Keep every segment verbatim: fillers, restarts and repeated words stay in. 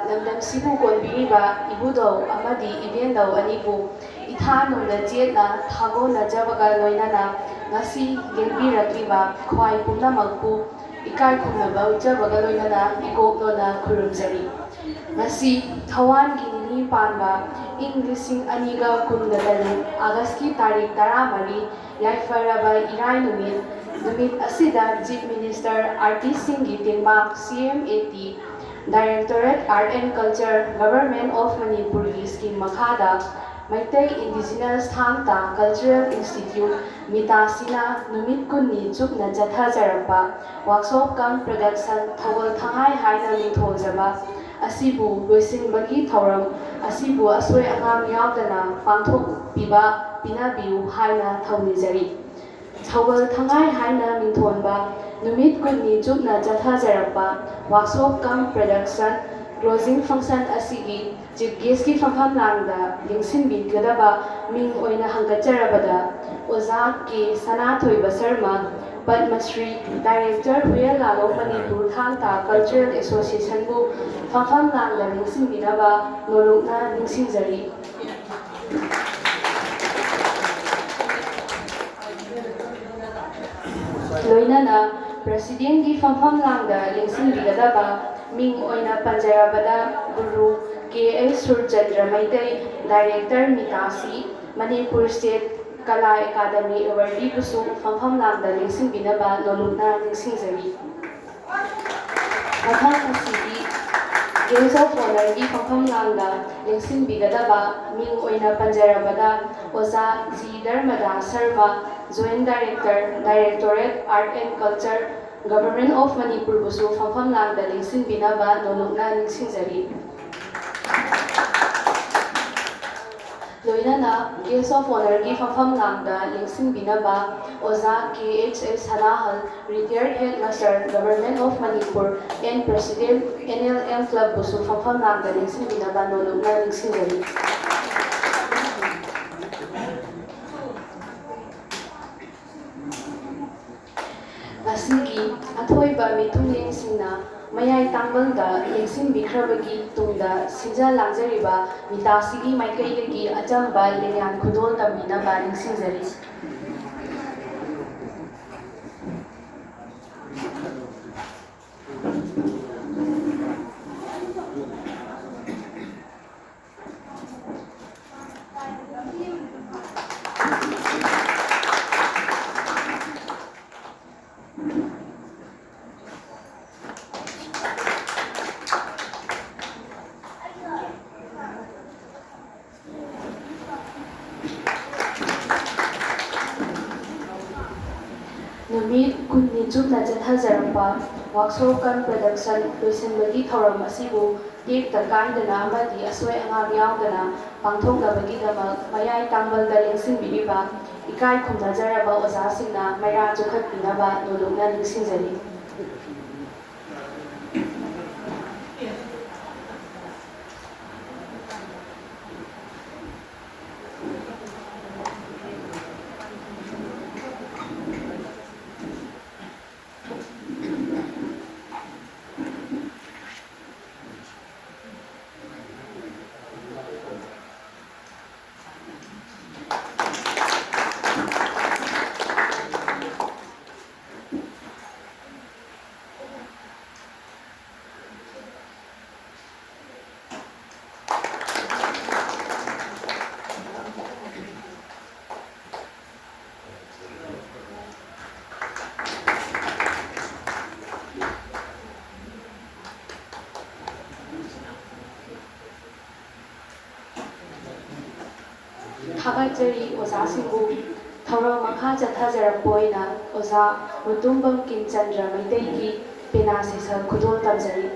ꯂꯝꯗꯝꯁꯤꯕꯨ ꯀꯣꯟꯕꯤꯔꯤꯕ ꯏꯕꯨꯙꯧ ꯑꯃꯗꯤ ꯏꯕꯦꯟꯙꯧ ꯑꯅꯤꯕꯨ ꯏꯊꯥ ꯅꯨꯡꯗ ꯆꯦꯠꯅ ꯊꯥꯒꯣꯟꯅꯖꯕꯒ ꯂꯣꯏꯅꯅ ꯉꯁꯤ ꯂꯦꯡꯕꯤꯔꯛꯂꯤꯕ ꯈ꯭ꯋꯥꯏ ꯄꯨꯝꯅꯃꯛꯄꯨ ꯏꯀꯥꯏ ꯈꯨꯝꯅꯕ ꯎꯠꯆꯕꯒ ꯂꯣꯏꯅꯅ ꯏꯀꯣꯛ ꯂꯣꯟꯅ ꯈꯨꯔꯨꯝꯖꯔꯤ꯫ ꯉꯁꯤ ꯊꯧꯋꯥꯟꯒꯤ ꯅꯤꯅꯤ ꯄꯥꯟꯕ ꯏꯪ ꯂꯤꯁꯤꯡ ꯑꯅꯤꯒ ꯀꯨꯟꯒ ꯇꯔꯨꯛ ꯑꯥꯒꯁꯀꯤ ꯇꯥꯔꯤꯛ ꯇꯔꯥꯃꯔꯤ ꯌꯥꯏꯐꯔꯕ ꯏꯔꯥꯏ ꯅꯨꯃꯤꯠ, ꯅꯨꯃꯤꯠ ꯑꯁꯤꯗ Chief Minister ꯑꯥꯔꯇꯤꯁꯁꯤꯡꯒꯤ ꯇꯦꯡꯕꯥꯡ, C M A T, Directorate Art and Culture, Government of ꯃꯅꯤꯄꯨꯔꯒꯤ scheme ꯃꯈꯥꯗ ꯃꯩꯇꯩ Indigenous ꯊꯥꯡ ꯇꯥ Cultural Institute, ꯃꯤꯇꯥꯁꯤꯅ ꯅꯨꯃꯤꯠ ꯀꯨꯟꯅꯤ ꯆꯨꯞꯅ ꯆꯠꯊꯖꯔꯛꯄ workshop cum production ꯊꯧꯒꯜ ꯊꯉꯥꯏ ꯍꯥꯏꯅ ꯃꯤꯡꯊꯣꯟꯖꯕ ꯑꯁꯤꯕꯨ ꯂꯣꯏꯁꯤꯟꯕꯒꯤ ꯊꯧꯔꯝ ꯑꯁꯤꯕꯨ ꯑꯁꯣꯏ ꯑꯉꯥꯝ ꯌꯥꯎꯗꯅ ꯄꯥꯡꯊꯣꯛꯄꯤꯕ ꯄꯤꯅꯕꯤꯌꯨ ꯍꯥꯏꯅ ꯊꯧꯅꯤꯖꯔꯤ꯫ ꯊꯧꯒꯜ ꯊꯉꯥꯏ ꯍꯥꯏꯅ ꯃꯤꯡꯊꯣꯟꯕ ꯅꯨꯃꯤꯠ ꯀꯨꯟꯅꯤ ꯆꯨꯞꯅ ꯆꯠꯊꯖꯔꯛꯄ workshop cum production closing function ꯑꯁꯤꯒꯤ Chief Guestꯀꯤ ꯐꯝꯐꯝ ꯂꯥꯡꯗ ꯂꯦꯡꯁꯤꯟꯕꯤꯒꯗꯕ ꯃꯤꯡ ꯑꯣꯏꯅ ꯍꯪꯒꯠꯆꯔꯕꯗ ꯑꯣꯖꯥ ꯀꯦ ꯁꯅꯥꯊꯣꯏꯕ ꯁꯔꯃ, ꯄꯗꯃꯁ꯭ꯔꯤ, Director ꯍꯨꯌꯦꯟ ꯂꯥꯂꯣꯡ ꯃꯅꯤꯄꯨꯔ ꯊꯥꯡ ꯇꯥ Cultural Associationꯕꯨ ꯐꯝꯐꯝ ꯂꯥꯡꯗ ꯂꯦꯡꯁꯤꯟꯕꯤꯅꯕ ꯅꯣꯂꯨꯛꯅ ꯅꯤꯡꯁꯤꯡꯖꯔꯤ꯫ ꯂꯣꯏꯅꯅ Presidentꯀꯤ ꯐꯝꯐꯝ ꯂꯥꯡꯗ ꯂꯦꯡꯁꯤꯟꯕꯤꯒꯗꯕ ꯃꯤꯡ ꯑꯣꯏꯅ ꯄꯟꯖꯔꯕꯗ Guru K H Surchandra Meitei, Director ꯃꯤꯇꯥꯁꯤ, ꯃꯅꯤꯄꯨꯔ State ꯀꯂꯥ ꯑꯦꯀꯥꯗꯃꯤ Awardꯕꯨꯁꯨ ꯐꯝꯐꯝ ꯂꯥꯡꯗ ꯂꯦꯡꯁꯤꯟꯕꯤꯅꯕ ꯅꯣꯂꯨꯛꯅ ꯅꯤꯡꯁꯤꯡꯖꯔꯤ꯫ ꯃꯊꯪ ꯑꯁꯤꯗꯤ Guest of Honourꯒꯤ ꯐꯝꯐꯝ ꯂꯥꯡꯗ ꯂꯦꯡꯁꯤꯟꯕꯤꯒꯗꯕ ꯃꯤꯡ ꯑꯣꯏꯅ ꯄꯟꯖꯔꯕꯗ ꯑꯣꯖꯥ G Dharmadas Sharma, Joint Director, Directorate Art and Culture, Government of ꯃꯅꯤꯄꯨꯔꯕꯨꯁꯨ ꯐꯝꯐꯝ ꯂꯥꯡꯗ ꯂꯦꯡꯁꯤꯟꯕꯤꯅꯕ ꯅꯣꯂꯨꯛꯅ ꯅꯤꯡꯁꯤꯡꯖꯔꯤ꯫ ꯂꯣꯏꯅꯅ Guest of Honourꯒꯤ ꯐꯝꯐꯝ ꯂꯥꯡꯗ ꯂꯦꯡꯁꯤꯟꯕꯤꯅꯕ ꯑꯣꯖꯥ K H S Sanahal, Retired Headmaster, Government of Manipur and President N L M Clubꯕꯨꯁꯨ ꯐꯝꯐꯝ ꯂꯥꯡꯗ ꯂꯦꯡꯁꯤꯟꯕꯤꯅꯕ ꯅꯣꯂꯨꯛꯅ ꯅꯤꯡꯁꯤꯡꯖꯔꯤ꯫ ꯉꯁꯤꯒꯤ ꯑꯊꯣꯏꯕ ꯃꯤꯊꯨꯡꯂꯦꯟꯁꯤꯡꯅ ꯃꯌꯥꯏ ꯇꯥꯡꯕꯜꯗ ꯂꯦꯡꯁꯤꯟꯕꯤꯈ꯭ꯔꯕꯒꯤ ꯇꯨꯡꯗ ꯁꯤꯟꯖ ꯂꯥꯡꯖꯔꯤꯕ ꯃꯤꯇꯥꯁꯤꯒꯤ ꯃꯥꯏꯀꯩꯗꯒꯤ ꯑꯆꯝꯕ ꯂꯦꯡꯌꯥꯟ ꯈꯨꯗꯣꯜ ꯇꯝꯕꯤꯅꯕ ꯅꯤꯡꯁꯤꯡꯖꯔꯤ꯫ ꯅꯨꯃꯤꯠ ꯀꯨꯟꯅꯤ ꯆꯨꯞꯅ ꯆꯠꯊꯖꯔꯛꯄ ꯋꯥꯛꯁꯣꯞ ꯀꯝ ꯄ꯭ꯔꯗꯛꯁꯟ ꯂꯣꯏꯁꯤꯟꯕꯒꯤ ꯊꯧꯔꯝ ꯑꯁꯤꯕꯨ ꯇꯦꯛꯇ ꯀꯥꯏꯗꯅ ꯑꯃꯗꯤ ꯑꯁꯣꯏ ꯑꯉꯥꯝ ꯌꯥꯎꯗꯅ ꯄꯥꯡꯊꯣꯛꯅꯕꯒꯤꯗꯃꯛ ꯃꯌꯥꯏ ꯇꯥꯡꯕꯜꯗ ꯂꯦꯡꯁꯤꯟꯕꯤꯔꯤꯕ ꯏꯀꯥꯏ ꯈꯨꯝꯅꯖꯔꯕ ꯑꯣꯖꯥꯁꯤꯡꯅ ꯃꯩꯔꯥ ꯆꯨꯈꯠꯄꯤꯅꯕ ꯅꯣꯂꯨꯛꯅ ꯅꯤꯡꯁꯤꯡꯖꯔꯤ꯫ ꯊꯥꯒꯠꯆꯔꯤ ꯑꯣꯖꯥꯁꯤꯡꯕꯨ꯫ ꯊꯧꯔꯝ ꯃꯈꯥ ꯆꯠꯊꯖꯔꯛꯄ ꯑꯣꯏꯅ ꯑꯣꯖꯥ ꯃꯨꯇꯨꯝꯕꯝ ꯀꯤꯝꯆꯟꯗ꯭ꯔ ꯃꯩꯇꯩꯒꯤ ꯄꯦꯅꯥ ꯁꯩꯁꯛ ꯈꯨꯗꯣꯜ ꯇꯝꯖꯔꯤ꯫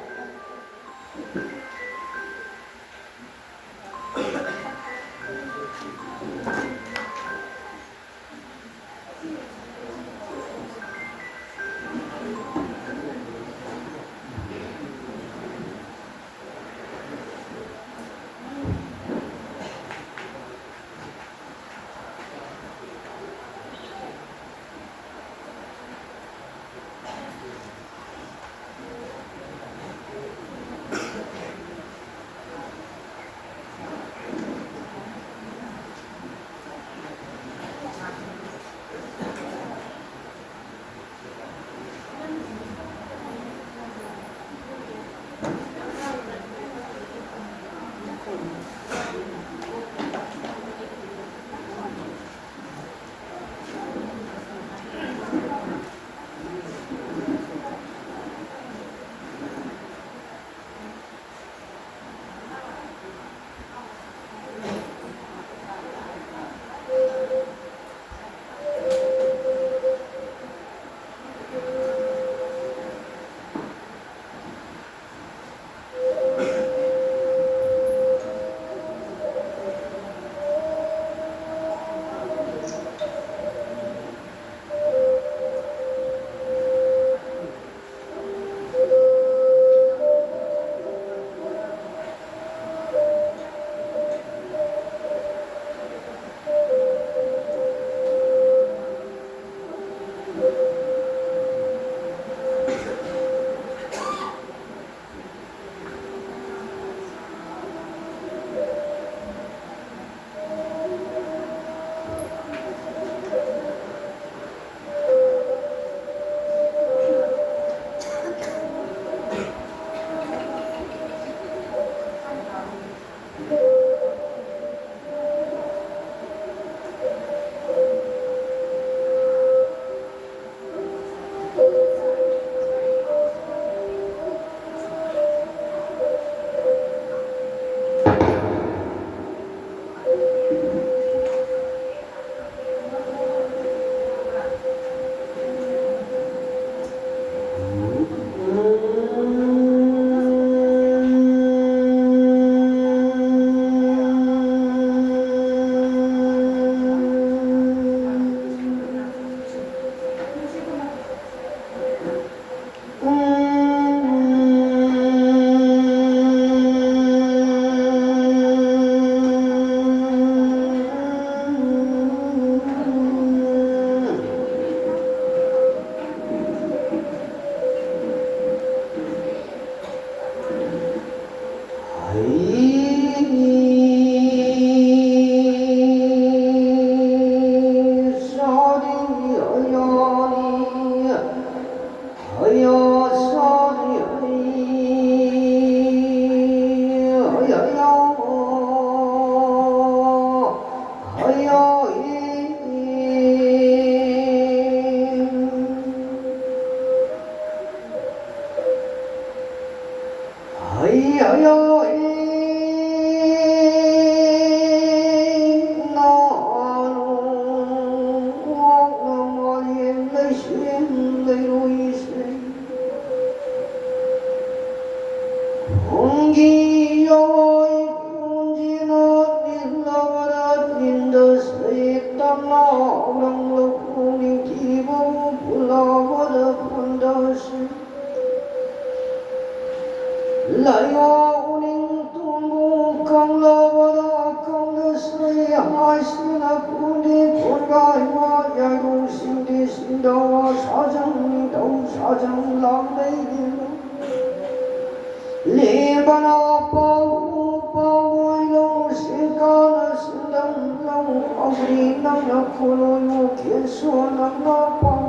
ꯂꯧꯔꯝꯂꯕ ꯅꯤꯡꯊꯤꯕꯕꯨ ꯄꯨꯜꯂꯕꯗ ꯄꯨꯟꯗꯁꯤ꯫ ꯂꯥꯏꯌꯣ ꯎꯅꯤꯡ ꯇꯨꯡꯕꯨ ꯀꯪꯂꯕꯗ ꯀꯪꯗꯁꯤ ꯍꯥꯏꯁꯤꯅ ꯀꯨꯟꯗꯤ ꯀꯣꯟꯒꯥꯏꯃ ꯌꯥꯏꯔꯣꯡꯁꯤꯡꯗꯤ ꯁꯤꯡꯗꯧ ꯁꯥꯖꯝ ꯅꯤꯡꯊꯧ ꯁꯥꯖꯝ ꯂꯥꯡꯂꯩꯒꯤ ꯂꯦꯝꯕꯅ ꯄꯥꯎ ꯄꯥꯎ ꯑꯣꯏꯔꯣ ꯁꯤꯡꯀꯥꯅ ꯁꯤꯡꯗꯝ ꯂꯧ ꯑꯧꯔꯤ ꯅꯪꯅ ꯀꯣꯂꯣꯏꯌꯣ ꯀꯦꯁꯣ ꯅꯪꯅ ꯄꯥꯎ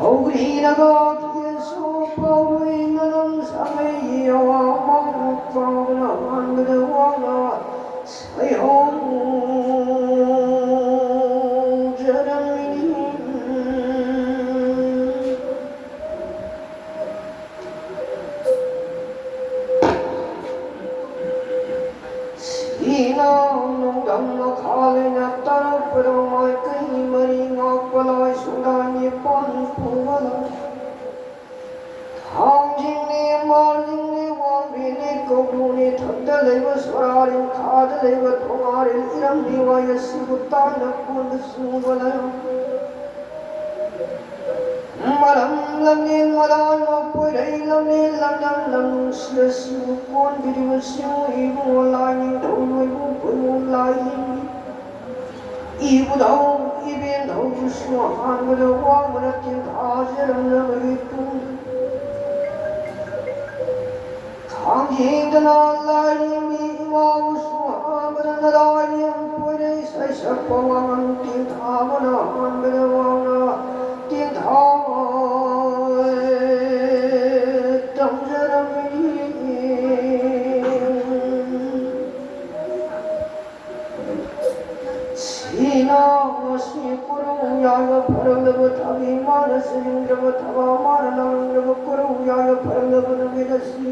ꯍꯧꯒ꯭ꯔꯤꯅꯒ ꯀꯦꯁꯨ ꯄꯥꯎꯔꯨꯏ ꯃꯅꯝ ꯁꯥꯃꯩ ꯌꯥꯋꯥ ꯃꯥꯡ ꯀꯥꯎꯅ ꯃꯥꯟꯕꯗ ꯋꯥꯅ ꯁꯩꯍꯧꯖꯔꯝꯃꯤ꯫ ꯁꯤꯅ ꯅꯣꯡꯗꯝ ꯃꯈꯥ ꯂꯩꯅ ꯇꯔꯨꯛ ꯄꯔꯧ ꯃꯥꯏꯀꯩ ꯃꯔꯤ ꯉꯥꯛꯄ ꯂꯥꯏ ꯁꯨꯡꯗꯥꯏ ꯅꯤꯄꯥꯟ ꯄꯨꯕ ꯂꯥꯏ꯫ ꯊꯥꯡꯖꯤꯡꯅꯤ, ꯃꯥꯔꯖꯤꯡꯅꯤ, ꯋꯥꯡꯕꯤꯅꯤ, ꯀꯧꯕ꯭ꯔꯨꯅꯤ, ꯊꯛꯇ ꯂꯩꯕ ꯁꯣꯔꯥꯔꯤꯜ, ꯈꯥꯗ ꯂꯩꯕ ꯊꯣꯉꯥꯔꯤꯜ, ꯏꯔꯝꯅꯤ ꯋꯥꯏ ꯑꯁꯤꯕꯨ ꯇꯥꯏꯅ ꯀꯣꯟꯕ ꯆꯨꯕ ꯂꯥꯏ꯫ ꯃꯔꯝ ꯂꯝꯂꯦꯟ ꯃꯔꯥꯏ ꯃꯄꯣꯏꯔꯩ ꯂꯝꯂꯦꯟ ꯂꯝꯗꯝ ꯂꯝꯅꯨꯡꯁꯤ ꯑꯁꯤꯕꯨ ꯀꯣꯟꯕꯤꯔꯤꯕꯁꯤꯕꯨ ꯏꯕꯨꯡꯉꯣ ꯂꯥꯏ ꯅꯤꯡꯊꯧ ꯂꯣꯏꯕꯨ ꯄꯣꯏꯕꯨ ꯂꯥꯏ ꯌꯦꯡꯕꯤ꯫ ꯏꯕꯨꯙꯧ ꯏꯕꯦꯟꯙꯧꯕꯨꯁꯨ ꯑꯍꯥꯟꯕꯗ ꯋꯥꯡꯕꯅ ꯇꯦꯟꯊꯥꯖꯔꯝꯂꯕꯒꯤ ꯇꯨꯡꯗ ꯈꯥꯡꯖꯦꯡꯗꯅ ꯂꯥꯏꯔꯦꯝꯕꯤ ꯏꯃꯥꯕꯨꯁꯨ ꯑꯍꯥꯟꯕꯗ ꯅꯔꯥꯏꯔꯦꯝ ꯄꯣꯏꯔꯩ ꯁꯩꯁꯛꯄ ꯋꯥꯉꯝ ꯇꯦꯟꯊꯥꯕꯅ ꯑꯍꯥꯟꯕꯗ ꯋꯥꯡꯅ ꯇꯦꯟꯊꯥ ꯇꯝꯖꯔꯝꯃꯤ꯫ ꯁꯤꯅ ꯉꯁꯤ ꯀꯣꯔꯧ ꯌꯥꯏꯕ ꯐꯔꯛꯂꯕ ꯊꯕꯤ ꯃꯥꯅ ꯆꯦꯟꯗ꯭ꯔꯕ ꯊꯕ ꯃꯥꯅ ꯂꯥꯡꯗ꯭ꯔꯕ ꯀꯣꯔꯧ ꯌꯥꯏꯕ ꯐꯔꯛꯂꯕ ꯅꯨꯃꯤꯠ ꯑꯁꯤ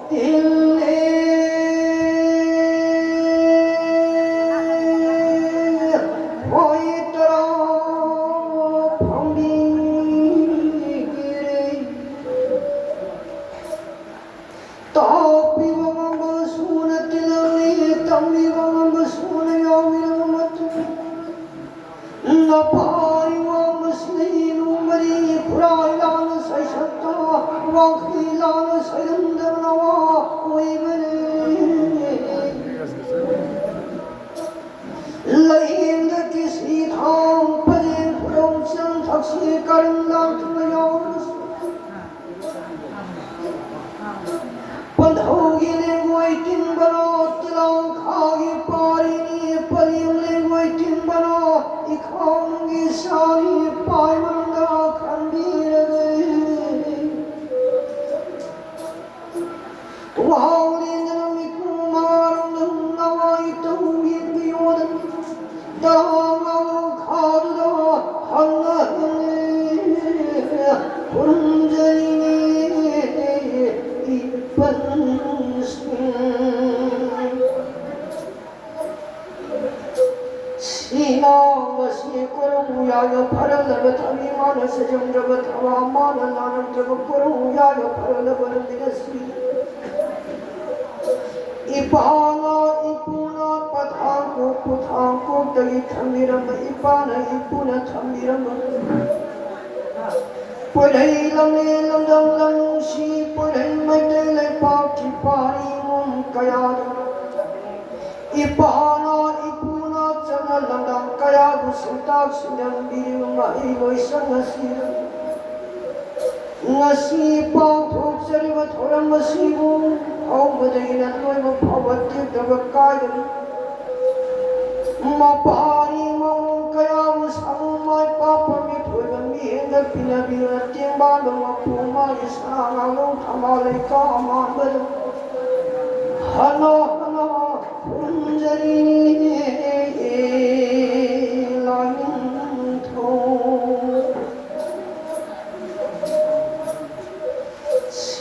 ꯇꯤꯜꯂꯦ ꯍꯣꯏ ꯇꯔꯥ ꯐꯝꯕꯤꯔꯦ꯫ ꯇꯥꯛꯄꯤꯕ ꯉꯝꯕ ꯁꯨꯅ ꯇꯤꯜꯂꯝꯃꯤ, ꯇꯝꯕꯤꯕ ꯉꯝꯕ ꯁꯨꯅ ꯌꯥꯎꯕꯤꯔꯕ ꯃꯇꯨꯡ, ꯅꯄꯥꯔꯤ ꯋꯥꯡꯃꯁꯤꯅ ꯏꯂꯨ ꯃꯔꯤ ꯈꯨꯔꯥꯏ ꯂꯥꯟꯅ ꯁꯩꯁꯛꯇ, ꯋꯥꯡꯈꯩ ꯂꯥꯟꯅ ꯁꯩꯔꯝꯗꯕ ꯅꯋꯥ ꯑꯣꯏꯕꯅꯤ꯫ ꯂꯩꯍꯦꯟꯗ ꯀꯤꯁꯤ ꯊꯥꯡ ꯄꯔꯦꯡ ꯈꯨꯔꯧ ꯆꯪ ꯊꯛꯁꯤ ꯀꯔꯝ ꯂꯥꯡꯇꯨꯅ ꯌꯥꯎꯔꯁꯨ, ꯄꯟꯊꯧꯒꯤ ꯂꯦꯡꯒꯣꯏ ꯇꯤꯟꯕꯅ ꯇꯤꯂꯥꯡꯈꯥꯒꯤ ꯄꯥꯔꯤꯅꯤ, ꯄꯔꯦꯡ ꯂꯦꯡꯒꯣꯏ ꯇꯤꯟꯕꯅ ꯏꯈꯥꯎꯅꯨꯡꯒꯤ ꯁꯥꯔꯤ ꯄꯥꯏꯃꯟꯗ ꯈꯟꯕꯤꯔꯒꯦ꯫ ꯋꯥꯍꯧꯔꯦꯗꯅ ꯃꯤꯀꯨꯝ ꯃꯉꯥꯔꯣꯝꯗ ꯅꯋꯥꯏ ꯇꯧ ꯌꯦꯡꯕꯤꯌꯣꯗꯅ꯫ ꯇꯔꯥꯃꯉꯥ ꯈꯥꯗꯨꯗ ꯍꯪꯅ ꯍꯪꯉꯦ ꯈꯨꯔꯨꯝꯖꯔꯤꯅꯦ ꯏꯄꯟꯁꯤꯡ꯫ ꯁꯤꯅ ꯉꯁꯤ ꯀꯣꯔꯧ ꯌꯥꯏꯅ ꯐꯔꯂꯕ ꯊꯕꯤ ꯃꯥꯅ ꯁꯦꯝꯖꯝꯗ꯭ꯔꯕ ꯊꯕ ꯃꯥꯅ ꯂꯥꯟꯅꯗ꯭ꯔꯕ ꯀꯣꯔꯧ ꯌꯥꯏꯅ ꯐꯔꯂꯕ ꯅꯨꯃꯤꯠ ꯑꯁꯤ ꯏꯄꯥꯅ ꯏꯄꯨꯅ ꯄꯊꯥꯡ ꯀꯣꯛ ꯄꯨꯊꯥꯡ ꯀꯣꯛꯇꯒꯤ ꯊꯝꯕꯤꯔꯝꯕ ꯏꯄꯥꯅ ꯏꯄꯨꯅ ꯊꯝꯕꯤꯔꯝꯕ ꯄꯣꯏꯔꯩ ꯂꯝꯂꯦꯟ ꯂꯝꯗꯝ ꯂꯝ ꯅꯨꯡꯁꯤ ꯄꯣꯏꯔꯩ ꯃꯩꯇꯩ ꯂꯩꯄꯥꯛꯀꯤ ꯄꯥꯔꯤ ꯃꯨꯝ ꯀꯌꯥꯗ ꯏꯄꯥꯅ ꯏꯄꯨꯅ ꯆꯠꯅ ꯂꯝꯗꯥꯡ ꯀꯌꯥꯕꯨ ꯁꯤꯟꯇꯥꯛ ꯁꯤꯟꯖꯟꯕꯤꯔꯤꯕ ꯃꯍꯩ ꯂꯣꯏꯁꯪ ꯑꯁꯤꯗ ꯉꯁꯤ ꯄꯥꯡꯊꯣꯛꯆꯔꯤꯕ ꯊꯧꯔꯝ ꯑꯁꯤꯕꯨ ꯍꯧꯕꯗꯒꯤꯅ ꯂꯣꯏꯕ ꯐꯥꯎꯕ ꯇꯦꯛꯇꯕ ꯀꯥꯏꯗꯅ ꯃꯄꯥꯔꯤ ꯃꯑꯣꯡ ꯀꯌꯥꯕꯨ ꯁꯥꯃꯨ ꯃꯥꯏ ꯄꯥꯛꯄ ꯃꯤꯊꯣꯏꯕ ꯃꯤꯍꯦꯟꯗ ꯄꯤꯅꯕꯤꯔ ꯇꯦꯡꯕꯥꯟꯕ ꯃꯄꯨ ꯃꯥꯒꯤ ꯁꯅꯥ ꯉꯥꯡꯂꯧ ꯊꯝꯕꯥꯜ ꯂꯩꯀꯥ ꯑꯃꯥꯟꯕꯗ ꯍꯟꯅ ꯍꯟꯅ ꯈꯨꯔꯨꯝꯖꯔꯤꯅꯦ ꯂꯥꯏꯅꯤꯡꯊꯧ꯫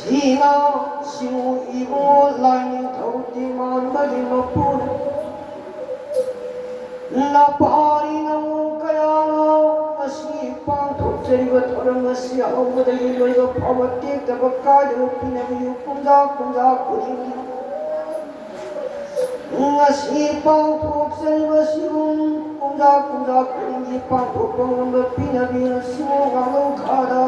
ꯁꯤꯅ ꯁꯤꯃꯨ ꯏꯕꯨꯡꯉꯣ ꯂꯥꯏꯅꯤꯡꯊꯧ ꯇꯤꯃꯥꯟꯕꯒꯤ ꯃꯄꯨꯅ ꯅꯄꯥꯔꯤ ꯅꯃꯨ ꯀꯌꯥꯅ ꯉꯁꯤ ꯄꯥꯡꯊꯣꯛꯆꯔꯤꯕ ꯊꯧꯔꯝ ꯑꯁꯤ ꯍꯧꯕꯗꯒꯤ ꯂꯣꯏꯕ ꯐꯥꯎꯕ ꯇꯦꯛꯇꯕ ꯀꯥꯏꯗꯕ ꯄꯤꯅꯕꯤꯌꯨ꯫ ꯀꯨꯝꯖꯥ ꯀꯨꯝꯖꯥ ꯈꯨꯗꯤꯡꯒꯤ ꯉꯁꯤ ꯄꯥꯡꯊꯣꯛꯆꯔꯤꯕꯁꯤꯒꯨꯝ ꯀꯨꯝꯖꯥ ꯀꯨꯝꯖꯥ ꯈꯨꯗꯤꯡꯒꯤ ꯄꯥꯡꯊꯣꯛꯄ ꯉꯝꯕ ꯄꯤꯅꯕꯤꯔꯁꯤꯃꯨ ꯉꯥꯡꯂꯧ ꯈꯥꯗ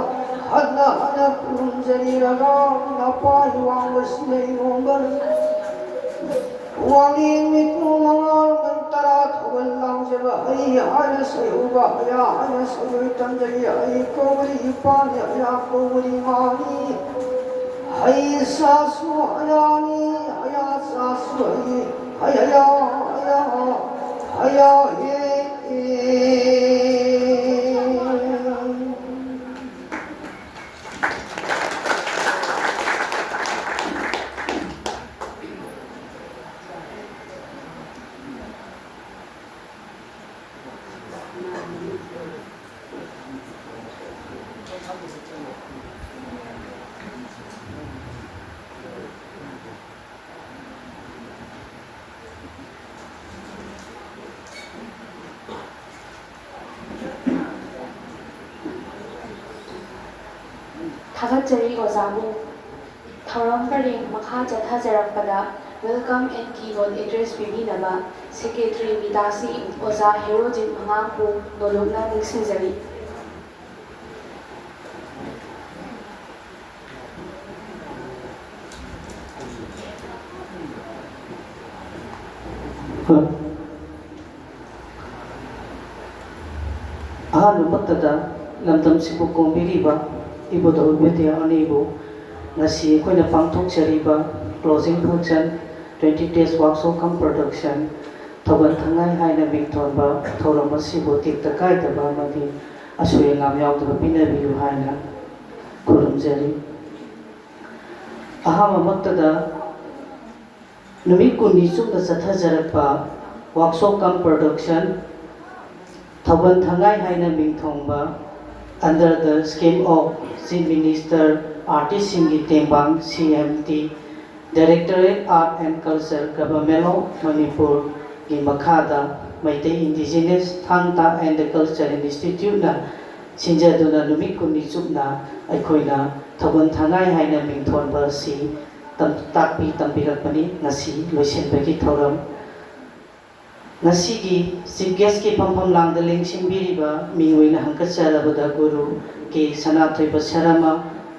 ꯍꯟꯅ ꯍꯟꯅ ꯈꯨꯔꯨꯝꯖꯔꯤꯔꯒ ꯅꯄꯥ ꯏꯋꯥꯡꯕꯁꯤꯅ ꯏꯔꯣꯝꯕ ꯋꯥꯡꯂꯦꯟ ꯃꯤꯀꯨ ꯃꯉꯥꯔꯣꯝꯗ ꯇꯔꯥ ꯊꯧꯒꯜ ꯂꯥꯡꯖꯕ ꯍꯩ ꯍꯥꯏꯅ ꯁꯩꯍꯧꯕ ꯍꯌꯥ ꯍꯥꯏꯅ ꯁꯩꯔꯣꯏ ꯇꯝꯖꯔꯤ꯫ ꯍꯩ ꯀꯧꯕꯗꯤ ꯏꯄꯥꯅꯤ, ꯍꯌꯥ ꯀꯧꯕꯗꯤ ꯏꯃꯥꯅꯤ꯫ ꯍꯩ ꯆꯥꯁꯨ ꯍꯌꯥꯅꯤ, ꯍꯌꯥ ꯆꯥꯁꯨ ꯍꯩ, ꯍꯩ ꯍꯌꯥ, ꯍꯌꯥ, ꯍꯌꯥ ꯍꯦ꯫ ꯊꯥꯒꯠꯆꯔꯤ ꯑꯣꯖꯥꯕꯨ꯫ ꯊꯧꯔꯝ ꯄꯔꯦꯡ ꯃꯈꯥ ꯆꯠꯊꯖꯔꯛꯄꯗ Welcome and Keynote Address ꯄꯤꯕꯤꯅꯕ Secretary ꯃꯤꯇꯥꯁꯤ ꯑꯣꯖꯥ ꯍꯦꯔꯣꯖꯤꯠ ꯃꯉꯥꯡꯕꯨ ꯅꯣꯂꯨꯛꯅ ꯅꯤꯡꯁꯤꯡꯖꯔꯤ꯫ ꯑꯍꯥꯟꯕꯃꯛꯇꯗ ꯂꯝꯗꯝꯁꯤꯕꯨ ꯀꯣꯝꯕꯤꯔꯤꯕ ꯏꯕꯨꯙꯧ ꯕꯤꯗ꯭ꯌꯥ ꯑꯅꯤꯕꯨ ꯉꯁꯤ ꯑꯩꯈꯣꯏꯅ ꯄꯥꯡꯊꯣꯛꯆꯔꯤꯕ Closing Function, Twenty Days Workshop cum Production, ꯊꯧꯒꯜ ꯊꯉꯥꯏ ꯍꯥꯏꯅ ꯃꯤꯡꯊꯣꯟꯕ ꯊꯧꯔꯝ ꯑꯁꯤꯕꯨ ꯇꯦꯛꯇ ꯀꯥꯏꯗꯕ ꯑꯃꯗꯤ ꯑꯁꯣꯏ ꯑꯉꯥꯝ ꯌꯥꯎꯗꯕ ꯄꯤꯅꯕꯤꯌꯨ ꯍꯥꯏꯅ ꯈꯨꯔꯨꯝꯖꯔꯤ꯫ ꯑꯍꯥꯟꯕꯃꯛꯇꯗ ꯅꯨꯃꯤꯠ ꯀꯨꯟꯅꯤ ꯆꯨꯞꯅ ꯆꯠꯊꯖꯔꯛꯄ Workshop cum Production, ꯊꯧꯒꯜ ꯊꯉꯥꯏ ꯍꯥꯏꯅ ꯃꯤꯡꯊꯣꯟꯕ, under the scheme of Chief Minister ꯑꯥꯔꯇꯤꯁꯁꯤꯡꯒꯤ ꯇꯦꯡꯕꯥꯡ, ꯁꯤ M T, Directorate Art and Culture, Government of ꯃꯅꯤꯄꯨꯔꯒꯤ ꯃꯈꯥꯗ ꯃꯩꯇꯩ Indigenous, ꯊꯥꯡ ꯇꯥ and Culture Instituteꯅ ꯁꯤꯟꯖꯗꯨꯅ ꯅꯨꯃꯤꯠ ꯀꯨꯟꯅꯤ ꯆꯨꯞꯅ ꯑꯩꯈꯣꯏꯅ ꯊꯧꯒꯜ ꯊꯉꯥꯏ ꯍꯥꯏꯅ ꯃꯤꯡꯊꯣꯟꯕ ꯑꯁꯤ ꯇꯥꯛꯄꯤ ꯇꯝꯕꯤꯔꯛꯄꯅꯤ꯫ ꯉꯁꯤ ꯂꯣꯏꯁꯤꯟꯕꯒꯤ ꯊꯧꯔꯝ꯫ ꯉꯁꯤꯒꯤ Chief Guestꯀꯤ ꯐꯝꯐꯝ ꯂꯥꯡꯗ ꯂꯦꯡꯁꯤꯟꯕꯤꯔꯤꯕ ꯃꯤꯡ ꯑꯣꯏꯅ ꯍꯪꯒꯠꯆꯔꯕꯗ ꯒꯨꯔꯨ ꯀꯦ ꯁꯅꯥꯊꯣꯏꯕ ꯁꯔꯃ,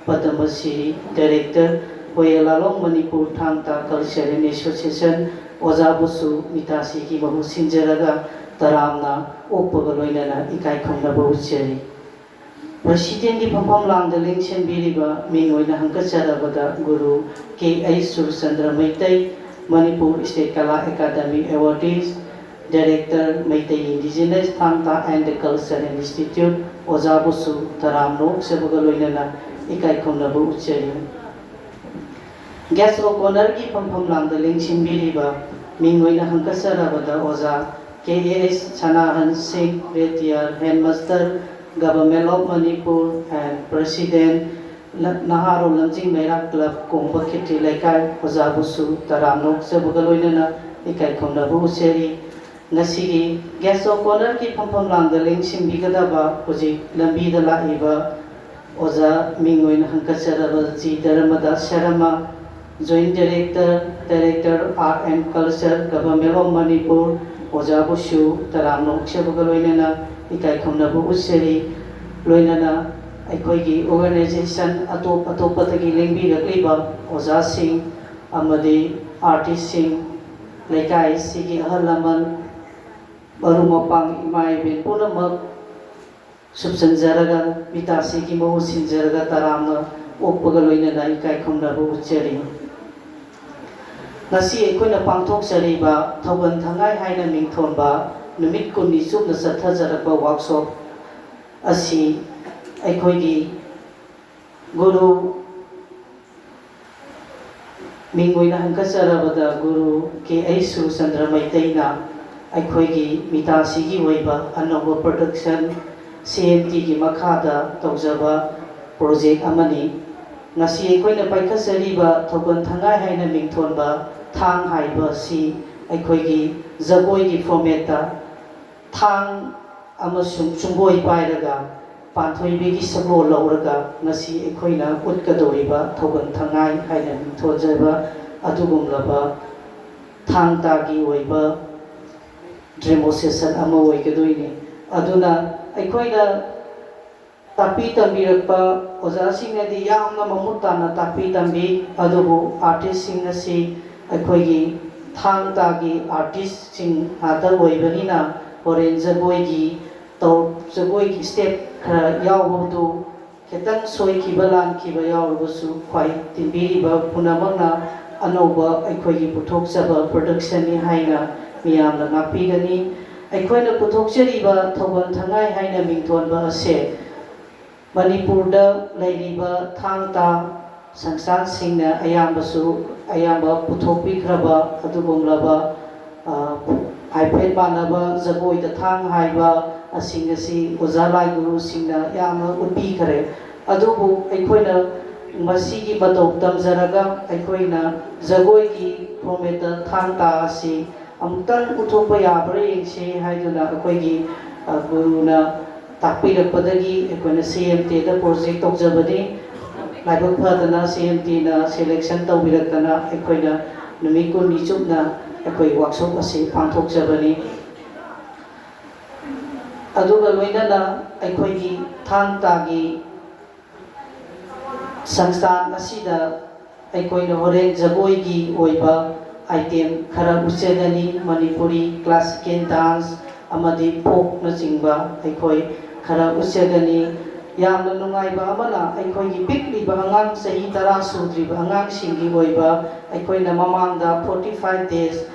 ꯄꯗꯃ ꯁ꯭ꯔꯤ, Director, ꯍꯣꯌꯦ ꯂꯥꯂꯣꯡ ꯃꯅꯤꯄꯨꯔ ꯊꯥꯡ ꯇꯥ Cultural Association, ꯑꯣꯖꯥꯕꯨꯁꯨ ꯃꯤꯇꯥꯁꯤꯒꯤ ꯃꯍꯨꯠ ꯁꯤꯟꯖꯔꯒ ꯇꯔꯥꯝꯅ ꯑꯣꯛꯄꯒ ꯂꯣꯏꯅꯅ ꯏꯀꯥꯏ ꯈꯨꯝꯅꯕ ꯎꯠꯆꯔꯤ꯫ Presidentꯀꯤ ꯐꯝꯐꯝ ꯂꯥꯡꯗ ꯂꯦꯡꯁꯤꯟꯕꯤꯔꯤꯕ ꯃꯤꯡ ꯑꯣꯏꯅ ꯍꯪꯒꯠꯆꯔꯕꯗ Guru K H Surchandra Meitei, Manipur State Kala Academy Awardees, Director, Meitei Indigenous, Thang Ta and Cultural Institute, ꯑꯣꯖꯥꯕꯨꯁꯨ ꯇꯔꯥꯝꯅ ꯑꯣꯛꯆꯕꯒ ꯂꯣꯏꯅꯅ ꯏꯀꯥꯏ ꯈꯨꯝꯅꯕ ꯎꯠꯆꯔꯤ꯫ Guest of Honourꯒꯤ ꯐꯝꯐꯝ ꯂꯥꯡꯗ ꯂꯦꯡꯁꯤꯟꯕꯤꯔꯤꯕ ꯃꯤꯡ ꯑꯣꯏꯅ ꯍꯪꯒꯠꯆꯔꯕꯗ ꯑꯣꯖꯥ ꯀꯦ ꯑꯦ ꯑꯦꯁ ꯁꯅꯥꯍꯟ ꯁꯤꯡ, Retire, Headmaster, Government of Manipur and President, ꯅ-, ꯅꯍꯥꯔꯣꯜ ꯂꯝꯖꯤꯡ ꯃꯩꯔꯥ Club, ꯀꯣꯡꯕ ꯈꯦꯇ꯭ꯔꯤ ꯂꯩꯀꯥꯏ, ꯑꯣꯖꯥꯕꯨꯁꯨ ꯇꯔꯥꯝꯅ ꯑꯣꯛꯆꯕꯒ ꯂꯣꯏꯅꯅ ꯏꯀꯥꯏ ꯈꯨꯝꯅꯕ ꯎꯠꯆꯔꯤ꯫ ꯉꯁꯤꯒꯤ Guest of Honourꯒꯤ ꯐꯝꯐꯝ ꯂꯥꯡꯗ ꯂꯦꯡꯁꯤꯟꯕꯤꯒꯗꯕ ꯍꯧꯖꯤꯛ ꯂꯝꯕꯤꯗ ꯂꯥꯛꯏꯕ ꯑꯣꯖꯥ ꯃꯤꯡ ꯑꯣꯏꯅ ꯍꯪꯒꯠꯆꯔꯕ G Dharmadas Sharma, Joint Director, Director, Art and Culture, Government of Manipur, ꯑꯣꯖꯥꯕꯨꯁꯨ ꯇꯔꯥꯝꯅ ꯑꯣꯛꯆꯕꯒ ꯂꯣꯏꯅꯅ ꯏꯀꯥꯏ ꯈꯨꯝꯅꯕ ꯎꯠꯆꯔꯤ꯫ ꯂꯣꯏꯅꯅ ꯑꯩꯈꯣꯏꯒꯤ organisation ꯑꯇꯣꯞ ꯑꯇꯣꯞꯄꯗꯒꯤ ꯂꯦꯡꯕꯤꯔꯛꯂꯤꯕ ꯑꯣꯖꯥꯁꯤꯡ ꯑꯃꯗꯤ artistꯁꯤꯡ, ꯂꯩꯀꯥꯏ ꯑꯁꯤꯒꯤ ꯑꯍꯜ ꯂꯃꯟ, ꯃꯔꯨꯞ ꯃꯄꯥꯡ, ꯏꯃꯥ ꯏꯕꯦꯟ ꯄꯨꯝꯅꯃꯛ ꯁꯨꯞꯆꯟꯖꯔꯒ, ꯃꯤꯇꯥꯁꯤꯒꯤ ꯃꯍꯨꯠ ꯁꯤꯟꯖꯔꯒ ꯇꯔꯥꯝꯅ ꯑꯣꯛꯄꯒ ꯂꯣꯏꯅꯅ ꯏꯀꯥꯏ ꯈꯨꯝꯅꯕ ꯎꯠꯆꯔꯤ꯫ ꯉꯁꯤ ꯑꯩꯈꯣꯏꯅ ꯄꯥꯡꯊꯣꯛꯆꯔꯤꯕ ꯊꯧꯒꯜ ꯊꯉꯥꯏ ꯍꯥꯏꯅ ꯃꯤꯡꯊꯣꯟꯕ ꯅꯨꯃꯤꯠ ꯀꯨꯟꯅꯤ ꯆꯨꯞꯅ ꯆꯠꯊꯖꯔꯛꯄ workshop ꯑꯁꯤ ꯑꯩꯈꯣꯏꯒꯤ ꯒꯨꯔꯨ ꯃꯤꯡ ꯑꯣꯏꯅ ꯍꯪꯒꯠꯆꯔꯕꯗ ꯒꯨꯔꯨ ꯀꯦ ꯑꯩꯆ ꯁꯨꯔꯆꯟꯗ꯭ꯔ ꯃꯩꯇꯩꯅ ꯑꯩꯈꯣꯏꯒꯤ ꯃꯤꯇꯥꯁꯤꯒꯤ ꯑꯣꯏꯕ ꯑꯅꯧꯕ production, ꯁꯤ ꯑꯦꯝ ꯇꯤꯒꯤ ꯃꯈꯥꯗ ꯇꯧꯖꯕ project ꯑꯃꯅꯤ꯫ ꯉꯁꯤ ꯑꯩꯈꯣꯏꯅ ꯄꯥꯏꯈꯠꯆꯔꯤꯕ ꯊꯧꯒꯜ ꯊꯉꯥꯏ ꯍꯥꯏꯅ ꯃꯤꯡꯊꯣꯟꯕ ꯊꯥꯡ ꯍꯥꯏꯕ ꯑꯁꯤ ꯑꯩꯈꯣꯏꯒꯤ ꯖꯒꯣꯏꯒꯤ ꯐꯣꯔꯃꯦꯠꯇ ꯊꯥꯡ ꯑꯃꯁꯨꯡ ꯆꯨꯡꯒꯣꯏ ꯄꯥꯏꯔꯒ ꯄꯥꯟꯊꯣꯏꯕꯤꯒꯤ ꯁꯒꯣꯜ ꯂꯧꯔꯒ ꯉꯁꯤ ꯑꯩꯈꯣꯏꯅ ꯎꯠꯀꯗꯧꯔꯤꯕ ꯊꯧꯒꯜ ꯊꯉꯥꯏ ꯍꯥꯏꯅ ꯃꯤꯡꯊꯣꯟꯖꯕ ꯑꯗꯨꯒꯨꯝꯂꯕ ꯊꯥꯡ ꯇꯥꯒꯤ ꯑꯣꯏꯕ ꯗꯦꯃꯣꯟꯁꯇ꯭ꯔꯦꯁꯟ ꯑꯃ ꯑꯣꯏꯒꯗꯣꯏꯅꯤ꯫ ꯑꯗꯨꯅ ꯑꯩꯈꯣꯏꯅ ꯇꯥꯛꯄꯤ ꯇꯝꯕꯤꯔꯛꯄ ꯑꯣꯖꯥꯁꯤꯡꯅꯗꯤ ꯌꯥꯝꯅ ꯃꯃꯨꯠ ꯇꯥꯅ ꯇꯥꯛꯄꯤ ꯇꯝꯕꯤ, ꯑꯗꯨꯕꯨ ꯑꯥꯔꯇꯤꯁꯁꯤꯡ ꯑꯁꯤ ꯑꯩꯈꯣꯏꯒꯤ ꯊꯥꯡ ꯇꯥꯒꯤ ꯑꯥꯔꯇꯤꯁꯁꯤꯡ ꯉꯥꯛꯇ ꯑꯣꯏꯕꯅꯤꯅ ꯍꯣꯔꯦꯟ ꯖꯒꯣꯏꯒꯤ ꯇꯧ-, ꯖꯒꯣꯏꯒꯤ ꯁ꯭ꯇꯦꯞ ꯈꯔ ꯌꯥꯎꯕꯗꯨ ꯈꯤꯇꯪ ꯁꯣꯏꯈꯤꯕ ꯂꯥꯟꯈꯤꯕ ꯌꯥꯎꯔꯕꯁꯨ ꯈ꯭ꯋꯥꯏ ꯇꯤꯟꯕꯤꯔꯤꯕ ꯄꯨꯝꯅꯃꯛꯅ ꯑꯅꯧꯕ ꯑꯩꯈꯣꯏꯒꯤ ꯄꯨꯊꯣꯛꯆꯕ ꯄ꯭ꯔꯗꯛꯁꯟꯅꯤ ꯍꯥꯏꯅ ꯃꯤꯌꯥꯝꯅ ꯉꯥꯛꯄꯤꯒꯅꯤ꯫ ꯑꯩꯈꯣꯏꯅ ꯄꯨꯊꯣꯛꯆꯔꯤꯕ ꯊꯧꯒꯜ ꯊꯉꯥꯏ ꯍꯥꯏꯅ ꯃꯤꯡꯊꯣꯟꯕ ꯑꯁꯦ ꯃꯅꯤꯄꯨꯔꯗ ꯂꯩꯔꯤꯕ ꯊꯥꯡ ꯇꯥ ꯁꯪꯁꯊꯥꯟꯁꯤꯡꯅ ꯑꯌꯥꯝꯕꯁꯨ, ꯑꯌꯥꯝꯕ ꯄꯨꯊꯣꯛꯄꯤꯈ꯭ꯔꯕ ꯑꯗꯨꯒꯨꯝꯂꯕ, ꯑ, ꯍꯥꯏꯐꯦꯠ ꯃꯥꯟꯅꯕ ꯖꯒꯣꯏꯗ ꯊꯥꯡ ꯍꯥꯏꯕ ꯑꯁꯤꯡ ꯑꯁꯤ ꯑꯣꯖꯥ ꯂꯥꯏ ꯒꯨꯔꯨꯁꯤꯡꯅ ꯌꯥꯝꯅ ꯎꯠꯄꯤꯈ꯭ꯔꯦ꯫ ꯑꯗꯨꯕꯨ ꯑꯩꯈꯣꯏꯅ ꯃꯁꯤꯒꯤ ꯃꯇꯧ ꯇꯝꯖꯔꯒ ꯑꯩꯈꯣꯏꯅ ꯖꯒꯣꯏꯒꯤ ꯐꯣꯔꯃꯦꯠꯇ ꯊꯥꯡ ꯇꯥ ꯑꯁꯤ ꯑꯃꯨꯛꯇꯪ ꯎꯠꯊꯣꯛꯄ ꯌꯥꯕ꯭ꯔꯥ ꯌꯦꯡꯁꯤ ꯍꯥꯏꯗꯨꯅ ꯑꯩꯈꯣꯏꯒꯤ, ꯑ, ꯒꯨꯔꯨꯅ ꯇꯥꯛꯄꯤꯔꯛꯄꯗꯒꯤ ꯑꯩꯈꯣꯏꯅ ꯁꯤ ꯑꯦꯝ ꯇꯤꯗ ꯄ꯭ꯔꯣꯖꯦꯛ ꯇꯧꯖꯕꯅꯤ꯫ ꯂꯥꯏꯕꯛ ꯐꯗꯅ ꯁꯤ ꯑꯦꯝ ꯇꯤꯅ ꯁꯦꯂꯦꯛꯁꯟ ꯇꯧꯕꯤꯔꯛꯇꯅ ꯑꯩꯈꯣꯏꯅ ꯅꯨꯃꯤꯠ ꯀꯨꯟꯅꯤ ꯆꯨꯞꯅ ꯑꯩꯈꯣꯏ ꯋꯥꯛꯁꯣꯞ ꯑꯁꯤ ꯄꯥꯡꯊꯣꯛꯆꯕꯅꯤ꯫ ꯑꯗꯨꯒ ꯂꯣꯏꯅꯅ ꯑꯩꯈꯣꯏꯒꯤ ꯊꯥꯡ ꯇꯥꯒꯤ ꯁꯪꯁꯊꯥꯟ ꯑꯁꯤꯗ ꯑꯩꯈꯣꯏꯅ ꯍꯣꯔꯦꯟ ꯖꯒꯣꯏꯒꯤ ꯑꯣꯏꯕ ꯑꯥꯏꯇꯦꯝ ꯈꯔ ꯎꯠꯆꯒꯅꯤ꯫ ꯃꯅꯤꯄꯨꯔꯤ ꯀ꯭ꯂꯥꯁꯤꯀꯦꯜ ꯗꯥꯟꯁ ꯑꯃꯗꯤ ꯐꯣꯛꯅꯆꯤꯡꯕ ꯑꯩꯈꯣꯏ ꯈꯔ ꯎꯠꯆꯒꯅꯤ꯫ ꯌꯥꯝꯅ ꯅꯨꯡꯉꯥꯏꯕ ꯑꯃꯅ, ꯑꯩꯈꯣꯏꯒꯤ ꯄꯤꯛꯂꯤꯕ ꯑꯉꯥꯡ, ꯆꯍꯤ ꯇꯔꯥ ꯁꯨꯗ꯭ꯔꯤꯕ ꯑꯉꯥꯡꯁꯤꯡꯒꯤ ꯑꯣꯏꯕ ꯑꯩꯈꯣꯏꯅ ꯃꯃꯥꯡꯗ forty five days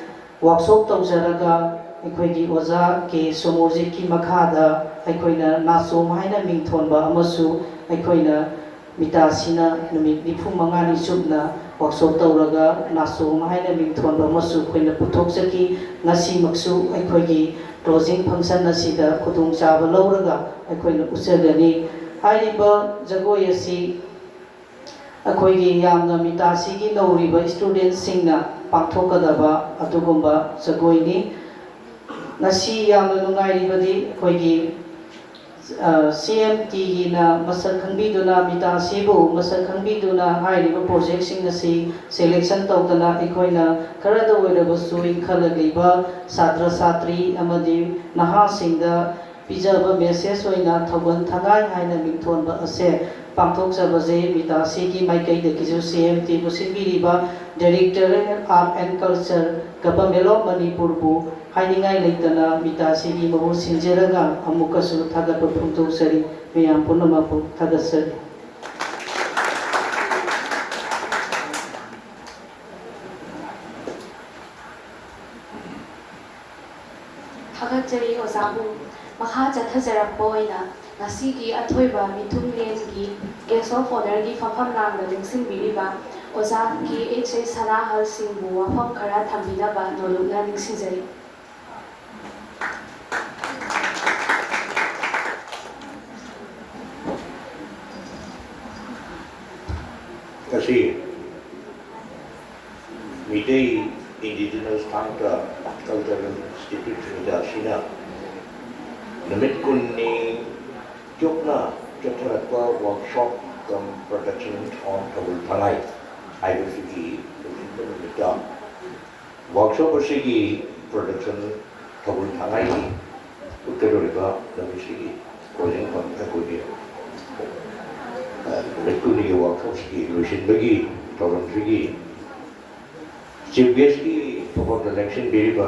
ꯋꯥꯛꯁꯣꯞ ꯇꯧꯖꯔꯒ ꯑꯩꯈꯣꯏꯒꯤ ꯑꯣꯖꯥ ꯀꯦ ꯁꯣꯃꯣꯖꯤꯠꯀꯤ ꯃꯈꯥꯗ ꯑꯩꯈꯣꯏꯅ ꯅꯥꯆꯣꯝ ꯍꯥꯏꯅ ꯃꯤꯡꯊꯣꯟꯕ ꯑꯃꯁꯨ ꯑꯩꯈꯣꯏꯅ ꯃꯤꯇꯥꯁꯤꯅ ꯅꯨꯃꯤꯠ ꯅꯤꯐꯨ ꯃꯉꯥꯅꯤ ꯆꯨꯞꯅ ꯋꯥꯛꯁꯣꯞ ꯇꯧꯔꯒ ꯅꯥꯆꯣꯝ ꯍꯥꯏꯅ ꯃꯤꯡꯊꯣꯟꯕ ꯑꯃꯁꯨ ꯑꯩꯈꯣꯏꯅ ꯄꯨꯊꯣꯛꯆꯈꯤ꯫ ꯉꯁꯤꯃꯛꯁꯨ ꯑꯩꯈꯣꯏꯒꯤ closing function ꯑꯁꯤꯗ ꯈꯨꯗꯣꯡꯆꯥꯕ ꯂꯧꯔꯒ ꯑꯩꯈꯣꯏꯅ ꯎꯠꯆꯒꯅꯤ꯫ ꯍꯥꯏꯔꯤꯕ ꯖꯒꯣꯏ ꯑꯁꯤ ꯑꯩꯈꯣꯏꯒꯤ ꯌꯥꯝꯅ ꯃꯤꯇꯥꯁꯤꯒꯤ ꯅꯧꯔꯤꯕ ꯏꯁꯇꯨꯗꯦꯟꯁꯤꯡꯅ ꯄꯥꯡꯊꯣꯛꯀꯗꯕ ꯑꯗꯨꯒꯨꯝꯕ ꯖꯒꯣꯏꯅꯤ꯫ ꯉꯁꯤ ꯌꯥꯝꯅ ꯅꯨꯡꯉꯥꯏꯔꯤꯕꯗꯤ ꯑꯩꯈꯣꯏꯒꯤ ꯁꯤ ꯑꯦꯝ ꯇꯤꯒꯤꯅ ꯃꯁꯛ ꯈꯪꯕꯤꯗꯨꯅ, ꯃꯤꯇꯥꯁꯤꯕꯨ ꯃꯁꯛ ꯈꯪꯕꯤꯗꯨꯅ ꯍꯥꯏꯔꯤꯕ ꯄ꯭ꯔꯣꯖꯦꯛꯁꯤꯡ ꯑꯁꯤ ꯁꯦꯂꯦꯛꯁꯟ ꯇꯧꯗꯅ ꯑꯩꯈꯣꯏꯅ ꯈꯔꯗ ꯑꯣꯏꯔꯕꯁꯨ ꯏꯟꯈꯠꯂꯛꯂꯤꯕ ꯁꯥꯇ꯭ꯔ ꯁꯥꯇ꯭ꯔꯤ ꯑꯃꯗꯤ ꯅꯍꯥꯁꯤꯡꯗ ꯄꯤꯖꯕ ꯃꯦꯁꯦꯖ ꯑꯣꯏꯅ ꯊꯧꯒꯜ ꯊꯉꯥꯏ ꯍꯥꯏꯅ ꯃꯤꯡꯊꯣꯟꯕ ꯑꯁꯦ ꯄꯥꯡꯊꯣꯛꯆꯕꯁꯦ ꯃꯤꯇꯥꯁꯤꯒꯤ ꯃꯥꯏꯀꯩꯗꯒꯤꯁꯨ ꯁꯤ M ꯇꯤꯕꯨ ꯁꯤꯟꯕꯤꯔꯤꯕ Directorate Art and Culture, Government of ꯃꯅꯤꯄꯨꯔꯕꯨ ꯍꯥꯏꯅꯤꯡꯉꯥꯏ ꯂꯩꯇꯅ ꯃꯤꯇꯥꯁꯤꯒꯤ ꯃꯍꯨꯠ ꯁꯤꯟꯖꯔꯒ ꯑꯃꯨꯛꯀꯁꯨ ꯊꯥꯒꯠꯄ ꯐꯣꯡꯗꯣꯛꯆꯔꯤ꯫ ꯃꯌꯥꯝ ꯄꯨꯝꯅꯃꯛꯄꯨ ꯊꯥꯒꯠꯆꯔꯤ꯫ ꯊꯥꯒꯠꯆꯔꯤ ꯑꯣꯖꯥꯕꯨ꯫ ꯃꯈꯥ ꯆꯠꯊꯖꯔꯛꯄ ꯑꯣꯏꯅ ꯉꯁꯤꯒꯤ ꯑꯊꯣꯏꯕ ꯃꯤꯊꯨꯡꯂꯦꯟꯒꯤ Guest of Honourꯒꯤ ꯐꯝꯐꯝ ꯂꯥꯡꯗ ꯂꯦꯡꯁꯤꯟꯕꯤꯔꯤꯕ ꯑꯣꯖꯥ ꯀꯦ ꯑꯩꯆ ꯑꯦ ꯁꯅꯥꯍꯜ ꯁꯤꯡꯕꯨ ꯋꯥꯐꯝ ꯈꯔ ꯊꯝꯕꯤꯅꯕ ꯅꯣꯂꯨꯛꯅ ꯅꯤꯡꯁꯤꯡꯖꯔꯤ꯫ ꯉꯁꯤ ꯃꯤꯇꯩ Indigenous ꯊꯥꯡ ꯇꯥ Cultural Institute ꯁꯤꯡꯗ ꯑꯁꯤꯅ ꯅꯨꯃꯤꯠ ꯀꯨꯟꯅꯤ ꯆꯨꯞꯅ ꯆꯠꯊꯔꯛꯄ Workshop cum Production on ꯊꯧꯒꯜ ꯊꯉꯥꯏ ꯍꯥꯏꯕꯁꯤꯒꯤ ꯂꯣꯏꯁꯤꯟꯕ ꯅꯨꯃꯤꯠꯇ Workshop ꯑꯁꯤꯒꯤ production ꯊꯧꯒꯜ ꯊꯉꯥꯏꯒꯤ ꯎꯠꯀꯗꯧꯔꯤꯕ ꯅꯨꯃꯤꯠꯁꯤꯒꯤ ꯄꯣꯠꯂꯦꯝ ꯐꯝ ꯑꯩꯈꯣꯏꯒꯤ ꯅꯨꯃꯤꯠ ꯀꯨꯟꯅꯤꯒꯤ Workshopꯁꯤꯒꯤ ꯂꯣꯏꯁꯤꯟꯕꯒꯤ ꯊꯧꯔꯝꯁꯤꯒꯤ Chief Guestꯀꯤ ꯊꯧꯒꯜꯗ ꯂꯦꯡꯁꯤꯟꯕꯤꯔꯤꯕ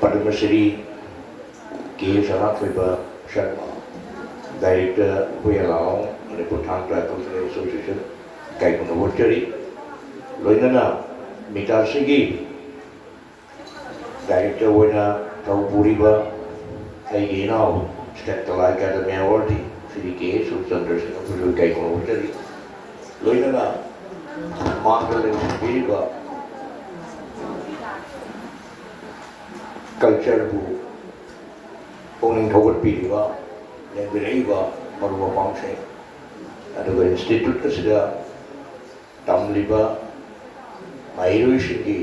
ꯄꯗꯃ ꯁ꯭ꯔꯤ ꯀꯦ ꯁꯅꯥꯊꯣꯏꯕ ꯁꯔꯃ, Director ꯍꯨꯌꯦꯂꯥꯂꯣꯡ ꯃꯅꯤꯄꯨꯔ ꯊꯥꯡ ꯇꯥ Cultural Association ꯏꯀꯥꯏ ꯈꯨꯝꯅꯕ ꯎꯠꯆꯔꯤ꯫ ꯂꯣꯏꯅꯅ ꯃꯤꯇꯥꯁꯤꯒꯤ Director ꯑꯣꯏꯅ ꯊꯧ ꯄꯨꯔꯤꯕ ꯑꯩꯒꯤ ꯏꯅꯥꯎ State Kala Academy Awardee Shri ꯀꯦ ꯁꯨꯔꯆꯟꯗ꯭ꯔ ꯁꯤꯡꯍꯕꯨꯁꯨ ꯏꯀꯥꯏ ꯈꯨꯝꯅꯕ ꯎꯠꯆꯔꯤ꯫ ꯂꯣꯏꯅꯅ ꯃꯥꯡꯗ ꯂꯩꯕꯤꯔꯤꯕ Cultureꯕꯨ ꯄꯨꯛꯅꯤꯡ ꯊꯧꯒꯠꯄꯤꯔꯤꯕ ꯂꯦꯡꯕꯤꯔꯛꯏꯕ ꯃꯔꯨꯞ ꯃꯄꯥꯡꯁꯤꯡ ꯑꯗꯨꯒ ꯏꯟꯁꯇꯤꯇ꯭ꯌꯨꯠ ꯑꯁꯤꯗ ꯇꯝꯂꯤꯕ ꯃꯍꯩꯔꯣꯏꯁꯤꯡꯒꯤ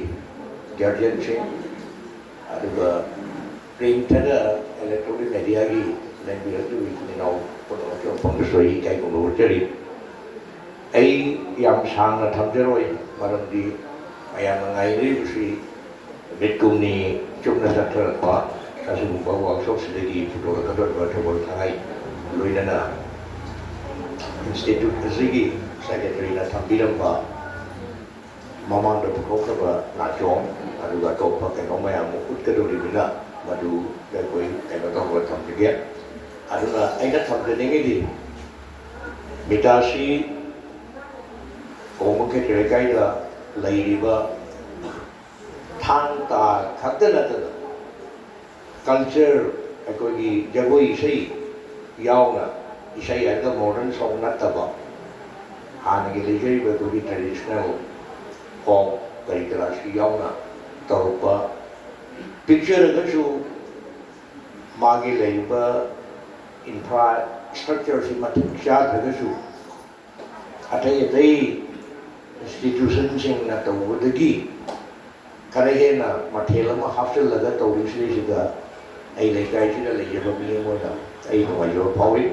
ꯒꯥꯔꯖꯤꯌꯟꯁꯤꯡ, ꯑꯗꯨꯒ ꯄ꯭ꯔꯤꯟꯠ ꯅꯠꯇ꯭ꯔꯒ ꯏꯂꯦꯛꯇ꯭ꯔꯣꯅꯤꯛ ꯃꯦꯗꯤꯌꯥꯒꯤ ꯂꯦꯡꯕꯤꯔꯛꯂꯤꯕ ꯏꯆꯤꯟ ꯏꯅꯥꯎ ꯄꯨꯝꯅꯃꯛꯀꯤ ꯃꯐꯝꯗꯁꯨ ꯑꯩ ꯏꯀꯥꯏ ꯈꯨꯝꯅꯕ ꯎꯠꯆꯔꯤ꯫ ꯑꯩ ꯌꯥꯝ ꯁꯥꯡꯅ ꯊꯝꯖꯔꯣꯏ, ꯃꯔꯝꯗꯤ ꯃꯌꯥꯝꯅ ꯉꯥꯏꯅꯔꯤꯕꯁꯤ ꯅꯨꯃꯤꯠ ꯀꯨꯟꯅꯤ ꯆꯨꯞꯅ ꯆꯠꯊꯔꯛꯄ ꯑꯁꯤꯒꯨꯝꯕ ꯋꯥꯛꯁꯣꯞꯁꯤꯗꯒꯤ ꯄꯨꯊꯣꯔꯛꯀꯗꯧꯔꯤꯕ ꯊꯧꯒꯜ ꯊꯉꯥꯏ, ꯂꯣꯏꯅꯅ ꯏꯟꯁꯇꯤꯇ꯭ꯌꯨꯠ ꯑꯁꯤꯒꯤ ꯁꯦꯀ꯭ꯔꯦꯇꯔꯤꯅ ꯊꯝꯕꯤꯔꯝꯕ ꯃꯃꯥꯡꯗ ꯄꯨꯊꯣꯛꯈ꯭ꯔꯕ ꯅꯥꯆꯣꯝ, ꯑꯗꯨꯒ ꯑꯇꯣꯞꯄ ꯀꯩꯅꯣ ꯃꯌꯥꯝ ꯑꯃ ꯎꯠꯀꯗꯧꯔꯤꯕꯅꯤꯅ, ꯃꯗꯨ ꯑꯩꯈꯣꯏ ꯀꯩꯅꯣ ꯇꯧꯔꯒ ꯊꯝꯖꯒꯦ꯫ ꯑꯗꯨꯅ ꯑꯩꯅ ꯊꯝꯖꯅꯤꯡꯉꯤꯗꯤ, ꯃꯤꯇꯥꯁꯤ ꯀꯣꯡꯕ ꯈꯦꯇ꯭ꯔꯤ ꯂꯩꯀꯥꯏꯗ ꯂꯩꯔꯤꯕ ꯊꯥꯡ ꯇꯥ ꯈꯛꯇ ꯅꯠꯇꯅ, ꯀꯜꯆꯔ, ꯑꯩꯈꯣꯏꯒꯤ ꯖꯒꯣꯏ ꯏꯁꯩ ꯌꯥꯎꯅ, ꯏꯁꯩ ꯍꯥꯏꯔꯒ ꯃꯣꯗꯔꯟ ꯁꯣꯡ ꯅꯠꯇꯕ, ꯍꯥꯟꯅꯒꯤ ꯂꯩꯖꯔꯤꯕ ꯑꯩꯈꯣꯏꯒꯤ ꯇ꯭ꯔꯦꯗꯤꯁꯅꯦꯜ ꯐꯣꯛ ꯀꯔꯤ ꯀꯔꯥꯁꯤ ꯌꯥꯎꯅ ꯇꯧꯔꯛꯄ, ꯄꯤꯛꯆꯔꯒꯁꯨ ꯃꯥꯒꯤ ꯂꯩꯔꯤꯕ ꯏꯟꯐ꯭ꯔꯥ ꯏꯁꯇ꯭ꯔꯛꯆꯔꯁꯤ ꯃꯇꯤꯛ ꯆꯥꯗ꯭ꯔꯒꯁꯨ, ꯑꯇꯩ ꯑꯇꯩ ꯏꯟꯁꯇꯤꯇ꯭ꯌꯨꯁꯟꯁꯤꯡꯅ ꯇꯧꯕꯗꯒꯤ ꯈꯔ ꯍꯦꯟꯅ ꯃꯊꯦꯜ ꯑꯃ ꯍꯥꯞꯆꯤꯜꯂꯒ ꯇꯧꯔꯤꯁꯤꯗꯩꯁꯤꯗ, ꯑꯩ ꯂꯩꯀꯥꯏꯁꯤꯗ ꯂꯩꯖꯕ ꯃꯤ ꯑꯃ ꯑꯣꯏꯅ ꯑꯩ ꯅꯨꯡꯉꯥꯏꯖꯕ ꯐꯥꯎꯏ꯫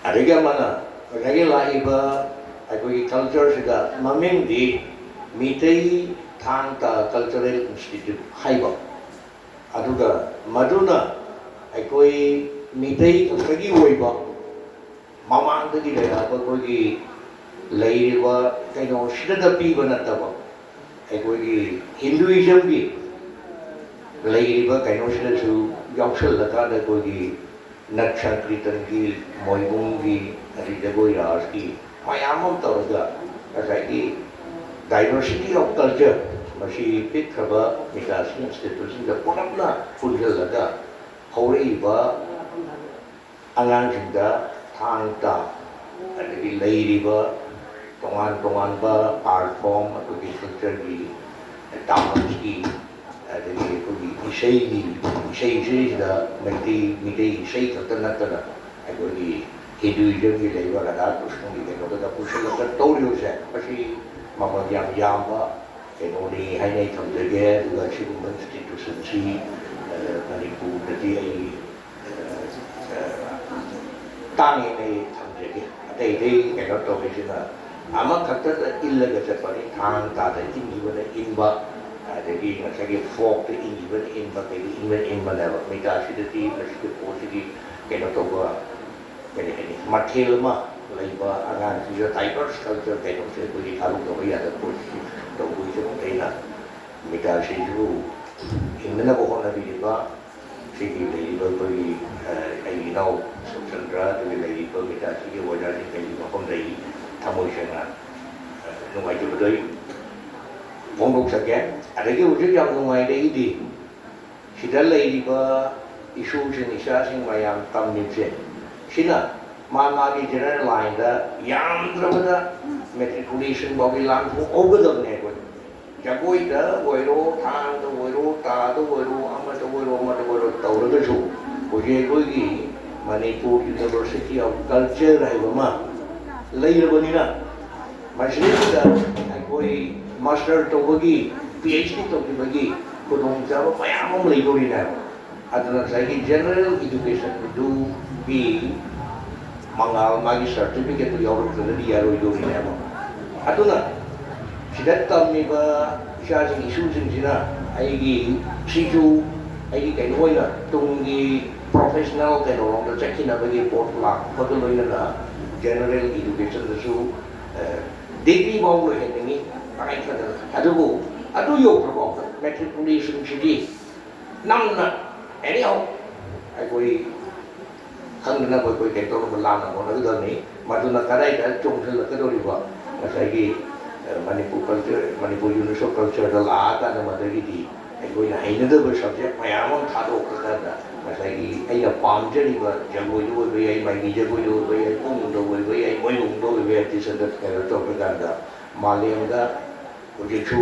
ꯑꯗꯒꯤ ꯑꯃꯅ, ꯉꯁꯥꯏꯒꯤ ꯂꯥꯛꯏꯕ ꯑꯩꯈꯣꯏꯒꯤ ꯀꯜꯆꯔꯁꯤꯗ ꯃꯃꯤꯡꯗꯤ ꯃꯤꯇꯩ ꯊꯥꯡ ꯇꯥ ꯀꯜꯆꯔꯦꯜ ꯏꯟꯁꯇꯤꯇ꯭ꯌꯨꯠ ꯍꯥꯏꯕ, ꯑꯗꯨꯒ ꯃꯗꯨꯅ ꯑꯩꯈꯣꯏ ꯃꯤꯇꯩ ꯈꯛꯇꯒꯤ ꯑꯣꯏꯕ, ꯃꯃꯥꯡꯗꯒꯤ ꯂꯩꯔꯛꯑꯕ ꯑꯩꯈꯣꯏꯒꯤ ꯂꯩꯔꯤꯕ ꯀꯩꯅꯣꯁꯤꯗ ꯄꯤꯕ ꯅꯠꯇꯕ, ꯑꯩꯈꯣꯏꯒꯤ ꯍꯤꯟꯗꯨꯏꯖꯝꯒꯤ ꯂꯩꯔꯤꯕ ꯀꯩꯅꯣꯁꯤꯗꯁꯨ ꯌꯥꯎꯁꯜꯂꯀꯥꯟꯗ, ꯑꯩꯈꯣꯏꯒꯤ ꯅꯠ ꯁꯪꯀ꯭ꯔꯤꯇꯟꯒꯤ, ꯃꯣꯏꯕꯨꯡꯒꯤ, ꯑꯗꯩ ꯖꯒꯣꯏ ꯔꯥꯁꯀꯤ ꯃꯌꯥꯝ ꯑꯃ ꯇꯧꯔꯒ, ꯉꯁꯥꯏꯒꯤ diversity of culture, ꯃꯁꯤ ꯄꯤꯛꯈ꯭ꯔꯕ ꯃꯤꯇꯥꯁꯤ ꯏꯟꯁꯇꯤꯇ꯭ꯌꯨꯠꯁꯤꯡꯗ ꯄꯨꯂꯞꯅ ꯄꯨꯟꯁꯤꯜꯂꯒ, ꯍꯧꯔꯛꯏꯕ ꯑꯉꯥꯡꯁꯤꯡꯗ ꯊꯥꯡ ꯇꯥ, ꯑꯗꯒꯤ ꯂꯩꯔꯤꯕ ꯇꯣꯉꯥꯟ ꯇꯣꯉꯥꯟꯕ art form, ꯑꯩꯈꯣꯏꯒꯤ ꯀꯜꯆꯔꯒꯤ, ꯗꯥꯟꯁꯀꯤ, ꯑꯗꯒꯤ ꯑꯩꯈꯣꯏꯒꯤ ꯏꯁꯩꯒꯤ, ꯏꯁꯩꯁꯤꯗ ꯃꯩꯇꯩ, ꯃꯤꯇꯩ ꯏꯁꯩ ꯈꯛꯇ ꯅꯠꯇꯅ, ꯑꯩꯈꯣꯏꯒꯤ ꯍꯤꯟꯗꯨꯏꯖꯝꯒꯤ ꯂꯩꯕ ꯔꯥꯙꯥ ꯀ꯭ꯔꯤꯁꯅꯒꯤ ꯀꯩꯅꯣꯗꯨꯗ ꯄꯨꯁꯤꯜꯂꯒ ꯇꯧꯔꯤꯕꯁꯦ, ꯃꯁꯤ ꯃꯃꯜ ꯌꯥꯝ ꯌꯥꯝꯕ ꯀꯩꯅꯣꯅꯤ ꯍꯥꯏꯅ ꯑꯩ ꯊꯝꯖꯒꯦ꯫ ꯑꯗꯨꯒ ꯁꯤꯒꯨꯝꯕ ꯏꯟꯁꯇꯤꯇ꯭ꯌꯨꯁꯟꯁꯤ, ꯑ, ꯃꯅꯤꯄꯨꯔꯗꯗꯤ ꯑꯩ, ꯑ, ꯑ, ꯇꯥꯡꯉꯦꯅ ꯑꯩ ꯊꯝꯖꯒꯦ꯫ ꯑꯇꯩ ꯑꯇꯩ ꯀꯩꯅꯣ ꯇꯧꯔꯤꯁꯤꯅ ꯑꯃꯈꯛꯇꯗ ꯏꯜꯂꯒ ꯆꯠꯄꯅꯤ꯫ ꯊꯥꯡ ꯇꯥꯗ ꯏꯟꯈꯤꯕꯅ ꯏꯟꯕ, ꯑꯗꯒꯤ ꯉꯁꯥꯏꯒꯤ ꯐꯣꯛꯇ ꯏꯟꯈꯤꯕꯅ ꯏꯟꯕ, ꯀꯩꯗ ꯏꯟꯕꯅ ꯏꯟꯕꯅꯦꯕ꯫ ꯃꯤꯗꯥꯁꯤꯗꯗꯤ ꯃꯁꯤꯒꯤ ꯄꯣꯠꯁꯤꯒꯤ ꯀꯩꯅꯣ ꯇꯧꯕ, ꯀꯔꯤ ꯍꯥꯏꯅꯤ, ꯃꯊꯦꯜ ꯑꯃ ꯂꯩꯕ, ꯑꯉꯥꯡꯁꯤꯡꯁꯤꯗ ꯗꯥꯏꯚꯔꯁ ꯀꯜꯆꯔ ꯀꯩꯅꯣꯁꯦ ꯑꯩꯈꯣꯏꯒꯤ ꯊꯥꯗꯣꯛꯇꯕ ꯌꯥꯗꯕ ꯄꯣꯠꯁꯤ ꯇꯧꯕꯒꯤꯗꯃꯛꯇ ꯑꯩꯅ ꯃꯤꯗꯥꯁꯤꯁꯨ ꯍꯤꯡꯅꯅꯕ ꯍꯣꯠꯅꯕꯤꯔꯤꯕ ꯁꯤꯒꯤ ꯂꯩꯔꯤꯕ ꯑꯩꯈꯣꯏꯒꯤ, ꯑ, ꯑꯩꯒꯤ ꯏꯅꯥꯎ ꯁꯨꯔꯆꯟꯗ꯭ꯔ, ꯑꯗꯨꯒ ꯂꯩꯔꯤꯕ ꯃꯤꯗꯥꯁꯤꯒꯤ ꯑꯣꯖꯥꯁꯤꯡ ꯀꯩꯒꯤ ꯃꯐꯝꯗ ꯑꯩ ꯊꯃꯣꯏ ꯁꯦꯡꯅ, ꯑ, ꯅꯨꯡꯉꯥꯏꯖꯕꯗꯣ ꯑꯩ ꯐꯣꯡꯗꯣꯛꯆꯒꯦ꯫ ꯑꯗꯒꯤ ꯍꯧꯖꯤꯛ ꯌꯥꯝ ꯅꯨꯡꯉꯥꯏꯔꯛꯏꯗꯤ ꯁꯤꯗ ꯂꯩꯔꯤꯕ ꯏꯁꯨꯁꯤꯡ, ꯏꯆꯥꯁꯤꯡ ꯃꯌꯥꯝ ꯇꯝꯃꯤꯕꯁꯦ, ꯁꯤꯅ ꯃꯥ ꯃꯥꯒꯤ ꯖꯦꯅꯔꯦꯜ ꯂꯥꯏꯟꯗ ꯌꯥꯝꯗ꯭ꯔꯕꯗ ꯃꯦꯇ꯭ꯔꯤꯀꯨꯂꯦꯁꯟ ꯐꯥꯎꯒꯤ ꯂꯥꯟ ꯊꯣꯛꯍꯧꯒꯗꯕꯅꯦ꯫ ꯑꯩꯈꯣꯏ ꯖꯒꯣꯏꯗ ꯑꯣꯏꯔꯣ, ꯊꯥꯡꯗ ꯑꯣꯏꯔꯣ, ꯇꯥꯗ ꯑꯣꯏꯔꯣ, ꯑꯃꯗ ꯑꯣꯏꯔꯣ, ꯑꯃꯗ ꯑꯣꯏꯔꯣ ꯇꯧꯔꯒꯁꯨ, ꯍꯧꯖꯤꯛ ꯑꯩꯈꯣꯏꯒꯤ ꯃꯅꯤꯄꯨꯔ ꯌꯨꯅꯤꯚꯔꯁꯤꯇꯤ ꯑꯣꯐ ꯀꯜꯆꯔ ꯍꯥꯏꯕ ꯑꯃ ꯂꯩꯔꯕꯅꯤꯅ, ꯃꯁꯤꯗꯩꯁꯤꯗ ꯑꯩꯈꯣꯏ ꯃꯥꯁꯇꯔ ꯇꯧꯕꯒꯤ, ꯄꯤ ꯑꯩꯆ ꯗꯤ ꯇꯧꯈꯤꯕꯒꯤ ꯈꯨꯗꯣꯡꯆꯥꯕ ꯃꯌꯥꯝ ꯑꯃ ꯂꯩꯗꯣꯔꯤꯅꯦꯕ꯫ ꯑꯗꯨꯅ ꯉꯁꯥꯏꯒꯤ ꯖꯦꯅꯔꯦꯜ ꯏꯗꯨꯀꯦꯁꯟꯗꯨꯒꯤ ꯃꯉꯥꯜ, ꯃꯥꯒꯤ ꯁꯥꯔꯇꯤꯐꯤꯀꯦꯠꯇꯨ ꯌꯥꯎꯔꯛꯇ꯭ꯔꯒꯗꯤ ꯌꯥꯔꯣꯏꯗꯣꯔꯤꯅꯦꯕ꯫ ꯑꯗꯨꯅ ꯁꯤꯗ ꯇꯝꯃꯤꯕ ꯏꯆꯥꯁꯤꯡ, ꯏꯁꯨꯁꯤꯡꯁꯤꯅ ꯑꯩꯒꯤ ꯁꯤꯁꯨ ꯑꯩꯒꯤ ꯀꯩꯅꯣ ꯑꯣꯏꯅ ꯇꯨꯡꯒꯤ ꯄ꯭ꯔꯣꯐꯦꯁꯅꯦꯜ ꯀꯩꯅꯣꯔꯣꯝꯗ ꯆꯠꯈꯤꯅꯕꯒꯤ ꯄꯣꯠ ꯂꯥꯛꯄꯒ ꯂꯣꯏꯅꯅ ꯖꯦꯅꯔꯦꯜ ꯏꯗꯨꯀꯦꯁꯟꯗꯁꯨ, ꯑ, ꯗꯤꯒ꯭ꯔꯤ ꯐꯥꯎ ꯂꯣꯏꯍꯟꯅꯤꯡꯉꯤ ꯇꯉꯥꯏ ꯐꯗꯅ꯫ ꯑꯗꯨꯕꯨ ꯑꯗꯨ ꯌꯧꯈ꯭ꯔꯐꯥꯎꯗ ꯃꯦꯇ꯭ꯔꯤꯀꯨꯂꯦꯁꯟꯁꯤꯗꯤ ꯅꯝꯅ, ꯑꯦꯅꯤ ꯍꯥꯎ, ꯑꯩꯈꯣꯏ ꯈꯪꯗꯅꯕ ꯑꯩꯈꯣꯏ ꯀꯩꯅꯣ ꯇꯧꯅꯕ ꯂꯥꯟꯅ ꯍꯣꯠꯅꯒꯗꯕꯅꯤ꯫ ꯃꯗꯨꯅ ꯀꯗꯥꯏꯗ ꯆꯣꯡꯁꯤꯜꯂꯛꯀꯗꯧꯔꯤꯕ ꯉꯁꯥꯏꯒꯤ, ꯑ, ꯃꯅꯤꯄꯨꯔ ꯀꯜꯆꯔ, ꯃꯅꯤꯄꯨꯔ ꯌꯨꯅꯤꯚꯔꯁꯦꯜ ꯀꯜꯆꯔꯗ ꯂꯥꯛꯑꯀꯥꯟꯗ ꯃꯗꯒꯤꯗꯤ ꯑꯩꯈꯣꯏꯅ ꯍꯩꯅꯗꯕ ꯁꯕꯖꯦꯛ ꯃꯌꯥꯝ ꯑꯃ ꯊꯥꯗꯣꯛꯈ꯭ꯔꯀꯥꯟꯗ ꯉꯁꯥꯏꯒꯤ ꯑꯩꯅ ꯄꯥꯝꯖꯔꯤꯕ ꯖꯒꯣꯏꯗ ꯑꯣꯏꯕ ꯌꯥꯏ, ꯃꯥꯏꯕꯤ ꯖꯒꯣꯏꯗ ꯑꯣꯏꯕ ꯌꯥꯏ, ꯄꯨꯡꯗ ꯑꯣꯏꯕ ꯌꯥꯏ, ꯃꯣꯏꯕꯨꯡꯗ ꯑꯣꯏꯕ ꯌꯥꯏ, ꯇꯤꯁꯟꯗ ꯀꯩꯅꯣ ꯇꯧꯔꯀꯥꯟꯗ ꯃꯥꯂꯦꯝꯗ ꯍꯧꯖꯤꯛꯁꯨ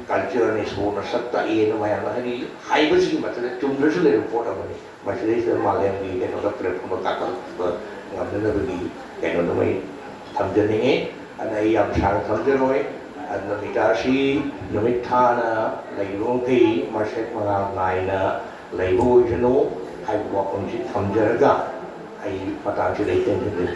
ꯀꯜꯆꯔꯅꯤ, ꯏꯁꯄꯣꯔꯠꯅ ꯁꯛ ꯇꯥꯛꯑꯦꯅ ꯃꯌꯥꯝꯅ ꯍꯥꯏꯗꯤ ꯍꯥꯏꯕꯁꯤꯒꯤ ꯃꯊꯛꯇ ꯆꯨꯝꯅꯁꯨ ꯂꯩꯕ ꯄꯣꯠ ꯑꯃꯅꯤ꯫ ꯃꯁꯤꯗꯩꯁꯤꯗ ꯃꯥꯂꯦꯝꯒꯤ ꯀꯩꯅꯣꯗ ꯄ꯭ꯂꯦꯠꯐꯣꯝꯗ ꯀꯥꯈꯠꯂꯛꯄ ꯉꯝꯅꯅꯕꯒꯤ ꯀꯩꯅꯣꯗꯣ ꯑꯩ ꯊꯝꯖꯅꯤꯡꯉꯤ꯫ ꯑꯗꯨꯅ ꯑꯩ ꯌꯥꯝ ꯁꯥꯡꯅ ꯊꯝꯖꯔꯣꯏ꯫ ꯑꯗꯨꯅ ꯃꯤꯇꯥꯁꯤ ꯅꯨꯃꯤꯠ ꯊꯥꯅ ꯂꯩꯔꯤꯕ ꯃꯈꯩ ꯃꯁꯦꯛ ꯃꯉꯥꯜ ꯅꯥꯏꯅ ꯂꯩꯕ ꯑꯣꯏꯁꯅꯨ ꯍꯥꯏꯕ ꯋꯥꯐꯝꯁꯤ ꯊꯝꯖꯔꯒ ꯑꯩ ꯃꯇꯥꯡꯁꯤꯗ ꯑꯩ ꯇꯦꯟꯁꯤꯟꯖꯒꯦ꯫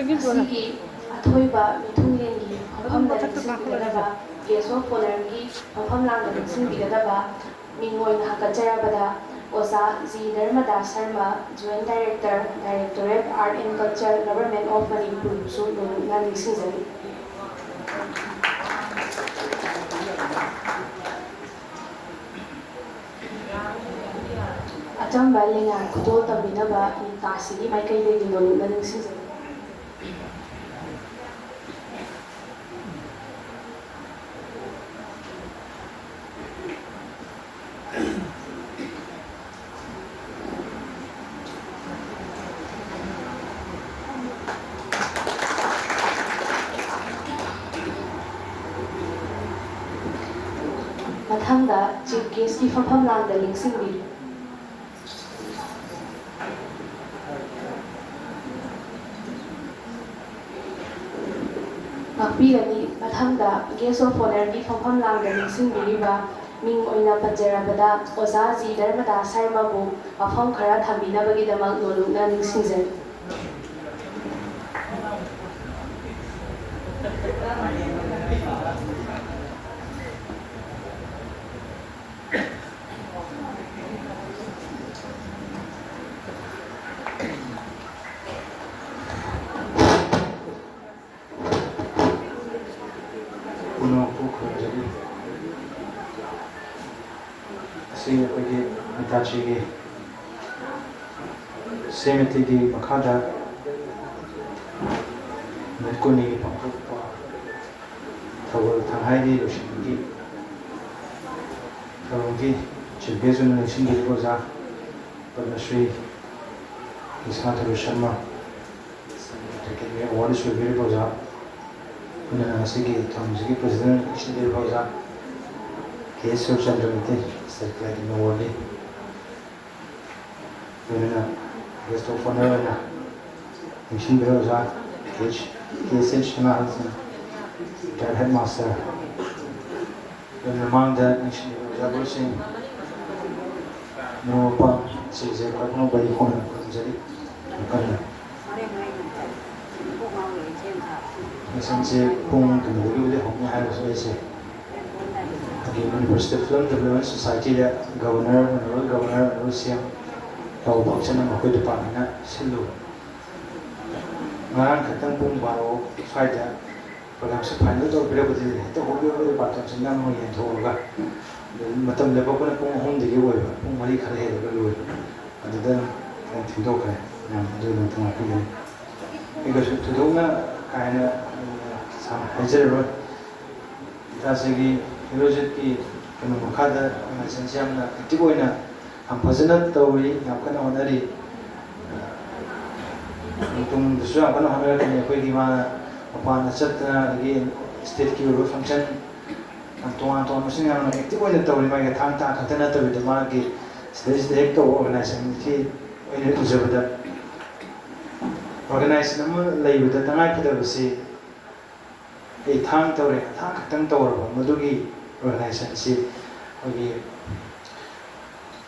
ꯉꯁꯤꯒꯤ ꯑꯊꯣꯏꯕ ꯃꯤꯊꯨꯡꯂꯦꯟꯒꯤ ꯐꯝꯐꯝꯗ ꯂꯦꯡꯁꯤꯟꯕꯤꯒꯗꯕ ꯒꯦꯁ ꯑꯣꯐ ꯑꯣꯅꯔꯒꯤ ꯐꯝꯐꯝ ꯂꯥꯡꯗ ꯂꯦꯡꯁꯤꯟꯕꯤꯒꯗꯕ ꯃꯤꯡ ꯑꯣꯏꯅ ꯍꯪꯒꯠꯆꯔꯕꯗ ꯑꯣꯖꯥ G Dharmadas Sharma, joint director, directorate art and culture, government of ꯃꯅꯤꯄꯨꯔꯕꯨꯁꯨ ꯅꯣꯂꯨꯛꯅ ꯅꯤꯡꯁꯤꯡꯖꯔꯤ꯫ ꯑꯆꯝꯕ ꯂꯦꯡꯌꯥꯟ ꯈꯨꯗꯣꯜ ꯇꯝꯕꯤꯅꯕ ꯃꯤꯇꯥꯁꯤꯒꯤ ꯃꯥꯏꯀꯩꯗꯒꯤ ꯅꯣꯂꯨꯛꯅ ꯅꯤꯡꯁꯤꯡꯖꯔꯤ꯫ ꯃꯊꯪꯗ ꯆꯤꯐ ꯒꯦꯁꯀꯤ ꯐꯝꯐꯝ ꯂꯥꯡꯗ ꯂꯦꯡꯁꯤꯟꯕꯤꯔꯤ꯫ ꯉꯥꯛꯄꯤꯒꯅꯤ꯫ ꯃꯊꯪꯗ ꯒꯦꯁ ꯑꯣꯐ ꯑꯣꯅꯔꯒꯤ ꯐꯝꯐꯝ ꯂꯥꯡꯗ ꯂꯦꯡꯁꯤꯟꯕꯤꯔꯤꯕ ꯃꯤꯡ ꯑꯣꯏꯅ ꯄꯟꯖꯔꯕꯗ ꯑꯣꯖꯥ ꯖꯤ ꯙꯔꯃꯗꯥꯁ ꯁꯔꯃꯕꯨ ꯋꯥꯐꯝ ꯈꯔ ꯊꯝꯕꯤꯅꯕꯒꯤꯗꯃꯛ ꯅꯣꯂꯨꯛꯅ ꯅꯤꯡꯁꯤꯡꯖꯔꯤ꯫ ꯄꯨꯝꯅꯃꯛꯄꯨ ꯈꯨꯔꯨꯝꯖꯔꯤ꯫ ꯁꯤ ꯑꯩꯈꯣꯏꯒꯤ ꯍꯤꯇꯥꯆꯤꯒꯤ ꯁꯦꯃꯤꯇꯤꯒꯤ ꯃꯈꯥꯗ ꯅꯨꯃꯤꯠ ꯀꯨꯟꯅꯤꯒꯤ ꯄꯥꯡꯊꯣꯛꯄ ꯊꯧꯒꯜ ꯊꯪꯍꯥꯏꯒꯤ ꯂꯣꯏꯁꯤꯟꯕꯒꯤ ꯊꯧꯔꯝꯒꯤ ꯆꯤꯐ ꯒꯦꯁ ꯑꯣꯏꯅ ꯂꯦꯡꯁꯤꯟꯕꯤꯔꯤꯕ ꯑꯣꯖꯥ ꯄꯗꯃꯁ꯭ꯔꯤ ꯅꯤꯁꯥ ꯊꯔꯨ ꯁꯔꯃ, ꯑꯦꯀꯥꯗꯃꯤ ꯑꯦꯋꯥꯔꯗ ꯂꯣꯏꯕꯤꯔꯤꯕ ꯑꯣꯖꯥ, ꯂꯣꯏꯅꯅ ꯉꯁꯤꯒꯤ ꯊꯧꯔꯝꯁꯤꯒꯤ ꯄ꯭ꯔꯁꯤꯗꯦꯟ ꯂꯦꯡꯁꯤꯟꯕꯤꯔꯤꯕ ꯑꯣꯖꯥ ꯀꯦ ꯁꯨꯔꯆꯟꯗ꯭ꯔ ꯃꯩꯇꯩ, ꯁꯦꯀ꯭ꯔꯦꯇꯔꯤ ꯑꯦꯋꯥꯔꯗꯤ, ꯂꯣꯏꯅꯅ ꯒꯦꯁ ꯑꯣꯐ ꯑꯣꯅꯔ ꯑꯣꯏꯅ ꯂꯦꯡꯁꯤꯟꯕꯤꯔꯤꯕ ꯑꯣꯖꯥ ꯀꯦ ꯑꯦꯁ ꯑꯦꯁ ꯁꯅꯥꯍꯟ, ꯔꯤꯇꯥꯌꯔ ꯍꯦꯗ ꯃꯥꯁꯇꯔ, ꯃꯃꯥꯡꯗ ꯅꯤꯡꯁꯤꯡꯂꯤꯕ ꯑꯣꯖꯥ ꯒꯨꯔꯨꯁꯤꯡ, ꯃꯔꯨꯞ ꯃꯄꯥꯡꯁꯤꯡꯁꯦ ꯈ꯭ꯋꯥꯏ ꯈꯨꯅꯧꯕ ꯑꯩ ꯈꯣꯡꯅ ꯈꯨꯔꯨꯝꯖꯔꯤ꯫ ꯌꯥꯝ ꯀꯟꯅ꯫ ꯂꯦꯁꯟꯁꯦ ꯄꯨꯡ ꯀꯩꯅꯣꯗꯒꯤꯕꯨꯗꯤ ꯍꯧꯅꯤ ꯍꯥꯏꯔꯁꯨ ꯑꯩꯁꯦ ꯑꯩꯈꯣꯏꯒꯤ ꯃꯅꯤꯄꯨꯔ ꯁ꯭ꯇꯦꯠ ꯐꯤꯂꯝ ꯗꯤꯕ꯭ꯂꯞꯃꯦꯟ ꯁꯣꯁꯥꯏꯇꯤꯗ governor, honourable governor, honourable C M ꯇꯧꯕ ꯐꯪꯁꯟ ꯑꯃ ꯑꯩꯈꯣꯏ ꯗꯤꯄꯥꯔꯠꯃꯦꯟꯅ ꯁꯤꯜꯂꯨꯕ꯫ ꯉꯔꯥꯡ ꯈꯛꯇꯪ ꯄꯨꯡ ꯕꯥꯔꯣ ꯁ꯭ꯋꯥꯏꯗ ꯄ꯭ꯔꯣꯒ꯭ꯔꯥꯝꯁꯦ ꯐꯥꯏꯅꯦꯜ ꯇꯧꯕꯤꯔꯕꯗꯤ ꯍꯦꯛꯇ ꯍꯣꯕꯦ ꯍꯣꯕꯦ ꯗꯤꯄꯥꯔꯠꯃꯦꯟꯁꯦ ꯅꯪ ꯑꯃ ꯌꯦꯟꯊꯣꯛꯑꯒ, ꯑꯗꯨ ꯃꯇꯝ ꯂꯦꯞꯄꯛꯄꯅ ꯄꯨꯡ ꯑꯍꯨꯝꯗꯒꯤ ꯑꯣꯏꯕ, ꯄꯨꯡ ꯃꯔꯤ ꯈꯔ ꯍꯦꯜꯂꯒ ꯂꯣꯏꯕ꯫ ꯑꯗꯨꯗ ꯈꯤꯇꯪ ꯊꯦꯡꯗꯣꯛꯈ꯭ꯔꯦ꯫ ꯃꯌꯥꯝ ꯑꯗꯨꯒꯤꯗꯃꯛꯇ ꯉꯥꯛꯄꯤꯒꯅꯤ꯫ ꯑꯩ ꯀꯩꯁꯨ ꯊꯣꯏꯗꯣꯛꯅ ꯀꯥ ꯍꯦꯟꯅ, ꯑ, ꯁꯥꯡꯅ ꯍꯥꯏꯖꯔꯔꯣꯏ꯫ ꯏꯇꯥꯁꯤꯒꯤ ꯍꯦꯔꯣꯖꯤꯠꯀꯤ ꯀꯩꯅꯣ ꯃꯈꯥꯗ ꯑꯣꯔꯒꯅꯥꯏꯖꯦꯁꯟꯁꯤ ꯌꯥꯝꯅ ꯑꯦꯛꯇꯤꯚ ꯑꯣꯏꯅ ꯌꯥꯝ ꯐꯖꯅ ꯇꯧꯔꯤ, ꯌꯥꯝ ꯀꯟꯅ ꯍꯣꯠꯅꯔꯤ꯫ ꯇꯨꯡꯗꯁꯨ ꯌꯥꯝ ꯀꯟꯅ ꯍꯣꯠꯅꯔꯛꯀꯅꯤ꯫ ꯑꯩꯈꯣꯏꯒꯤ ꯃꯥꯅ ꯃꯄꯥꯟꯗ ꯆꯠꯇꯅ, ꯑꯗꯒꯤ ꯁ꯭ꯇꯦꯠꯀꯤ ꯑꯣꯏꯕ ꯐꯪꯁꯟ ꯌꯥꯝ ꯇꯣꯉꯥꯟ ꯇꯣꯉꯥꯟꯕꯁꯤꯡ ꯌꯥꯝꯅ ꯑꯦꯛꯇꯤꯚ ꯑꯣꯏꯅ ꯇꯧꯔꯤ꯫ ꯃꯥꯒꯤ ꯊꯥꯡ ꯇꯥ ꯈꯛꯇ ꯅꯠꯇꯕꯤꯗ, ꯃꯥꯒꯤ ꯁꯤꯗꯩꯁꯤꯗ ꯍꯦꯛ ꯇꯧꯕ ꯑꯣꯔꯒꯅꯥꯏꯖꯦꯁꯟꯁꯤ ꯑꯩꯅ ꯎꯖꯕꯗ, ꯑꯣꯔꯒꯅꯥꯏꯖꯦꯁꯟ ꯑꯃ ꯂꯩꯕꯗ ꯇꯉꯥꯏ ꯐꯗꯕꯁꯤ ꯑꯩ ꯊꯥꯡ ꯇꯧꯔꯦ, ꯊꯥꯡ ꯈꯛꯇꯪ ꯇꯧꯔꯕ ꯃꯗꯨꯒꯤ ꯑꯣꯔꯒꯅꯥꯏꯖꯦꯁꯟꯁꯤ ꯑꯩꯈꯣꯏꯒꯤ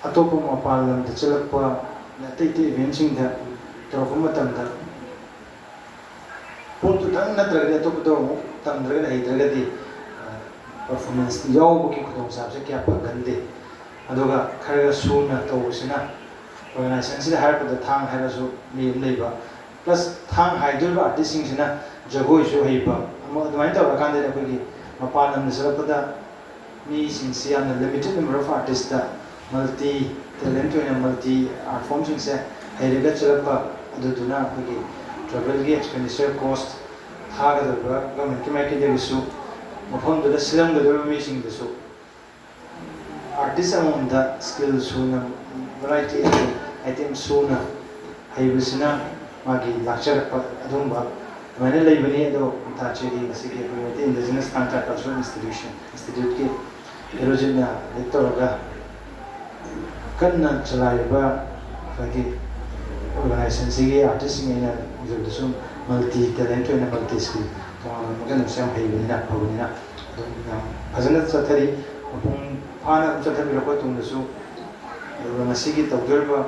ꯑꯇꯣꯞꯄ ꯃꯄꯥꯟ ꯂꯝꯗ ꯆꯠꯂꯛꯄ ꯑꯇꯩ ꯑꯇꯩ ꯏꯚꯦꯟꯁꯤꯡꯗ ꯇꯧꯔꯛꯄ ꯃꯇꯝꯗ ꯄꯣꯠꯇꯨꯗꯪ ꯅꯠꯇ꯭ꯔꯒꯗꯤ ꯑꯇꯣꯞꯄꯗꯣ ꯑꯃꯨꯛ ꯇꯝꯗ꯭ꯔꯒꯗꯤ, ꯍꯩꯇ꯭ꯔꯒꯗꯤ, ꯑ, ꯄꯔꯐꯣꯔꯃꯦꯟꯁ ꯌꯥꯎꯕꯒꯤ ꯈꯨꯗꯣꯡꯆꯥꯕꯁꯦ ꯀꯌꯥ ꯐꯪꯒꯟꯗꯦ꯫ ꯑꯗꯨꯒ ꯈꯔ ꯈꯔ ꯁꯨꯅ ꯇꯧꯕꯁꯤꯅ ꯑꯣꯔꯒꯅꯥꯏꯖꯦꯁꯟꯁꯤꯗ ꯍꯥꯏꯔꯛꯄꯗ ꯊꯥꯡ ꯍꯥꯏꯔꯁꯨ ꯃꯤ ꯑꯃ ꯂꯩꯕ, ꯄ꯭ꯂꯁ ꯊꯥꯡ ꯍꯥꯏꯗꯣꯔꯤꯕ ꯑꯥꯔꯇꯤꯁꯁꯤꯡꯁꯤꯅ ꯖꯒꯣꯏꯁꯨ ꯍꯩꯕ ꯑꯃ, ꯑꯗꯨꯃꯥꯏꯅ ꯇꯧꯔꯀꯥꯟꯗꯗꯤ ꯑꯩꯈꯣꯏꯒꯤ ꯃꯄꯥꯟ ꯂꯝꯗ ꯆꯠꯂꯛꯄꯗ ꯃꯤꯁꯤꯡꯁꯤ ꯌꯥꯝꯅ limited number of artistꯇ ꯃꯜꯇꯤ ꯇꯦꯂꯦꯟꯠ ꯑꯣꯏꯅ ꯃꯜꯇꯤ ꯑꯥꯔꯠ ꯐꯣꯝꯁꯤꯡꯁꯦ ꯍꯩꯔꯒ ꯆꯠꯂꯛꯄ ꯑꯗꯨꯗꯨꯅ ꯑꯩꯈꯣꯏꯒꯤ ꯇ꯭ꯔꯥꯚꯦꯜꯒꯤ ꯑꯦꯛꯁꯄꯦꯟꯗꯤꯆꯔ ꯀꯣꯁ ꯊꯥꯒꯗꯧꯔꯤꯕ ꯒꯃꯦꯟꯠꯀꯤ ꯃꯥꯏꯀꯩꯗꯒꯤꯁꯨ ꯃꯐꯝꯗꯨꯗ ꯁꯤꯜꯂꯝꯒꯗꯧꯔꯤꯕ ꯃꯤꯁꯤꯡꯗꯁꯨ ꯑꯥꯔꯇꯤꯁ ꯑꯃꯃꯝꯗ ꯁ꯭ꯀꯤꯜ ꯁꯨꯅ ꯚꯦꯔꯥꯏꯇꯤ ꯑꯥꯏꯇꯦꯝ ꯁꯨꯅ ꯍꯩꯕꯁꯤꯅ ꯃꯥꯒꯤ ꯂꯥꯛꯆꯔꯛꯄ ꯑꯗꯨꯒꯨꯝꯕ ꯑꯗꯨꯃꯥꯏꯅ ꯂꯩꯕꯅꯤ꯫ ꯑꯗꯣ ꯇꯥꯆꯦꯔꯤ ꯉꯁꯤꯒꯤ ꯑꯩꯈꯣꯏ ꯃꯩꯇꯩ ꯏꯟꯗꯤꯖꯤꯅꯁ ꯊꯥꯡ ꯇꯥ ꯀꯜꯆꯔꯦꯜ ꯏꯟꯁꯇꯤꯇ꯭ꯌꯨꯁꯟ ꯏꯟꯁꯇꯤꯇ꯭ꯌꯨꯠꯀꯤ ꯍꯦꯔꯣꯖꯤꯠꯅ ꯂꯤꯗ ꯇꯧꯔꯒ ꯀꯟꯅ ꯆꯂꯥꯏꯔꯤꯕ ꯑꯩꯈꯣꯏꯒꯤ ꯑꯣꯔꯒꯅꯥꯏꯖꯦꯁꯟꯁꯤꯒꯤ ꯑꯥꯔꯇꯤꯁꯁꯤꯡ ꯑꯩꯅ ꯎꯖꯕꯗꯁꯨ ꯃꯜꯇꯤ ꯇꯦꯂꯦꯟꯠ ꯑꯣꯏꯅ ꯃꯜꯇꯤ ꯁ꯭ꯀꯤꯜ ꯇꯣꯉꯥꯟꯕ ꯃꯈꯜ ꯑꯃꯁꯨ ꯌꯥꯝ ꯍꯩꯕꯅꯤꯅ ꯐꯕꯅꯤꯅ ꯑꯗꯨꯝ ꯌꯥꯝ ꯐꯖꯅ ꯆꯠꯊꯔꯤ꯫ ꯃꯄꯨꯡ ꯐꯥꯅ ꯑꯗꯨꯝ ꯆꯠꯊꯕꯤꯔꯛꯄ ꯇꯨꯡꯗꯁꯨ꯫ ꯑꯗꯨꯒ ꯉꯁꯤꯒꯤ ꯇꯧꯗꯣꯔꯤꯕ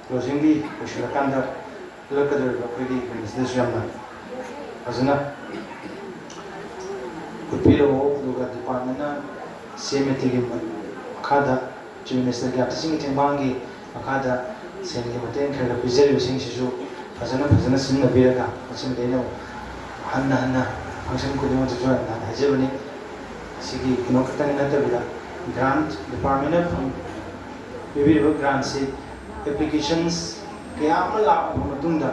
ꯀ꯭ꯂꯣꯖꯤꯡꯒꯤ ꯂꯣꯏꯁꯤꯜꯂꯀꯥꯟꯗ ꯄꯨꯜꯂꯛꯀꯗꯧꯔꯤꯕ ꯑꯩꯈꯣꯏꯒꯤ ꯃꯤꯅꯤꯁꯇꯔꯁꯨ ꯌꯥꯝꯅ ꯐꯖꯅ ꯎꯠꯄꯤꯔꯛꯑꯣ꯫ ꯑꯗꯨꯒ ꯗꯤꯄꯥꯔꯠꯃꯦꯟꯅ ꯁꯤ ꯑꯦꯝ ꯑꯦ ꯇꯤꯒꯤ ꯃꯈꯥꯗ ꯆꯤꯐ ꯃꯤꯅꯤꯁꯇꯔꯒꯤ ꯑꯥꯔꯇꯤꯁꯁꯤꯡꯒꯤ ꯇꯦꯡꯕꯥꯡꯒꯤ ꯃꯈꯥꯗ ꯁꯦꯟꯒꯤ ꯃꯇꯦꯡ ꯈꯔ ꯈꯔ ꯄꯤꯖꯔꯤꯕꯁꯤꯡꯁꯤꯁꯨ ꯐꯖꯅ ꯐꯖꯅ ꯁꯤꯖꯤꯟꯅꯕꯤꯔꯒ ꯃꯁꯤꯃꯗꯤ ꯑꯩꯅ ꯍꯟꯅ ꯍꯟꯅ ꯐꯪꯁꯟ ꯈꯨꯗꯤꯡꯃꯛꯇꯁꯨ ꯍꯟꯅ ꯍꯟꯅ ꯍꯥꯏꯖꯕꯅꯤ꯫ ꯁꯤꯒꯤ ꯀꯩꯅꯣ ꯈꯛꯇꯪ ꯅꯠꯇꯕꯤꯗ ꯒ꯭ꯔꯥꯟꯠ ꯗꯤꯄꯥꯔꯠꯃꯦꯟꯅ ꯐꯪ ꯄꯤꯕꯤꯔꯤꯕ ꯒ꯭ꯔꯥꯟꯁꯤ ꯑꯦꯄ꯭ꯂꯤꯀꯦꯁꯟꯁ ꯀꯌꯥ ꯑꯃ ꯂꯥꯛꯂꯕ ꯃꯇꯨꯡꯗ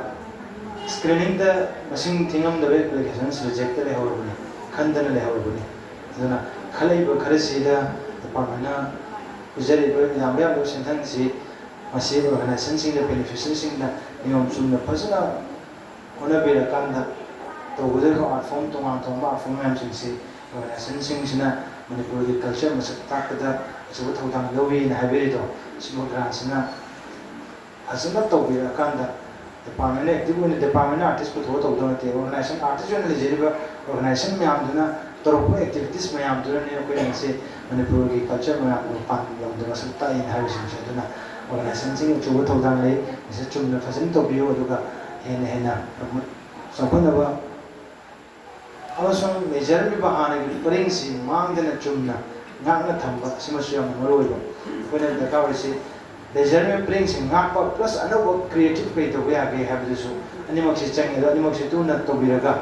ꯁ꯭ꯀ꯭ꯔꯤꯅꯤꯡꯗ ꯃꯁꯤꯡ ꯊꯤꯉꯝꯗꯕ ꯑꯦꯄ꯭ꯂꯤꯀꯦꯁꯟꯁ ꯔꯤꯖꯦꯛꯇ ꯂꯩꯍꯧꯔꯕꯅꯤ, ꯈꯟꯗꯅ ꯂꯩꯍꯧꯔꯕꯅꯤ꯫ ꯑꯗꯨꯅ ꯈꯜꯂꯛꯏꯕ ꯈꯔꯁꯤꯗ ꯗꯤꯄꯥꯔꯠꯃꯦꯟꯅ ꯄꯤꯖꯔꯤꯕ ꯌꯥꯝꯕ ꯌꯥꯝꯗꯕ ꯁꯦꯟꯊꯪꯁꯤ ꯃꯁꯤ ꯑꯣꯔꯒꯅꯥꯏꯖꯦꯁꯟꯁꯤꯡꯗ, ꯕꯦꯅꯤꯐꯤꯁꯔꯤꯁꯤꯡꯗ ꯅꯤꯌꯣꯝ ꯆꯨꯝꯅ ꯐꯖꯅ ꯍꯣꯠꯅꯕꯤꯔꯀꯥꯟꯗ ꯇꯧꯒꯗꯧꯔꯤꯕ ꯑꯥꯔꯠ ꯐꯣꯝ, ꯇꯣꯉꯥꯟ ꯇꯣꯉꯥꯟꯕ ꯑꯥꯔꯠ ꯐꯣꯝ ꯃꯌꯥꯝꯁꯤꯡꯁꯤ ꯑꯣꯔꯒꯅꯥꯏꯖꯦꯁꯟꯁꯤꯡꯁꯤꯅ ꯃꯅꯤꯄꯨꯔꯒꯤ ꯀꯜꯆꯔ ꯃꯁꯛ ꯇꯥꯛꯄꯗ ꯑꯆꯧꯕ ꯊꯧꯗꯥꯡ ꯂꯧꯏꯅ ꯍꯥꯏꯕꯤꯔꯤꯗꯣ, ꯁꯤꯒꯨꯝꯕ ꯒ꯭ꯔꯥꯟꯁꯤꯅ ꯐꯖꯅ ꯇꯧꯕꯤꯔꯛꯑꯀꯥꯟꯗ ꯗꯤꯄꯥꯔꯠꯃꯦꯟꯅ ꯑꯦꯛꯇꯤꯚ ꯑꯣꯏꯅ ꯗꯤꯄꯥꯔꯠꯃꯦꯟꯅ ꯑꯥꯔꯇꯤꯁ ꯄꯨꯊꯣꯛꯑ ꯇꯧꯗꯧ ꯅꯠꯇꯦ꯫ ꯑꯣꯔꯒꯅꯥꯏꯖꯦꯁꯟ, ꯑꯥꯔꯇꯤꯁ ꯑꯣꯏꯅ ꯂꯩꯖꯔꯤꯕ ꯑꯣꯔꯒꯅꯥꯏꯖꯦꯁꯟ ꯃꯌꯥꯝꯗꯨꯅ ꯇꯧꯔꯛꯄ ꯑꯦꯛꯇꯤꯚꯤꯇꯤꯁ ꯃꯌꯥꯝꯗꯨꯅꯅꯦ ꯑꯩꯈꯣꯏꯅ ꯉꯁꯤ ꯃꯅꯤꯄꯨꯔꯒꯤ ꯀꯜꯆꯔ ꯃꯌꯥꯝꯗꯣ ꯃꯄꯥꯟ ꯂꯝꯗ ꯃꯁꯛ ꯇꯥꯛꯏꯅ ꯍꯥꯏꯕꯁꯤꯡꯁꯦ꯫ ꯑꯗꯨꯅ ꯑꯣꯔꯒꯅꯥꯏꯖꯦꯁꯟꯁꯤꯡꯒꯤ ꯑꯆꯧꯕ ꯊꯧꯗꯥꯡ ꯂꯩ꯫ ꯃꯁꯤ ꯆꯨꯝꯅ ꯐꯖꯅ ꯇꯧꯕꯤꯌꯨ, ꯑꯗꯨꯒ ꯍꯦꯟꯅ ꯍꯦꯟꯅ ꯄ꯭ꯔꯃꯣꯠ ꯆꯥꯎꯈꯠꯅꯕ ꯑꯃꯁꯨꯡ ꯂꯩꯖꯔꯝꯃꯤꯕ ꯍꯥꯟꯅꯒꯤ ꯄꯔꯤꯡꯁꯤ ꯃꯥꯡꯗꯅ ꯆꯨꯝꯅ ꯉꯥꯛꯅ ꯊꯝꯕ ꯑꯁꯤꯃꯁꯨ ꯌꯥꯝꯅ ꯃꯔꯨ ꯑꯣꯏꯕ꯫ ꯑꯩꯈꯣꯏꯅ ꯗꯔꯀꯥꯔ ꯑꯣꯏꯔꯤꯁꯤ ꯂꯩꯖꯔꯝꯃꯤꯕ ꯄꯔꯤꯡꯁꯤ ꯉꯥꯛꯄ plus ꯑꯅꯧꯕ ꯀ꯭ꯔꯤꯌꯦꯇꯤꯞ ꯀꯩ ꯇꯧꯕ ꯌꯥꯒꯦ ꯍꯥꯏꯕꯗꯨꯁꯨ ꯑꯅꯤꯃꯛꯁꯤ ꯆꯪꯉꯤ꯫ ꯑꯗꯣ ꯑꯅꯤꯃꯛꯁꯤ ꯇꯨꯅ ꯇꯧꯕꯤꯔꯒ,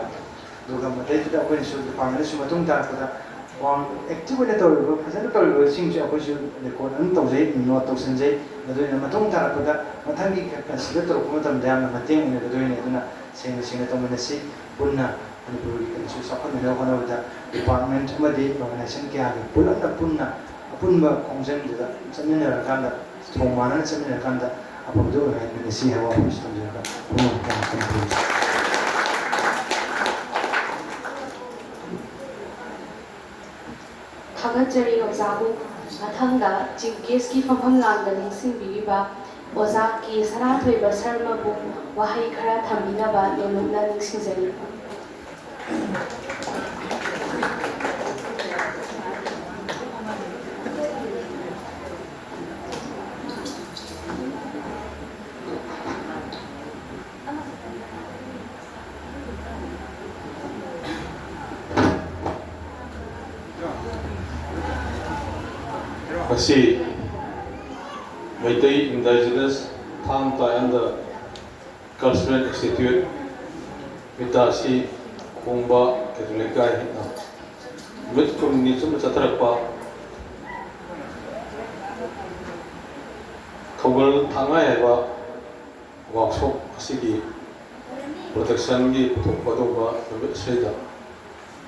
ꯑꯗꯨꯒ ꯃꯗꯩꯗꯨꯗ ꯑꯩꯈꯣꯏꯅꯁꯨ ꯗꯤꯄꯥꯔꯠꯃꯦꯟꯅꯁꯨ ꯃꯇꯨꯡ ꯇꯥꯔꯛꯄꯗ ꯋꯥꯡ ꯑꯦꯛꯇꯤꯚ ꯑꯣꯏꯅ ꯇꯧꯔꯤꯕ, ꯐꯖꯅ ꯇꯧꯔꯤꯕꯁꯤꯡꯁꯨ ꯑꯩꯈꯣꯏꯁꯨ ꯔꯦꯀꯣꯔꯗ ꯑꯗꯨꯝ ꯇꯧꯖꯩ, ꯅꯣꯠ ꯇꯧꯁꯤꯟꯖꯩ꯫ ꯑꯗꯨꯅ ꯃꯇꯨꯡ ꯇꯥꯔꯛꯄꯗ ꯃꯊꯪꯒꯤ ꯀꯟꯁꯤꯗꯔ ꯇꯧꯔꯛꯄ ꯃꯇꯝꯗ ꯌꯥꯝꯅ ꯃꯇꯦꯡ ꯑꯣꯏꯅꯒꯗꯣꯏꯅꯤ꯫ ꯑꯗꯨꯅ ꯁꯦꯡꯅ ꯁꯦꯡꯅ ꯇꯧꯃꯤꯟꯅꯁꯤ꯫ ꯄꯨꯟꯅ ꯃꯅꯤꯄꯨꯔꯒꯤ ꯀꯩꯅꯣꯁꯨ ꯆꯥꯎꯈꯠꯅꯅꯕ ꯍꯣꯠꯅꯕꯗ ꯗꯤꯄꯥꯔꯠꯃꯦꯟꯠ ꯑꯃꯗꯤ ꯑꯣꯔꯒꯅꯥꯏꯖꯦꯁꯟ ꯀꯌꯥꯒꯤ ꯄꯨꯂꯞꯅ ꯄꯨꯟꯅ ꯑꯄꯨꯟꯕ ꯈꯣꯡꯖꯪꯗꯨꯗ ꯆꯠꯃꯤꯟꯅꯔꯀꯥꯟꯗ, ꯊꯣꯡ ꯃꯥꯟꯅꯅ ꯆꯠꯃꯤꯟꯅꯔꯀꯥꯟꯗ ꯑꯐꯕꯗꯨ ꯑꯣꯏꯍꯟꯃꯤꯟꯅꯁꯤ ꯍꯥꯏꯕ ꯋꯥꯐꯝꯁꯤ ꯊꯝꯖꯔꯒ ꯄꯨꯝꯅꯃꯛꯄꯨ ꯌꯥꯝ ꯊꯝꯖꯔꯤ꯫ ꯊꯥꯒꯠꯆꯔꯤ ꯑꯣꯖꯥꯕꯨ꯫ ꯃꯊꯪꯗ ꯆꯤꯐ ꯒꯦꯁꯀꯤ ꯐꯝꯐꯝ ꯂꯥꯡꯗ ꯅꯤꯡꯁꯤꯡꯕꯤꯔꯤꯕ ꯑꯣꯖꯥ ꯀꯦ ꯁꯅꯥꯊꯣꯏꯕ ꯁꯔꯃꯕꯨ ꯋꯥꯍꯩ ꯈꯔ ꯊꯝꯕꯤꯅꯕ ꯅꯣꯂꯨꯛꯅ ꯅꯤꯡꯁꯤꯡꯖꯔꯤ꯫ ꯃꯁꯤ ꯃꯩꯇꯩ ꯏꯟꯗꯤꯖꯤꯅꯁ ꯊꯥꯡ ꯇꯥ ꯑꯦꯟ ꯗ ꯀꯜꯆꯔꯦꯜ ꯏꯟꯁꯇꯤꯇ꯭ꯌꯨꯠ, ꯃꯤꯇꯥꯁꯤ ꯈꯣꯡꯕ ꯀꯩꯊꯦꯜ ꯂꯩꯀꯥꯏꯅ ꯅꯨꯃꯤꯠ ꯀꯨꯟꯅꯤ ꯆꯨꯞꯅ ꯆꯠꯊꯔꯛꯄ ꯊꯧꯒꯜ ꯊꯥꯡꯉꯥꯏ ꯍꯥꯏꯕ ꯋꯥꯛꯁꯣꯞ ꯑꯁꯤꯒꯤ ꯄ꯭ꯔꯣꯗꯛꯁꯟꯒꯤ ꯄꯨꯊꯣꯛꯄ ꯑꯗꯨꯒꯨꯝꯕ ꯅꯨꯃꯤꯠ ꯑꯁꯤꯗ,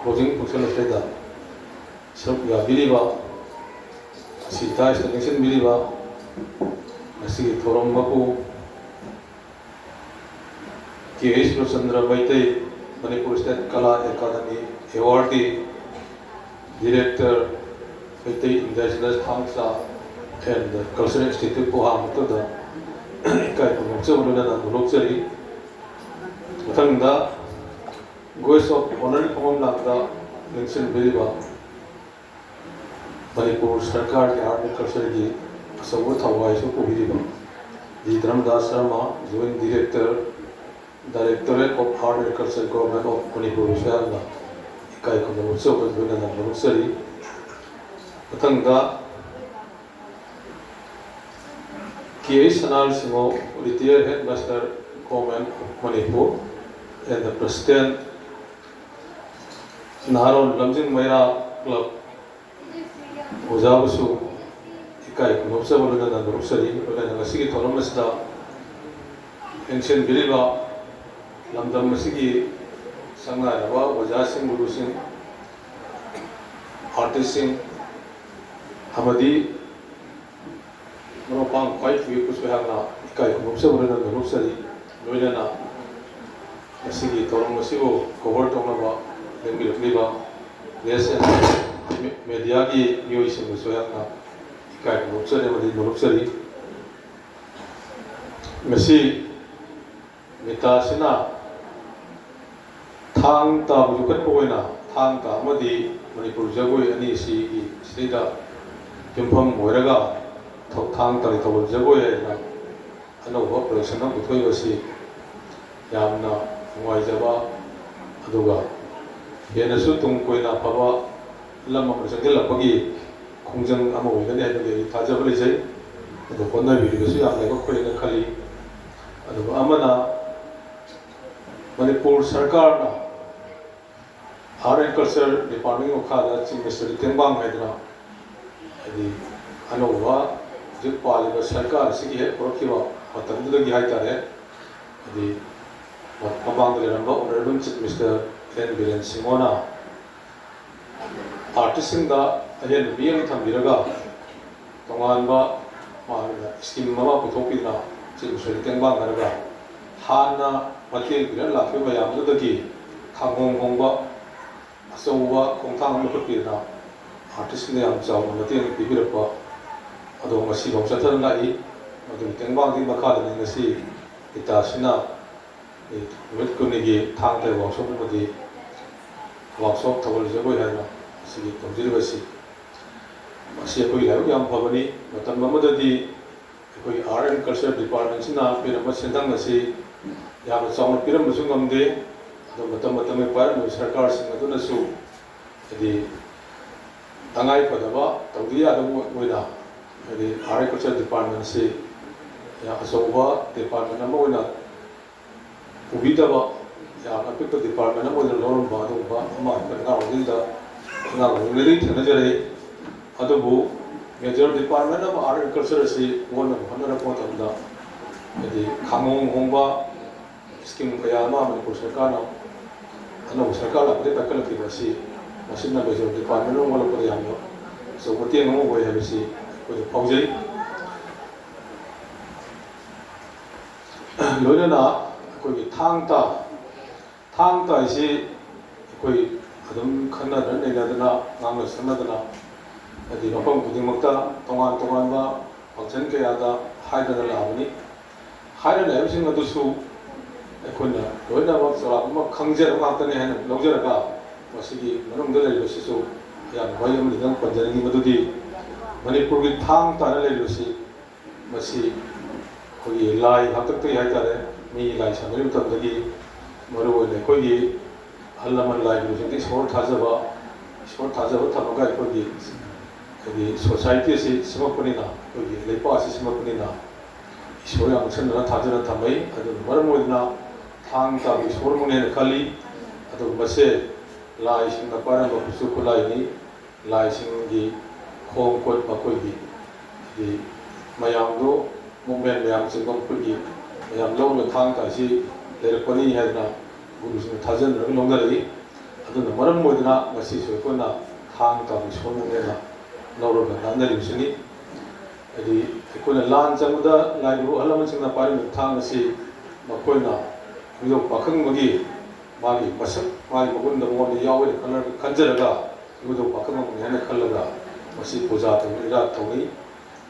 ꯀ꯭ꯂꯣꯖꯤꯡ ꯐꯪꯁꯟ ꯑꯁꯤꯗ ꯁꯔꯨꯛ ꯌꯥꯕꯤꯔꯤꯕ, ꯑꯁꯤ ꯗꯥꯏꯁꯇ ꯂꯦꯡꯁꯤꯟꯕꯤꯔꯤꯕ ꯉꯁꯤꯒꯤ ꯊꯧꯔꯝ ꯃꯄꯨ ꯀꯦ ꯑꯩꯆ ꯕꯤꯔꯆꯟꯗ꯭ꯔ ꯃꯩꯇꯩ, ꯃꯅꯤꯄꯨꯔ ꯁ꯭ꯇꯦꯠ ꯀꯂꯥ ꯑꯦꯀꯥꯗꯃꯤ ꯑꯦꯋꯥꯔꯗꯤ, ꯗꯤꯔꯦꯛꯇꯔ, ꯃꯩꯇꯩ ꯏꯟꯗꯤꯖꯤꯅꯁ ꯊꯥꯡ ꯇꯥ ꯑꯦꯟ ꯀꯜꯆꯔꯦꯜ ꯏꯟꯁꯇꯤꯇ꯭ꯌꯨꯠꯄꯨ ꯑꯍꯥꯟꯕ ꯃꯛꯇꯗ ꯏꯀꯥꯏ ꯈꯨꯝꯅꯕ ꯂꯣꯏꯅꯅ ꯐꯣꯡꯗꯣꯛꯆꯔꯤ꯫ ꯃꯊꯪꯗ ꯒꯦꯁ ꯑꯣꯐ ꯑꯣꯅꯔꯒꯤ ꯐꯝꯐꯝ ꯂꯥꯡꯗ ꯂꯦꯡꯁꯤꯟꯕꯤꯔꯤꯕ ꯃꯅꯤꯄꯨꯔ ꯁꯔꯀꯥꯔꯒꯤ ꯑꯥꯔꯠ ꯑꯦꯟ ꯀꯜꯆꯔꯒꯤ ꯑꯆꯧꯕ ꯊꯋꯥꯏꯁꯨ ꯄꯨꯕꯤꯔꯤꯕ D Dharmadas Sharma, joint director, directorate of art and culture, government of ꯃꯅꯤꯄꯨꯔꯕꯨꯁꯨ ꯌꯥꯝꯅ ꯏꯀꯥꯏ ꯈꯨꯝꯅꯕ ꯎꯠꯆꯕ ꯂꯣꯏꯅꯅ ꯐꯣꯡꯗꯣꯛꯆꯔꯤ꯫ ꯃꯊꯪꯗ K H Sanal Singho, retire head master, government of Manipur, and the president, Naharol Lamjing Meira, club ꯑꯣꯖꯥꯕꯨꯁꯨ ꯏꯀꯥꯏ ꯈꯨꯝꯅꯧꯖꯕ ꯂꯣꯏꯅꯅ ꯅꯣꯛꯆꯔꯤ꯫ ꯂꯣꯏꯅꯅ ꯉꯁꯤꯒꯤ ꯊꯧꯔꯝ ꯑꯁꯤꯗ ꯂꯦꯡꯁꯤꯟꯕꯤꯔꯤꯕ ꯂꯝꯗꯝ ꯑꯁꯤꯒꯤ ꯁꯛꯅꯥꯏꯔꯕ ꯑꯣꯖꯥꯁꯤꯡ, ꯒꯨꯔꯨꯁꯤꯡ, ꯑꯥꯔꯇꯤꯁꯁꯤꯡ ꯑꯃꯗꯤ ꯃꯔꯨꯞ ꯃꯄꯥꯡ ꯈ꯭ꯋꯥꯏ ꯄꯤꯛꯄꯁꯨ ꯑꯩꯍꯥꯛꯅ ꯏꯀꯥꯏ ꯈꯨꯝꯅꯧꯖꯕ ꯂꯣꯏꯅꯅ ꯅꯣꯛꯆꯔꯤ꯫ ꯂꯣꯏꯅꯅ ꯉꯁꯤꯒꯤ ꯊꯧꯔꯝ ꯑꯁꯤꯕꯨ ꯀꯣꯚꯔ ꯇꯧꯅꯕ ꯂꯦꯡꯕꯤꯔꯛꯂꯤꯕ ꯄ꯭ꯔꯦꯁ ꯑꯦꯟ ꯃꯦꯗꯤꯌꯥꯒꯤ ꯃꯤꯑꯣꯏꯁꯤꯡꯕꯨꯁꯨ ꯑꯩꯍꯥꯛꯅ ꯏꯀꯥꯏ ꯈꯨꯝꯅꯧꯖꯔꯤ ꯑꯃꯗꯤ ꯅꯣꯛꯆꯔꯤ꯫ ꯉꯁꯤ ꯃꯤꯇꯥꯁꯤꯅ ꯊꯥꯡ ꯇꯥꯕ ꯌꯣꯛꯈꯠꯄ ꯑꯣꯏꯅ ꯊꯥꯡ ꯇꯥ ꯑꯃꯗꯤ ꯃꯅꯤꯄꯨꯔ ꯖꯒꯣꯏ ꯑꯅꯤꯁꯤꯒꯤ ꯁꯤꯗꯩꯗ ꯌꯨꯝꯐꯝ ꯑꯣꯏꯔꯒ ꯊꯧ-, ꯊꯥꯡ ꯇꯥꯒꯤ ꯊꯧꯒꯜ ꯖꯒꯣꯏ ꯍꯥꯏꯗꯅ ꯑꯅꯧꯕ ꯄ꯭ꯔꯗꯛꯁꯟ ꯑꯃ ꯄꯨꯊꯣꯛꯏꯕꯁꯤ ꯌꯥꯝꯅ ꯅꯨꯡꯉꯥꯏꯖꯕ, ꯑꯗꯨꯒ ꯍꯦꯟꯅꯁꯨ ꯇꯨꯡ ꯀꯣꯏꯅ ꯑꯐꯕ ꯂꯝ ꯑꯃꯗ ꯆꯪꯁꯤꯜꯂꯛꯄꯒꯤ ꯈꯣꯡꯖꯪ ꯑꯃ ꯑꯣꯏꯒꯅꯤ ꯍꯥꯏꯕꯒꯤ ꯑꯩ ꯊꯥꯖꯕ ꯂꯩꯖꯩ꯫ ꯑꯗꯨ ꯍꯣꯠꯅꯕꯤꯔꯤꯕꯁꯨ ꯌꯥꯝ ꯂꯥꯏꯕꯛ ꯐꯩꯅ ꯈꯜꯂꯤ꯫ ꯑꯗꯨꯒ ꯑꯃꯅ ꯃꯅꯤꯄꯨꯔ ꯁꯔꯀꯥꯔꯅ ꯑꯥꯔꯠ ꯑꯦꯟ ꯀꯜꯆꯔ ꯗꯤꯄꯥꯔꯠꯃꯦꯟꯒꯤ ꯃꯈꯥꯗ ꯆꯤꯐ ꯃꯤꯅꯤꯁꯇꯔꯒꯤ ꯇꯦꯡꯕꯥꯡ ꯍꯥꯏꯗꯅ, ꯍꯥꯏꯗꯤ ꯑꯅꯧꯕ ꯍꯧꯖꯤꯛ ꯄꯥꯜꯂꯤꯕ ꯁꯔꯀꯥꯔ ꯑꯁꯤꯒꯤ ꯍꯦꯛ ꯍꯧꯔꯛꯈꯤꯕ ꯃꯇꯝꯗꯨꯗꯒꯤ ꯍꯥꯏꯇꯥꯔꯦ, ꯍꯥꯏꯗꯤ ꯃꯃꯥꯡꯗ ꯂꯩꯔꯝꯕ honourable chief minister N Biren ꯁꯤꯡꯍꯣꯅ ꯑꯥꯔꯇꯤꯁꯁꯤꯡꯗ ꯑꯍꯦꯟꯕ ꯃꯤꯠꯌꯦꯡ ꯊꯝꯕꯤꯔꯒ ꯇꯣꯉꯥꯟꯕ ꯃꯥꯒꯤ ꯁ꯭ꯀꯤꯝ ꯑꯃ ꯄꯨꯊꯣꯛꯄꯤꯗꯨꯅ ꯆꯤꯐ ꯃꯤꯅꯤꯁꯇꯔꯒꯤ ꯇꯦꯡꯕꯥꯡ ꯍꯥꯏꯔꯒ ꯍꯥꯟꯅ ꯃꯇꯦꯡ ꯄꯤꯔ ꯂꯥꯛꯈꯤꯕ ꯃꯌꯥꯝꯗꯨꯗꯒꯤ ꯈꯪꯍꯣꯡ ꯍꯣꯡꯕ ꯑꯆꯧꯕ ꯈꯣꯡꯊꯥꯡ ꯑꯃ ꯂꯧꯈꯠꯄꯤꯗꯨꯅ ꯑꯥꯔꯇꯤꯁꯁꯤꯡꯗ ꯌꯥꯝ ꯆꯥꯎꯅ ꯃꯇꯦꯡ ꯄꯤꯕꯤꯔꯛꯄ ꯑꯗꯣ ꯉꯁꯤꯐꯥꯎ ꯆꯠꯊꯗꯨꯅ ꯂꯥꯛꯏ꯫ ꯃꯗꯨꯒꯤ ꯇꯦꯡꯕꯥꯡꯗꯨꯒꯤ ꯃꯈꯥꯗꯅꯤ ꯉꯁꯤ ꯏꯇꯥꯁꯤꯅ ꯅꯨꯃꯤꯠ ꯀꯨꯟꯅꯤꯒꯤ ꯊꯥꯡ ꯇꯥ ꯋꯥꯛꯁꯣꯞ ꯑꯃꯗꯤ ꯋꯥꯛꯁꯣꯞ ꯊꯧꯒꯜ ꯖꯒꯣꯏ ꯍꯥꯏꯅ ꯃꯁꯤꯒꯤ ꯇꯧꯖꯔꯤꯕꯁꯤ꯫ ꯃꯁꯤ ꯑꯩꯈꯣꯏꯒꯤ ꯂꯥꯏꯕꯛ ꯌꯥꯝ ꯐꯕꯅꯤ꯫ ꯃꯇꯝ ꯑꯃꯗꯗꯤ ꯑꯩꯈꯣꯏ ꯑꯥꯔꯠ ꯑꯦꯟ ꯀꯜꯆꯔ ꯗꯤꯄꯥꯔꯠꯃꯦꯟꯁꯤꯅ ꯄꯤꯔꯝꯕ ꯁꯦꯟꯗꯪ ꯑꯁꯤ ꯌꯥꯝꯅ ꯆꯥꯎꯅ ꯄꯤꯔꯝꯕꯁꯨ ꯉꯝꯗꯦ꯫ ꯑꯗꯣ ꯃꯇꯝ ꯃꯇꯝꯒꯤ ꯄꯥꯏꯔꯝꯂꯤꯕ ꯁꯔꯀꯥꯔꯁꯤꯡ ꯑꯗꯨꯅꯁꯨ ꯍꯥꯏꯗꯤ ꯇꯉꯥꯏ ꯐꯗꯕ ꯇꯧꯗ ꯌꯥꯗꯕ ꯑꯣꯏꯅ ꯍꯥꯏꯗꯤ ꯑꯥꯔꯠ ꯑꯦꯟ ꯀꯜꯆꯔ ꯗꯤꯄꯥꯔꯠꯃꯦꯟꯁꯤ ꯌꯥꯝ ꯑꯆꯧꯕ ꯗꯤꯄꯥꯔꯠꯃꯦꯟ ꯑꯃ ꯑꯣꯏꯅ ꯎꯕꯤꯗꯕ, ꯌꯥꯝꯅ ꯑꯄꯤꯛꯄ ꯗꯤꯄꯥꯔꯠꯃꯦꯟ ꯑꯃ ꯑꯣꯏꯅ ꯂꯧꯔꯝꯕ ꯑꯗꯨꯒꯨꯝꯕ ꯑꯃ ꯑꯩꯈꯣꯏ ꯑꯉꯥꯡ ꯑꯣꯏꯔꯤꯉꯩꯗ ꯑꯉꯥꯡ ꯑꯣꯏꯔꯤꯉꯩꯗꯒꯤ ꯊꯦꯡꯅꯖꯔꯛꯏ꯫ ꯑꯗꯨꯕꯨ major department of art and culture ꯑꯁꯤ ꯑꯣꯟꯅꯕ ꯍꯣꯠꯅꯔꯛꯄ ꯃꯇꯝꯗ, ꯍꯥꯏꯗꯤ ꯈꯥꯡꯍꯣꯡ ꯍꯣꯡꯕ scheme ꯀꯌꯥ ꯑꯃ ꯃꯅꯤꯄꯨꯔ ꯁꯔꯀꯥꯔꯅ, ꯑꯅꯧꯕ ꯁꯔꯀꯥꯔ ꯂꯥꯛꯄꯗꯒꯤ ꯄꯥꯏꯈꯠꯂꯛꯈꯤꯕ ꯑꯁꯤ, ꯃꯁꯤꯅ major department ꯑꯃ ꯑꯣꯜꯂꯛꯄꯗ ꯌꯥꯝꯅ ꯑꯆꯧꯕ ꯃꯇꯦꯡ ꯑꯃ ꯑꯣꯏ ꯍꯥꯏꯕꯁꯤ ꯑꯩꯈꯣꯏꯗ ꯐꯥꯎꯖꯩ꯫ ꯂꯣꯏꯅꯅ ꯑꯩꯈꯣꯏꯒꯤ ꯊꯥꯡ ꯇꯥ, ꯊꯥꯡ ꯇꯥ ꯍꯥꯏꯁꯤ ꯑꯩꯈꯣꯏ ꯑꯗꯨꯝ ꯈꯟꯅꯗꯅ ꯅꯩꯅꯗꯅ, ꯉꯥꯡꯅ ꯁꯛꯅꯗꯅ, ꯍꯥꯏꯗꯤ ꯃꯐꯝ ꯈꯨꯗꯤꯡꯃꯛꯇ ꯇꯣꯉꯥꯟ ꯇꯣꯉꯥꯟꯕ function ꯀꯌꯥꯗ ꯍꯥꯏꯗꯅ ꯂꯥꯛꯑꯕꯅꯤ꯫ ꯍꯥꯏꯔ ꯂꯩꯕꯁꯤꯡ ꯑꯗꯨꯁꯨ ꯑꯩꯈꯣꯏꯅ ꯂꯣꯏꯅꯃꯛ ꯆꯥꯎꯔꯥꯛꯄ ꯑꯃ ꯈꯪꯖꯔꯕ ꯉꯥꯛꯇꯅꯤ ꯍꯥꯏꯅ ꯂꯧꯖꯔꯒ, ꯃꯁꯤꯒꯤ ꯃꯅꯨꯡꯗ ꯂꯩꯔꯤꯕꯁꯤꯁꯨ ꯑꯌꯥꯝꯕ ꯋꯥꯍꯩ ꯑꯃꯅꯤꯗꯪ ꯄꯟꯖꯅꯤꯡꯉꯤ, ꯃꯗꯨꯗꯤ ꯃꯅꯤꯄꯨꯔꯒꯤ ꯊꯥꯡ ꯇꯥꯅ ꯂꯩꯔꯤꯕꯁꯤ, ꯃꯁꯤ ꯑꯩꯈꯣꯏꯒꯤ ꯂꯥꯏ ꯍꯥꯛꯇꯛꯇꯒꯤ ꯍꯥꯏꯇꯥꯔꯦ, ꯃꯤ ꯂꯥꯏ ꯁꯥꯟꯅꯔꯤꯕ ꯃꯇꯝꯗꯒꯤ, ꯃꯔꯨꯑꯣꯏꯅ ꯑꯩꯈꯣꯏꯒꯤ ꯑꯍꯜ ꯂꯃꯟ ꯂꯥꯏ ꯒꯨꯔꯨꯁꯤꯡꯗ ꯏꯁꯣꯔ ꯊꯥꯖꯕ, ꯏꯁꯣꯔ ꯊꯥꯖꯕ ꯊꯝꯃꯒ ꯑꯩꯈꯣꯏꯒꯤ, ꯑꯩꯈꯣꯏꯒꯤ society ꯑꯁꯤ ꯁꯦꯝꯃꯛꯄꯅꯤꯅ, ꯑꯩꯈꯣꯏꯒꯤ ꯂꯩꯄꯥꯛ ꯑꯁꯤ ꯁꯦꯝꯃꯛꯄꯅꯤꯅ, ꯏꯁꯣꯔ ꯌꯥꯝ ꯅꯛꯁꯟꯅꯅ ꯊꯥꯖꯅ ꯊꯝꯃꯤ꯫ ꯑꯗꯨꯅ ꯃꯔꯝ ꯑꯣꯏꯗꯨꯅ ꯊꯥꯡ ꯇꯥꯕꯨ ꯏꯁꯣꯔꯃꯛꯅꯦꯅ ꯈꯜꯂꯤ꯫ ꯑꯗꯨꯕꯨ ꯃꯁꯦ ꯂꯥꯏꯁꯤꯡꯅ ꯄꯥꯏꯔꯝꯕ ꯈꯨꯠꯁꯨ ꯈꯨꯠꯂꯥꯏꯅꯤ꯫ ꯂꯥꯏꯁꯤꯡꯒꯤ ꯈꯣꯡ ꯈꯨꯠ ꯃꯈꯣꯏꯒꯤ, ꯍꯥꯏꯗꯤ, ꯃꯌꯥꯝꯗꯣ, movement ꯃꯌꯥꯝ ꯆꯤꯡꯕ ꯃꯈꯣꯏꯒꯤ ꯃꯌꯥꯝ ꯂꯧꯔꯒ ꯊꯥꯡ ꯇꯥ ꯑꯁꯤ ꯂꯩꯔꯛꯄꯅꯤ ꯍꯥꯏꯗꯅ ꯒꯨꯔꯨꯁꯤꯡꯅ ꯊꯥꯖꯅꯔꯒ ꯂꯧꯅꯔꯛꯏ꯫ ꯑꯗꯨꯅ ꯃꯔꯝ ꯑꯣꯏꯗꯨꯅ ꯉꯁꯤꯁꯨ ꯑꯩꯈꯣꯏꯅ ꯊꯥꯡ ꯇꯥꯕ ꯏꯁꯣꯔꯃꯛꯅꯦꯅ ꯂꯧꯔꯒ ꯂꯥꯠꯅꯔꯤꯕꯁꯤꯅꯤ꯫ ꯍꯥꯏꯗꯤ ꯑꯩꯈꯣꯏꯅ ꯂꯥꯟ ꯆꯪꯕꯗ ꯂꯥꯏ ꯒꯨꯔꯨ ꯑꯍꯜ ꯂꯃꯟꯁꯤꯡꯅ ꯄꯥꯏꯔꯝꯃꯤꯕ ꯊꯥꯡ ꯑꯁꯤ ꯃꯈꯣꯏꯅ ꯏꯕꯨꯙꯧ ꯄꯥꯈꯪꯕꯒꯤ ꯃꯥꯒꯤ ꯃꯁꯛ, ꯃꯥꯒꯤ ꯃꯒꯨꯟꯗ ꯃꯉꯣꯟꯗ ꯌꯥꯎꯋꯦꯅ ꯈꯜꯂ-, ꯈꯟꯖꯔꯒ ꯏꯕꯨꯙꯧ ꯄꯥꯈꯪꯕꯅꯤ ꯍꯥꯏꯅ ꯈꯜꯂꯒ ꯃꯁꯤ ꯄꯨꯖꯥ ꯇꯧꯅ ꯏꯔꯥꯠ ꯇꯧꯅꯤ꯫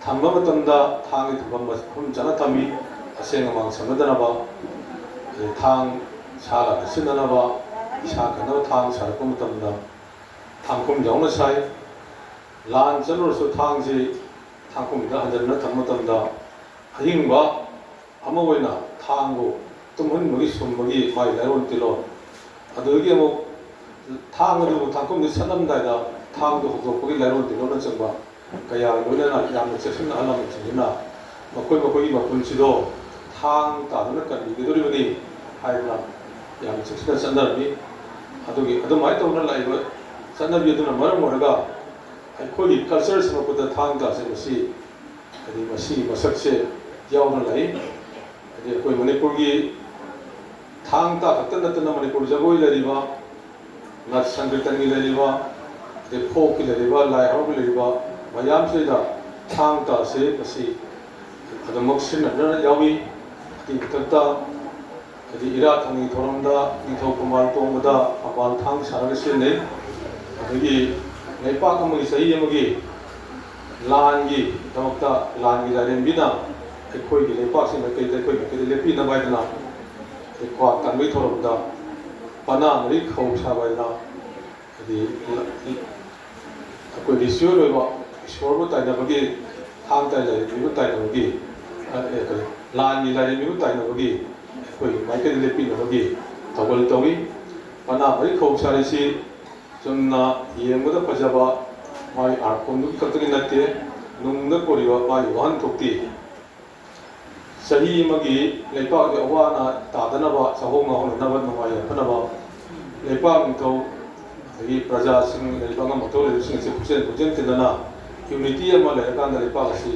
ꯊꯝꯕ ꯃꯇꯝꯗ ꯊꯥꯡꯒꯤ ꯊꯝꯐꯝ ꯃꯐꯝ ꯆꯥꯅ ꯊꯝꯃꯤ, ꯑꯁꯦꯡ ꯑꯃꯥꯡ ꯁꯝꯅꯗꯅꯕ꯫ ꯑꯗꯩ ꯊꯥꯡ ꯁꯥ ꯂꯥꯟꯗ ꯁꯤꯖꯤꯟꯅꯅꯕ, ꯏꯁꯥ ꯀꯟꯅꯕ ꯊꯥꯡ ꯁꯥꯔꯛꯄ ꯃꯇꯝꯗ ꯊꯥꯡꯈꯨꯝ ꯌꯥꯎꯅ ꯁꯥꯏ꯫ ꯂꯥꯟ ꯆꯠꯂꯨꯔꯁꯨ ꯊꯥꯡꯁꯤ ꯊꯥꯡꯈꯨꯝꯗ ꯍꯟꯖꯤꯟꯅ ꯊꯝꯕ ꯃꯇꯝꯗ ꯑꯍꯤꯡꯕ ꯑꯃ ꯑꯣꯏꯅ ꯊꯥꯡꯕꯨ ꯇꯨꯝꯍꯟꯕꯒꯤ ꯁꯨꯝꯕꯒꯤ ꯃꯥꯒꯤ ꯂꯥꯏꯔꯣꯟ ꯇꯤꯜꯂꯣꯟ, ꯑꯗꯨꯗꯒꯤ ꯑꯃꯨꯛ ꯊꯥꯡ ꯑꯗꯨꯕꯨ ꯊꯥꯡꯈꯨꯝꯗ ꯁꯠꯂꯝꯗꯥꯏꯗ ꯊꯥꯡꯗꯨ ꯍꯧꯗꯣꯛꯄꯒꯤ ꯂꯥꯏꯔꯣꯟ ꯇꯤꯜꯂꯣꯟꯅꯆꯤꯡꯕ ꯀꯌꯥ ꯂꯣꯏꯅꯅ ꯌꯥꯝꯅ ꯆꯦꯛꯁꯤꯟꯅ ꯑꯍꯜ ꯂꯃꯟꯁꯤꯡꯁꯤꯅ ꯃꯈꯣꯏ ꯃꯈꯣꯏꯒꯤ ꯃꯄꯨꯟꯁꯤꯗꯣ ꯊꯥꯡ ꯇꯥꯗꯨꯅ ꯀꯟꯕꯤꯒꯗꯧꯔꯤꯕꯅꯤ ꯍꯥꯏꯗꯅ ꯌꯥꯝꯅ ꯆꯦꯛꯁꯤꯟꯅ ꯆꯠꯅꯔꯝꯃꯤ꯫ ꯑꯗꯨꯒꯤ, ꯑꯗꯨꯃꯥꯏꯅ ꯇꯧꯗꯅ ꯂꯥꯛꯏꯕ ꯆꯠꯅꯕꯤ ꯑꯗꯨꯅ ꯃꯔꯝ ꯑꯣꯏꯔꯒ ꯑꯩꯈꯣꯏꯒꯤ ꯀꯜꯆꯔ ꯁꯦꯝꯃꯛꯄꯗ ꯊꯥꯡ ꯇꯥꯁꯦ ꯃꯁꯤ, ꯍꯥꯏꯗꯤ ꯃꯁꯤꯒꯤ ꯃꯁꯛꯁꯦ ꯌꯥꯎꯅ ꯂꯥꯛꯏ꯫ ꯍꯥꯏꯗꯤ ꯑꯩꯈꯣꯏ ꯃꯅꯤꯄꯨꯔꯒꯤ ꯊꯥꯡ ꯇꯥ ꯈꯛꯇ ꯅꯠꯇꯅ ꯃꯅꯤꯄꯨꯔ ꯖꯒꯣꯏ ꯂꯩꯔꯤꯕ, ꯅꯥꯠ ꯁꯪꯀꯤꯔꯇꯟꯒꯤ ꯂꯩꯔꯤꯕ, ꯑꯗꯩ ꯐꯣꯛꯀꯤ ꯂꯩꯔꯤꯕ, ꯂꯥꯏ ꯍꯔꯥꯎꯒꯤ ꯂꯩꯔꯤꯕ ꯃꯌꯥꯝꯁꯤꯗ ꯊꯥꯡ ꯇꯥꯁꯦ ꯃꯁꯤ ꯑꯗꯨꯃꯛ ꯁꯤꯖꯤꯟꯅꯗꯨꯅ ꯌꯥꯎꯏ꯫ ꯑꯗꯨꯒꯤ ꯃꯊꯛꯇ ꯍꯥꯏꯗꯤ ꯏꯔꯥꯠ ꯊꯧꯅꯤ ꯊꯧꯔꯝꯗ ꯅꯤꯡꯊꯧ ꯐꯝꯕꯥꯜ ꯇꯣꯡꯕꯗ ꯐꯝꯕꯥꯜ ꯊꯥꯡ ꯁꯥꯔꯒ ꯁꯤꯖꯤꯟꯅꯩ꯫ ꯑꯗꯒꯤ ꯂꯩꯄꯥꯛ ꯑꯃꯒꯤ ꯆꯍꯤ ꯑꯃꯒꯤ ꯂꯥꯟꯒꯤ ꯗꯃꯛꯇ ꯂꯥꯟꯒꯤ ꯂꯥꯏꯔꯦꯝꯕꯤꯅ ꯑꯩꯈꯣꯏꯒꯤ ꯂꯩꯄꯥꯛꯁꯤ ꯃꯥꯏꯀꯩꯗ, ꯑꯩꯈꯣꯏ ꯃꯥꯏꯀꯩꯗ ꯂꯦꯞꯄꯤꯅꯕ ꯍꯥꯏꯗꯅ ꯑꯩꯈꯣꯏ ꯀ꯭ꯋꯥꯛ ꯀꯟꯕꯒꯤ ꯊꯧꯔꯝꯗ ꯄꯅꯥ ꯃꯔꯤ ꯈꯧ ꯁꯥꯕ ꯍꯥꯏꯅ ꯍꯥꯏꯗꯤ ꯑꯩꯈꯣꯏ ꯔꯤꯆꯨꯋꯦꯜ ꯑꯣꯏꯕ ꯏꯁꯣꯔꯕꯨ ꯇꯥꯏꯅꯕꯒꯤ ꯊꯥꯡ ꯇꯥ ꯂꯥꯏꯔꯦꯝꯕꯤꯕꯨ ꯇꯥꯏꯅꯕꯒꯤ, ꯑ, ꯑꯦ, ꯀꯔꯤ, ꯂꯥꯟꯒꯤ ꯂꯥꯏꯔꯦꯝꯕꯤꯕꯨ ꯇꯥꯏꯅꯕꯒꯤ ꯑꯩꯈꯣꯏ ꯃꯥꯏꯀꯩꯗ ꯂꯦꯞꯄꯤꯅꯕꯒꯤ ꯊꯧꯒꯜ ꯇꯧꯏ꯫ ꯄꯅꯥ ꯃꯔꯤ ꯈꯧ ꯁꯥꯔꯤꯁꯤ ꯆꯨꯝꯅ ꯌꯦꯡꯕꯗ ꯐꯖꯕ ꯃꯥꯒꯤ ꯑꯥꯔꯠ ꯐꯣꯝꯗꯨꯒꯤ ꯈꯛꯇꯒꯤ ꯅꯠꯇꯦ, ꯅꯨꯡꯗ ꯀꯣꯔꯤꯕ ꯃꯥꯒꯤ ꯋꯥꯍꯟꯊꯣꯛꯇꯤ ꯆꯍꯤ ꯑꯃꯒꯤ ꯂꯩꯄꯥꯛꯀꯤ ꯑꯋꯥ ꯑꯅꯥ ꯇꯥꯗꯅꯕ, ꯆꯥꯍꯧ ꯉꯥꯍꯧꯅꯅꯕ, ꯅꯨꯡꯉꯥꯏ ꯌꯥꯏꯐꯅꯕ, ꯂꯩꯄꯥꯛ ꯅꯤꯡꯊꯧ ꯑꯗꯒꯤ ꯄ꯭ꯔꯖꯥꯁꯤꯡ, ꯂꯩꯔꯤꯕ ꯑꯉꯝ ꯑꯊꯧ ꯂꯩꯕꯁꯤꯡ ꯑꯁꯤ ꯄꯨꯛꯆꯦꯟ ꯄꯨꯛꯆꯦꯟ ꯇꯤꯟꯅꯅ ꯌꯨꯅꯤꯇꯤ ꯑꯃ ꯂꯩꯔꯀꯥꯟꯗ ꯂꯩꯄꯥꯛ ꯑꯁꯤ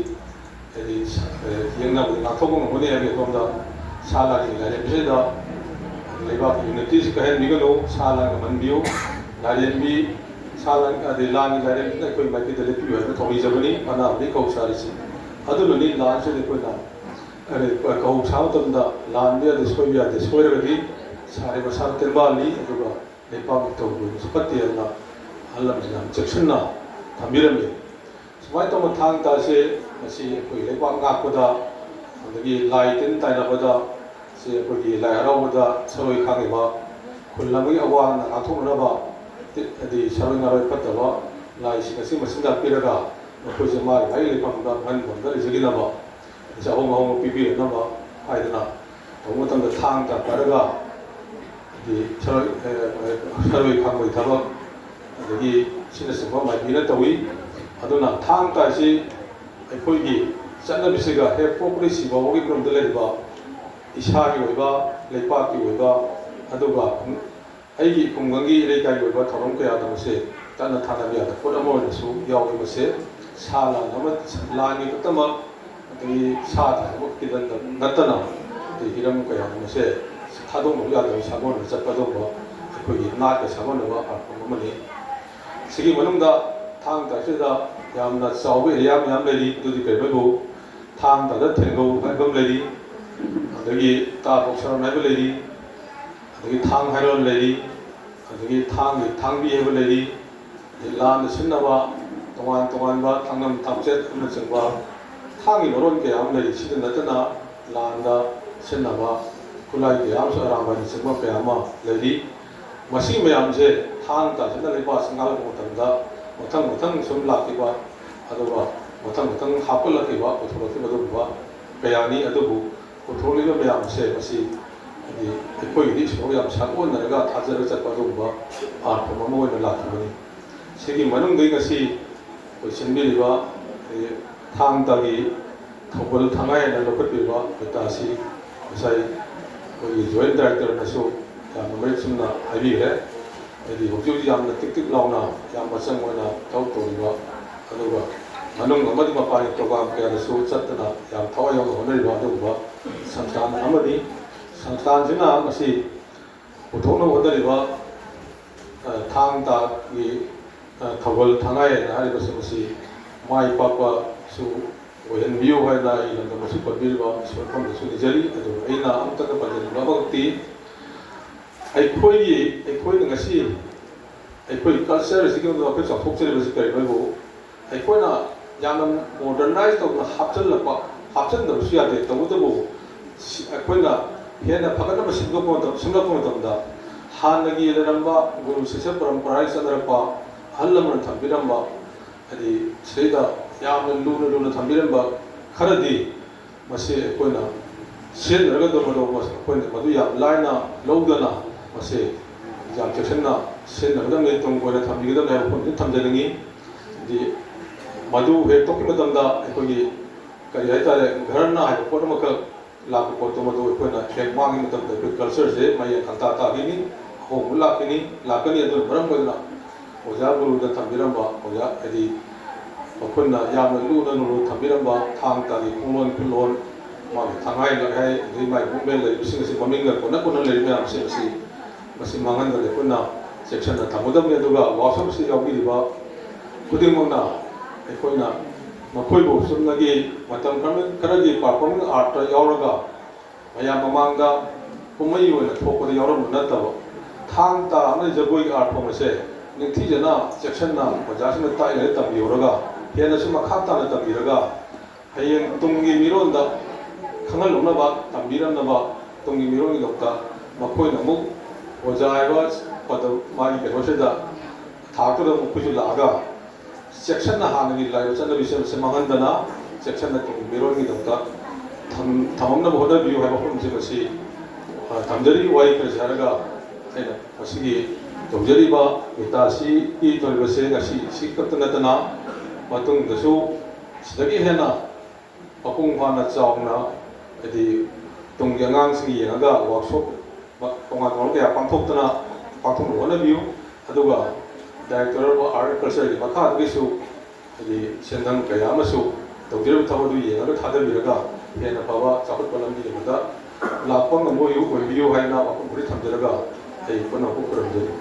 ꯍꯥꯏꯗꯤ ꯁ-, ꯑꯦ, ꯌꯦꯡꯅꯕꯗ ꯉꯥꯛꯊꯣꯛꯄ ꯉꯝꯒꯅꯤ ꯍꯥꯏꯕꯒꯤ ꯑꯗꯣꯝꯗ ꯁꯥ ꯂꯥꯟꯒꯤ ꯂꯥꯏꯔꯦꯝꯕꯤꯁꯤꯗ ꯂꯩꯕꯥꯛꯀꯤ ꯌꯨꯅꯤꯇꯤꯁꯤ ꯀꯥꯏꯍꯟꯕꯤꯒꯅꯨ, ꯁꯥ ꯂꯥꯟ ꯉꯝꯍꯟꯕꯤꯌꯨ꯫ ꯂꯥꯏꯔꯦꯝꯕꯤ, ꯁꯥ ꯂꯥꯟ, ꯑꯗꯩ ꯂꯥꯟꯒꯤ ꯂꯥꯏꯔꯦꯝꯕꯤꯅ ꯑꯩꯈꯣꯏ ꯃꯥꯏꯀꯩꯗ ꯂꯦꯞꯄꯤꯌꯨ ꯍꯥꯏꯕ ꯊꯧꯅꯤꯖꯕꯅꯤ, ꯄꯅꯥꯕꯨꯗꯤ ꯀꯧ ꯁꯥꯔꯤꯁꯤ꯫ ꯑꯗꯨꯅꯅꯤ ꯂꯥꯟꯁꯤꯗ ꯑꯩꯈꯣꯏꯅ, ꯑꯗꯩ ꯀꯧ ꯁꯥꯕ ꯃꯇꯝꯗ ꯂꯥꯟꯕ ꯌꯥꯗꯦ, ꯁꯣꯏꯕ ꯌꯥꯗꯦ, ꯁꯣꯏꯔꯒꯗꯤ ꯁꯥꯔꯤꯕ ꯁꯥ ꯇꯦꯟꯕꯥꯜꯂꯤ, ꯑꯗꯨꯒ ꯂꯩꯄꯥꯛ ꯅꯤꯡꯊꯧ ꯂꯣꯏꯕꯁꯨ ꯐꯠꯇꯦ ꯍꯥꯏꯅ ꯑꯍꯜ ꯂꯃꯟꯁꯤꯡꯅ ꯌꯥꯝ ꯆꯦꯛꯁꯤꯟꯅ ꯊꯝꯕꯤꯔꯝꯃꯤ꯫ ꯁꯨꯃꯥꯏꯅ ꯇꯧꯕ ꯊꯥꯡ ꯇꯥꯁꯦ ꯃꯁꯤ ꯑꯩꯈꯣꯏꯒꯤ ꯂꯩꯕꯥꯛ ꯉꯥꯛꯄꯗ, ꯑꯗꯒꯤ ꯂꯥꯏ ꯇꯤꯟ ꯇꯥꯏꯅꯕꯗ, ꯁꯤ ꯑꯩꯈꯣꯏꯒꯤ ꯂꯥꯏ ꯍꯔꯥꯎꯕꯗ ꯁꯔꯣꯏ ꯈꯥꯡꯉꯤꯕ ꯈꯨꯜ ꯑꯃꯒꯤ ꯑꯋꯥ ꯑꯅꯥ ꯉꯥꯛꯊꯣꯛꯅꯅꯕ, ꯍꯥꯏꯗꯤ ꯁꯔꯣꯏ ꯉꯥꯔꯣꯏ ꯐꯠꯇꯕ ꯂꯥꯏꯁꯤꯡ ꯑꯁꯤ ꯃꯆꯤꯟꯖꯥꯛ ꯄꯤꯔꯒ ꯃꯈꯣꯏꯁꯦ ꯃꯥꯒꯤ ꯃꯥꯒꯤ ꯂꯩꯐꯝꯗ ꯃꯍꯟ ꯐꯝꯗ ꯂꯩꯖꯈꯤꯅꯕ, ꯑꯆꯧꯕ ꯃꯑꯣꯡ ꯄꯤꯕꯤꯔꯛꯅꯕ ꯍꯥꯏꯗꯅ ꯇꯧꯕ ꯃꯇꯝꯗ ꯊꯥꯡ ꯇꯥ ꯄꯥꯏꯔꯒ ꯍꯥꯏꯗꯤ ꯁꯔꯣꯏ, ꯑ, ꯁꯔꯣꯏ ꯈꯥꯡꯕꯒꯤ ꯊꯕꯛ, ꯑꯗꯒꯤ ꯑꯁꯤꯅꯆꯤꯡꯕ ꯃꯥꯏꯕꯤꯅ ꯇꯧꯏ꯫ ꯑꯗꯨꯅ ꯊꯥꯡ ꯇꯥ ꯑꯁꯤ ꯑꯩꯈꯣꯏꯒꯤ ꯆꯠꯅꯕꯤꯁꯤꯒ ꯍꯦꯛ ꯄꯣꯛꯄꯗꯒꯤ ꯁꯤꯕ ꯐꯥꯎꯒꯤ ꯃꯅꯨꯡꯗ ꯂꯩꯔꯤꯕ ꯏꯁꯥꯒꯤ ꯑꯣꯏꯕ, ꯂꯩꯄꯥꯛꯀꯤ ꯑꯣꯏꯕ, ꯑꯗꯨꯒ ꯑꯩꯒꯤ ꯈꯨꯡꯒꯪꯒꯤ ꯏꯔꯩꯀꯥꯏꯒꯤ ꯑꯣꯏꯕ ꯊꯧꯔꯝ ꯀꯌꯥꯗ ꯃꯁꯦ ꯇꯠꯅ ꯊꯥꯅꯕ ꯌꯥꯗꯕ ꯄꯣꯠ ꯑꯃ ꯑꯣꯏꯅꯁꯨ ꯌꯥꯎꯏ꯫ ꯃꯁꯦ ꯁꯥ ꯂꯥꯟ ꯑꯃ, ꯂꯥꯟꯒꯤ ꯈꯛꯇꯃꯛ, ꯑꯗꯒꯤ ꯁꯥ ꯊꯥꯅꯕ ꯅꯠꯇꯅ ꯑꯇꯩ ꯍꯤꯔꯝ ꯀꯌꯥꯗ ꯃꯁꯦ ꯊꯥꯗꯣꯛꯅꯕ ꯌꯥꯗꯕ ꯁꯥꯒꯣꯟꯅ ꯆꯠꯄ ꯑꯗꯨꯒꯨꯝꯕ ꯑꯩꯈꯣꯏꯒꯤ ꯅꯥꯠꯀ ꯁꯥꯒꯣꯟꯅꯕ ꯑꯥꯔꯠ ꯐꯣꯝ ꯑꯃꯅꯤ꯫ ꯁꯤꯒꯤ ꯃꯅꯨꯡꯗ ꯊꯥꯡ ꯇꯥꯁꯤꯗ ꯌꯥꯝꯅ ꯆꯥꯎꯕ ꯑꯦꯔꯤꯌꯥ ꯃꯌꯥꯝ ꯂꯩꯔꯤ꯫ ꯑꯗꯨꯗꯤ ꯀꯔꯤꯕꯨ ꯊꯥꯡ ꯇꯥꯗ ꯊꯦꯡꯒꯧ ꯍꯥꯏꯕ ꯑꯃ ꯂꯩꯔꯤ, ꯑꯗꯒꯤ ꯇꯥ ꯕꯣꯛꯁꯔ ꯍꯥꯏꯕ ꯂꯩꯔꯤ, ꯑꯗꯒꯤ ꯊꯥꯡ ꯍꯥꯏꯔꯣꯟ ꯂꯩꯔꯤ, ꯑꯗꯒꯤ ꯊꯥꯡꯒꯤ ꯊꯥꯡꯕꯤ ꯍꯥꯏꯕ ꯂꯩꯔꯤ, ꯑꯗꯩ ꯂꯥꯟꯗ ꯁꯤꯖꯤꯟꯅꯕ ꯇꯣꯉꯥꯟ ꯇꯣꯉꯥꯟꯕ ꯊꯥꯡꯅꯝ ꯊꯥꯡꯆꯦꯠ ꯑꯃꯅꯆꯤꯡꯕ ꯊꯥꯡꯒꯤ ꯃꯔꯣꯟ ꯀꯌꯥ ꯑꯃ ꯂꯩꯔꯤ꯫ ꯁꯤꯗ ꯅꯠꯇꯅ ꯂꯥꯟꯗ ꯁꯤꯖꯤꯟꯅꯕ ꯈꯨꯠꯂꯥꯏ ꯀꯌꯥ ꯑꯃꯁꯨ, ꯑꯔꯥꯝꯕꯥꯏꯅꯆꯤꯡꯕ ꯀꯌꯥ ꯑꯃ ꯂꯩꯔꯤ꯫ ꯃꯁꯤ ꯃꯌꯥꯝꯁꯦ ꯊꯥꯡ ꯇꯥꯁꯤꯅ ꯂꯩꯕꯥꯛꯁꯤ ꯉꯥꯛꯂꯛꯄ ꯃꯇꯝꯗ ꯃꯊꯪ ꯃꯊꯪ ꯁꯨꯝ ꯂꯥꯛꯈꯤꯕ, ꯑꯗꯨꯒ ꯃꯊꯪ ꯃꯊꯪ ꯍꯥꯞꯀꯠꯂꯛꯈꯤꯕ, ꯄꯨꯊꯣꯔꯛꯈꯤꯕ ꯑꯗꯨꯒꯨꯝꯕ ꯀꯌꯥꯅꯤ꯫ ꯑꯗꯨꯕꯨ ꯄꯨꯊꯣꯛꯂꯤꯕ ꯃꯌꯥꯝꯁꯦ ꯃꯁꯤ ꯍꯥꯏꯗꯤ ꯑꯩꯈꯣꯏꯒꯤꯗꯤ ꯏꯁꯣꯔ ꯌꯥꯝ ꯁꯥꯒꯣꯟꯅꯔꯒ ꯊꯥꯖꯔꯒ ꯆꯠꯄ ꯑꯗꯨꯒꯨꯝꯕ ꯑꯥꯔꯠ ꯐꯣꯝ ꯑꯃ ꯑꯣꯏꯅ ꯂꯥꯛꯈꯤꯕꯅꯤ꯫ ꯁꯤꯒꯤ ꯃꯅꯨꯡꯗꯒꯤ ꯉꯁꯤ ꯑꯩꯈꯣꯏ ꯁꯤꯟꯕꯤꯔꯤꯕ, ꯑꯩꯈꯣꯏꯒꯤ ꯊꯥꯡ ꯇꯥꯒꯤ ꯊꯧꯒꯜ ꯊꯉꯥꯏ ꯍꯥꯏꯅ ꯂꯧꯈꯠꯄꯤꯕ ꯀ꯭ꯔꯤꯇꯥꯁꯤ ꯉꯁꯥꯏ ꯑꯩꯈꯣꯏꯒꯤ ꯖꯣꯏꯟ ꯗꯥꯏꯔꯦꯛꯇꯔꯅꯁꯨ ꯌꯥꯝꯅ ꯃꯌꯦꯛ ꯆꯨꯝꯅ ꯍꯥꯏꯕꯤꯈ꯭ꯔꯦ꯫ ꯍꯥꯏꯗꯤ ꯍꯧꯖꯤꯛ ꯍꯧꯖꯤꯛ ꯌꯥꯝꯅ ꯇꯤꯛ ꯇꯤꯛ ꯂꯥꯎꯅ ꯌꯥꯝ ꯃꯆꯪ ꯑꯣꯏꯅ ꯊꯕꯛ ꯇꯧꯔꯤꯕ, ꯑꯗꯨꯒ ꯃꯅꯨꯡ ꯑꯃꯗꯤ ꯃꯄꯥꯟꯒꯤ ꯄ꯭ꯔꯣꯒ꯭ꯔꯥꯝ ꯀꯌꯥꯗꯁꯨ ꯆꯠꯇꯅ ꯌꯥꯝ ꯊꯋꯥꯏ ꯌꯥꯎꯅ ꯍꯣꯠꯅꯔꯤꯕ ꯑꯗꯨꯒꯨꯝꯕ ꯁꯪꯁꯊꯥꯟ ꯑꯃꯅꯤ꯫ ꯁꯪꯁꯊꯥꯟꯁꯤꯅ ꯃꯁꯤ ꯄꯨꯊꯣꯛꯅꯕ ꯍꯣꯠꯅꯔꯤꯕ, ꯑ, ꯊꯥꯡ ꯇꯥꯒꯤ, ꯑ, ꯊꯧꯒꯜ ꯊꯉꯥꯏ ꯍꯥꯏꯅ ꯍꯥꯏꯔꯤꯕꯁꯤꯡ ꯑꯁꯤ ꯃꯥꯏ ꯄꯥꯛꯄꯁꯨ ꯑꯣꯏꯍꯟꯕꯤꯌꯨ ꯍꯥꯏꯅ ꯑꯩ ꯂꯝꯗꯝ ꯑꯁꯤ ꯄꯟꯕꯤꯔꯤꯕ ꯏꯁꯣꯔ ꯐꯝꯗꯁꯨ ꯅꯤꯖꯔꯤ꯫ ꯑꯗꯨꯒ ꯑꯩꯅ ꯑꯃꯨꯛꯇꯪꯒ ꯄꯟꯖꯅꯤꯡꯕ ꯑꯃꯈꯛꯇꯤ, ꯑꯩꯈꯣꯏꯒꯤ, ꯑꯩꯈꯣꯏꯅ ꯉꯁꯤ ꯑꯩꯈꯣꯏ ꯀꯜꯆꯔ ꯑꯁꯤꯒꯤ ꯃꯅꯨꯡꯗ ꯑꯩꯈꯣꯏ ꯆꯥꯎꯊꯣꯛꯆꯔꯤꯕꯁꯤ ꯀꯔꯤꯅꯣ ꯍꯥꯏꯕꯨ, ꯑꯩꯈꯣꯏꯅ ꯌꯥꯝꯅ ꯃꯣꯗꯔꯅꯥꯏꯖ ꯇꯧꯅ ꯍꯥꯞꯆꯤꯜꯂꯛꯄ, ꯍꯥꯞꯆꯤꯟꯗꯕꯁꯨ ꯌꯥꯗꯦ꯫ ꯇꯧꯕꯇꯕꯨ ꯁꯤ-, ꯑꯩꯈꯣꯏꯅ ꯍꯦꯟꯅ ꯐꯒꯠꯅꯕ ꯁꯦꯝꯗꯣꯛꯄ ꯃꯇꯝ, ꯁꯦꯝꯂꯛꯄ ꯃꯇꯝꯗ ꯍꯥꯟꯅꯒꯤ ꯂꯩꯔꯝꯕ ꯒꯨꯔꯨ ꯁꯤꯁ꯭ꯌ ꯄꯔꯝꯄꯔꯥꯒꯤ ꯆꯠꯅꯔꯛꯄ, ꯑꯍꯜ ꯂꯃꯟꯅ ꯊꯝꯕꯤꯔꯝꯕ, ꯍꯥꯏꯗꯤ ꯁꯤꯗꯩꯗ ꯌꯥꯝꯅ ꯂꯨꯅ ꯂꯨꯅ ꯊꯝꯕꯤꯔꯝꯕ ꯈꯔꯗꯤ ꯃꯁꯤ ꯑꯩꯈꯣꯏꯅ ꯁꯤꯖꯤꯟꯅꯔꯒꯗꯧꯕꯗꯣ ꯑꯩꯈꯣꯏꯅ ꯃꯗꯨ ꯌꯥꯝ ꯂꯥꯏꯅ ꯂꯧꯗꯅ ꯃꯁꯤ ꯌꯥꯝ ꯆꯦꯛꯁꯤꯟꯅ ꯁꯤꯖꯤꯟꯅꯒꯗꯕꯅꯤ, ꯇꯨꯡ ꯀꯣꯏꯅ ꯊꯝꯕꯤꯒꯗꯕꯅꯤ ꯍꯥꯏꯕ ꯋꯥꯐꯝꯁꯤ ꯊꯝꯖꯅꯤꯡꯉꯤ꯫ ꯍꯥꯏꯗꯤ ꯃꯗꯨ ꯍꯦꯛ ꯇꯣꯛꯈꯤꯕ ꯃꯇꯝꯗ ꯑꯩꯈꯣꯏꯒꯤ ꯀꯔꯤ ꯍꯥꯏꯇꯥꯔꯦ, ꯘꯔꯅ ꯍꯥꯏꯕ ꯄꯣꯠ ꯑꯃꯈꯛ ꯂꯥꯛꯄ ꯄꯣꯠꯇꯣ ꯃꯗꯨ ꯑꯩꯈꯣꯏꯅ ꯍꯦꯛ ꯃꯥꯡꯈꯤꯕ ꯃꯇꯝꯗ ꯑꯩꯈꯣꯏ ꯀꯜꯆꯔꯁꯦ ꯃꯌꯦꯡ ꯈꯪꯇꯥ ꯇꯥꯈꯤꯅꯤ꯫ ꯑꯍꯣꯡꯕ ꯂꯥꯛꯀꯅꯤ, ꯂꯥꯛꯀꯅꯤ꯫ ꯑꯗꯨꯅ ꯃꯔꯝ ꯑꯣꯏꯗꯨꯅ ꯑꯣꯖꯥ ꯒꯨꯔꯨꯗ ꯊꯝꯕꯤꯔꯝꯕ, ꯑꯣꯖꯥ ꯍꯥꯏꯗꯤ ꯃꯈꯣꯏꯅ ꯌꯥꯝꯅ ꯂꯨꯅ ꯂꯨꯅ ꯊꯝꯕꯤꯔꯝꯕ ꯊꯥꯡ ꯇꯥꯒꯤ ꯈꯣꯡꯂꯣꯟ ꯈꯨꯠꯂꯣꯟ, ꯃꯥꯒꯤ ꯊꯉꯥꯏ ꯂꯛꯍꯥꯏ, ꯑꯗꯩ ꯃꯥꯒꯤ ꯃꯨꯞꯃꯦꯟ ꯂꯩꯕꯁꯤꯡ ꯑꯁꯤ, ꯃꯃꯤꯡꯒ ꯀꯣꯟꯅ ꯀꯣꯟꯅ ꯂꯩꯔꯤꯕ ꯃꯌꯥꯝꯁꯤꯡ ꯑꯁꯤ, ꯃꯁꯤ ꯃꯥꯡꯍꯟꯗꯅ ꯑꯩꯈꯣꯏꯅ ꯆꯦꯛꯁꯤꯟꯅ ꯊꯝꯒꯗꯕꯅꯤ꯫ ꯑꯗꯨꯒ ꯋꯥꯛꯁꯣꯞ ꯑꯁꯤ ꯌꯥꯎꯕꯤꯔꯤꯕ ꯈꯨꯗꯤꯡꯃꯛꯅ ꯑꯩꯈꯣꯏꯅ ꯃꯈꯣꯏꯕꯨ ꯆꯨꯝꯅꯒꯤ ꯃꯇꯝ ꯈꯔ-, ꯈꯔꯒꯤ performing artꯇ ꯌꯥꯎꯔꯒ ꯃꯌꯥꯝ ꯃꯃꯥꯡꯗ ꯀꯨꯝꯍꯩ ꯑꯣꯏꯅ ꯊꯣꯛꯄꯗ ꯌꯥꯎꯔꯝꯕ ꯅꯠꯇꯕ, ꯊꯥꯡ ꯇꯥ ꯑꯃꯗꯤ ꯖꯒꯣꯏꯒꯤ art form ꯑꯁꯦ ꯅꯤꯡꯊꯤꯖꯅ ꯆꯦꯛꯁꯤꯟꯅ ꯑꯣꯖꯥꯁꯤꯡꯅ ꯇꯥꯛꯏꯉꯩꯗ ꯇꯝꯕꯤꯍꯧꯔꯒ, ꯍꯦꯟꯅꯁꯨ ꯃꯈꯥ ꯇꯥꯅ ꯇꯝꯕꯤꯔꯒ, ꯍꯌꯦꯡ ꯇꯨꯡꯒꯤ ꯃꯤꯔꯣꯟꯗ ꯈꯪꯍꯜꯍꯧꯅꯕ, ꯇꯝꯕꯤꯔꯝꯅꯕ, ꯇꯨꯡꯒꯤ ꯃꯤꯔꯣꯟꯒꯤꯗꯃꯛꯇ ꯃꯈꯣꯏꯅ ꯑꯃꯨꯛ ꯑꯣꯖꯥ ꯍꯥꯏꯕ ꯄꯗ-, ꯃꯥꯒꯤ ꯀꯩꯅꯣꯁꯤꯗ, ꯊꯥꯛꯇꯨꯗ ꯑꯃꯨꯛ ꯑꯩꯈꯣꯏꯁꯨ ꯂꯥꯛꯑꯒ ꯆꯦꯛꯁꯤꯟꯅ ꯍꯥꯟꯅꯒꯤ ꯂꯥꯛꯏꯕ ꯆꯠꯅꯕꯤꯁꯤꯡ ꯑꯁꯤ ꯃꯥꯡꯍꯟꯗꯅ ꯆꯦꯛꯁꯤꯟꯅ ꯇꯨꯡꯒꯤ ꯃꯤꯔꯣꯟꯒꯤꯗꯃꯛꯇ ꯊꯝ-, ꯊꯝꯃꯝꯅꯕ ꯍꯣꯠꯅꯕꯤꯌꯨ ꯍꯥꯏꯕ ꯋꯥꯐꯝꯁꯤꯡ ꯑꯁꯤ, ꯑ, ꯊꯝꯖꯔꯤ꯫ ꯋꯥꯍꯩ ꯈꯔꯁꯤ ꯍꯥꯏꯔꯒ ꯑꯩꯅ ꯉꯁꯤꯒꯤ ꯇꯧꯖꯔꯤꯕ ꯒꯤꯇꯥꯁꯤꯒꯤ ꯇꯧꯔꯤꯕꯁꯦ ꯉꯁꯤ ꯁꯤ ꯈꯛꯇ ꯅꯠꯇꯅ ꯃꯇꯨꯡꯗꯁꯨ ꯁꯤꯗꯒꯤ ꯍꯦꯟꯅ ꯃꯄꯨꯡ ꯐꯥꯅ ꯆꯥꯎꯅ, ꯍꯥꯏꯗꯤ ꯇꯨꯡꯒꯤ ꯑꯉꯥꯡꯁꯤꯡ ꯌꯦꯡꯉꯒ ꯋꯥꯛꯁꯣꯞ ꯇꯣꯉꯥꯟ ꯇꯣꯉꯥꯟꯕ ꯀꯌꯥ ꯄꯥꯡꯊꯣꯛꯇꯅ, ꯄꯥꯡꯊꯣꯛꯅꯕ ꯍꯣꯠꯅꯕꯤꯌꯨ꯫ ꯑꯗꯨꯒ Director of Art and Cultureꯒꯤ ꯃꯈꯥꯗꯒꯤꯁꯨ ꯍꯥꯏꯗꯤ ꯁꯦꯟꯊꯪ ꯀꯌꯥ ꯑꯃꯁꯨ ꯇꯧꯖꯔꯤꯕ ꯊꯕꯛ ꯑꯗꯨ ꯌꯦꯡꯉꯒ ꯊꯥꯗꯕꯤꯔꯒ ꯍꯦꯟꯅ ꯐꯕ ꯆꯥꯎꯈꯠꯄ ꯂꯝꯕꯤ ꯑꯃꯗ ꯂꯥꯛꯄ ꯉꯝꯕ ꯑꯣꯏꯌꯨ, ꯑꯣꯏꯕꯤꯌꯨ ꯍꯥꯏꯅ ꯋꯥꯐꯝ ꯈꯔ ꯊꯝꯖꯔꯒ ꯑꯩ ꯄꯨꯝꯅꯃꯛꯄꯨ ꯈꯨꯔꯨꯝꯖꯔꯤ꯫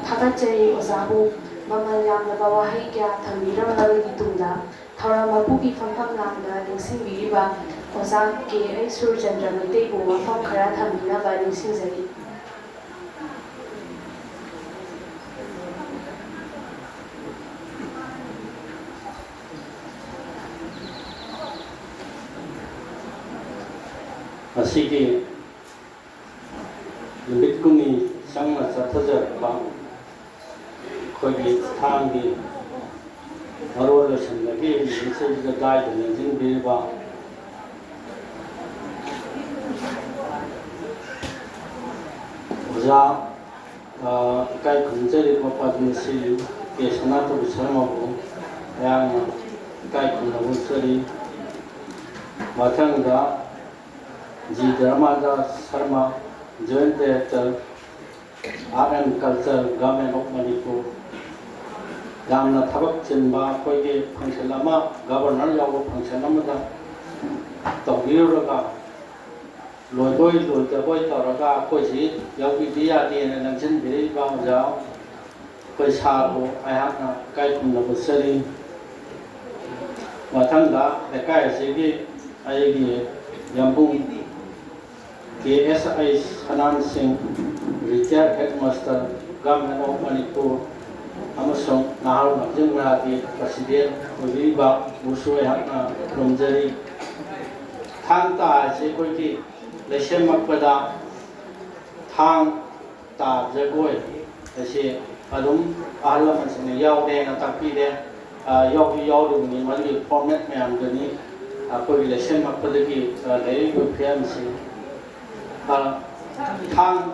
ꯊꯥꯒꯠꯆꯔꯤ ꯑꯣꯖꯥꯕꯨ꯫ ꯃꯃꯜ ꯌꯥꯝꯂꯕ ꯋꯥꯍꯩ ꯀꯌꯥ ꯊꯝꯕꯤꯔꯝꯂꯕꯒꯤ ꯇꯨꯡꯗ ꯊꯧꯔꯝ ꯃꯄꯨꯒꯤ ꯐꯝꯐꯝ ꯂꯥꯡꯗ ꯂꯦꯡꯁꯤꯟꯕꯤꯔꯤꯕ ꯑꯣꯖꯥ ꯀꯦ ꯑꯩꯆ ꯁꯨꯔꯆꯟꯗ꯭ꯔ ꯃꯩꯇꯩꯕꯨ ꯋꯥꯐꯝ ꯈꯔ ꯊꯝꯕꯤꯅꯕ ꯅꯤꯡꯁꯤꯡꯖꯔꯤ꯫ ꯉꯁꯤꯒꯤ ꯅꯨꯃꯤꯠ ꯀꯨꯟꯅꯤ ꯆꯪꯅ ꯆꯠꯊꯖꯔꯛꯄ ꯑꯩꯈꯣꯏꯒꯤ ꯊꯥꯡꯒꯤ ꯃꯔꯣꯜ ꯂꯣꯏꯁꯟꯕꯒꯤ ꯅꯨꯃꯤꯠꯁꯤꯗ ꯗꯥꯏꯗ ꯂꯦꯡꯁꯤꯟꯕꯤꯔꯤꯕ ꯑꯣꯖꯥ, ꯑ, ꯏꯀꯥꯏ ꯈꯨꯝꯅꯖꯔꯤꯕ ꯄꯗꯃ ꯁ꯭ꯔꯤ ꯀꯦ ꯁꯅꯥꯇꯣꯝꯕꯤ ꯁꯔꯃꯕꯨ ꯑꯩꯍꯥꯛꯅ ꯏꯀꯥꯏ ꯈꯨꯝꯅꯕ ꯎꯠꯆꯔꯤ꯫ ꯃꯊꯪꯗ G Dharmadas Sharma, Joint Director, Art and Culture, Government of Manipur꯫ ꯌꯥꯝꯅ ꯊꯕꯛ ꯆꯤꯟꯕ ꯑꯩꯈꯣꯏꯒꯤ function ꯑꯃ, Governor ꯌꯥꯎꯕ function ꯑꯃꯗ ꯇꯧꯕꯤꯔꯨꯔꯒ ꯂꯣꯏꯕꯣꯏ ꯂꯣꯏꯗꯕꯣꯏ ꯇꯧꯔꯒ ꯑꯩꯈꯣꯏꯁꯤ ꯌꯥꯎꯕꯤꯕ ꯌꯥꯗꯦꯅ ꯅꯝꯁꯤꯟꯕꯤꯔꯛꯏꯕ ꯑꯣꯖꯥ ꯑꯩꯈꯣꯏ ꯁꯥꯔꯕꯨ ꯑꯩꯍꯥꯛꯅ ꯏꯀꯥꯏ ꯈꯨꯝꯅꯕ ꯆꯠꯂꯤ꯫ ꯃꯊꯪꯗ ꯂꯩꯀꯥꯏ ꯑꯁꯤꯒꯤ ꯑꯩꯒꯤ ꯌꯥꯝꯕꯨꯡ ꯀꯦ ꯑꯦꯁ ꯑꯩ ꯁꯅꯥꯝ ꯁꯤꯡ, Retired Headmaster, Government of Manipur, ꯑꯃꯁꯨꯡ ꯅꯍꯥꯔꯣꯜ ꯂꯝꯖꯤꯡ ꯃꯔꯥꯒꯤ President ꯑꯣꯏꯕꯤꯔꯤꯕ ꯕꯨꯁꯨ ꯑꯩꯍꯥꯛꯅ ꯈꯨꯔꯨꯝꯖꯔꯤ꯫ ꯊꯥꯡ ꯇꯥ ꯑꯁꯤ ꯑꯩꯈꯣꯏꯒꯤ ꯂꯩꯁꯦꯝꯃꯛꯄꯗ ꯊꯥꯡ ꯇꯥ ꯖꯒꯣꯏ ꯑꯁꯤ ꯑꯗꯨꯝ ꯑꯍꯜ ꯂꯃꯟꯁꯤꯡꯅ ꯌꯥꯎꯔꯦꯅ ꯇꯥꯛꯄꯤꯔꯦ꯫ ꯑ, ꯌꯥꯎꯗꯤ ꯌꯥꯎꯔꯤꯕꯅꯤ, ꯃꯗꯨꯒꯤ format ꯃꯌꯥꯝꯗꯨꯅꯤ ꯑꯩꯈꯣꯏꯒꯤ ꯂꯩꯁꯦꯝꯃꯛꯄꯗꯒꯤ, ꯑ, ꯂꯩꯔꯛꯏꯕ ꯐꯤꯕꯝꯁꯤ꯫ ꯑ, ꯊꯥꯡ,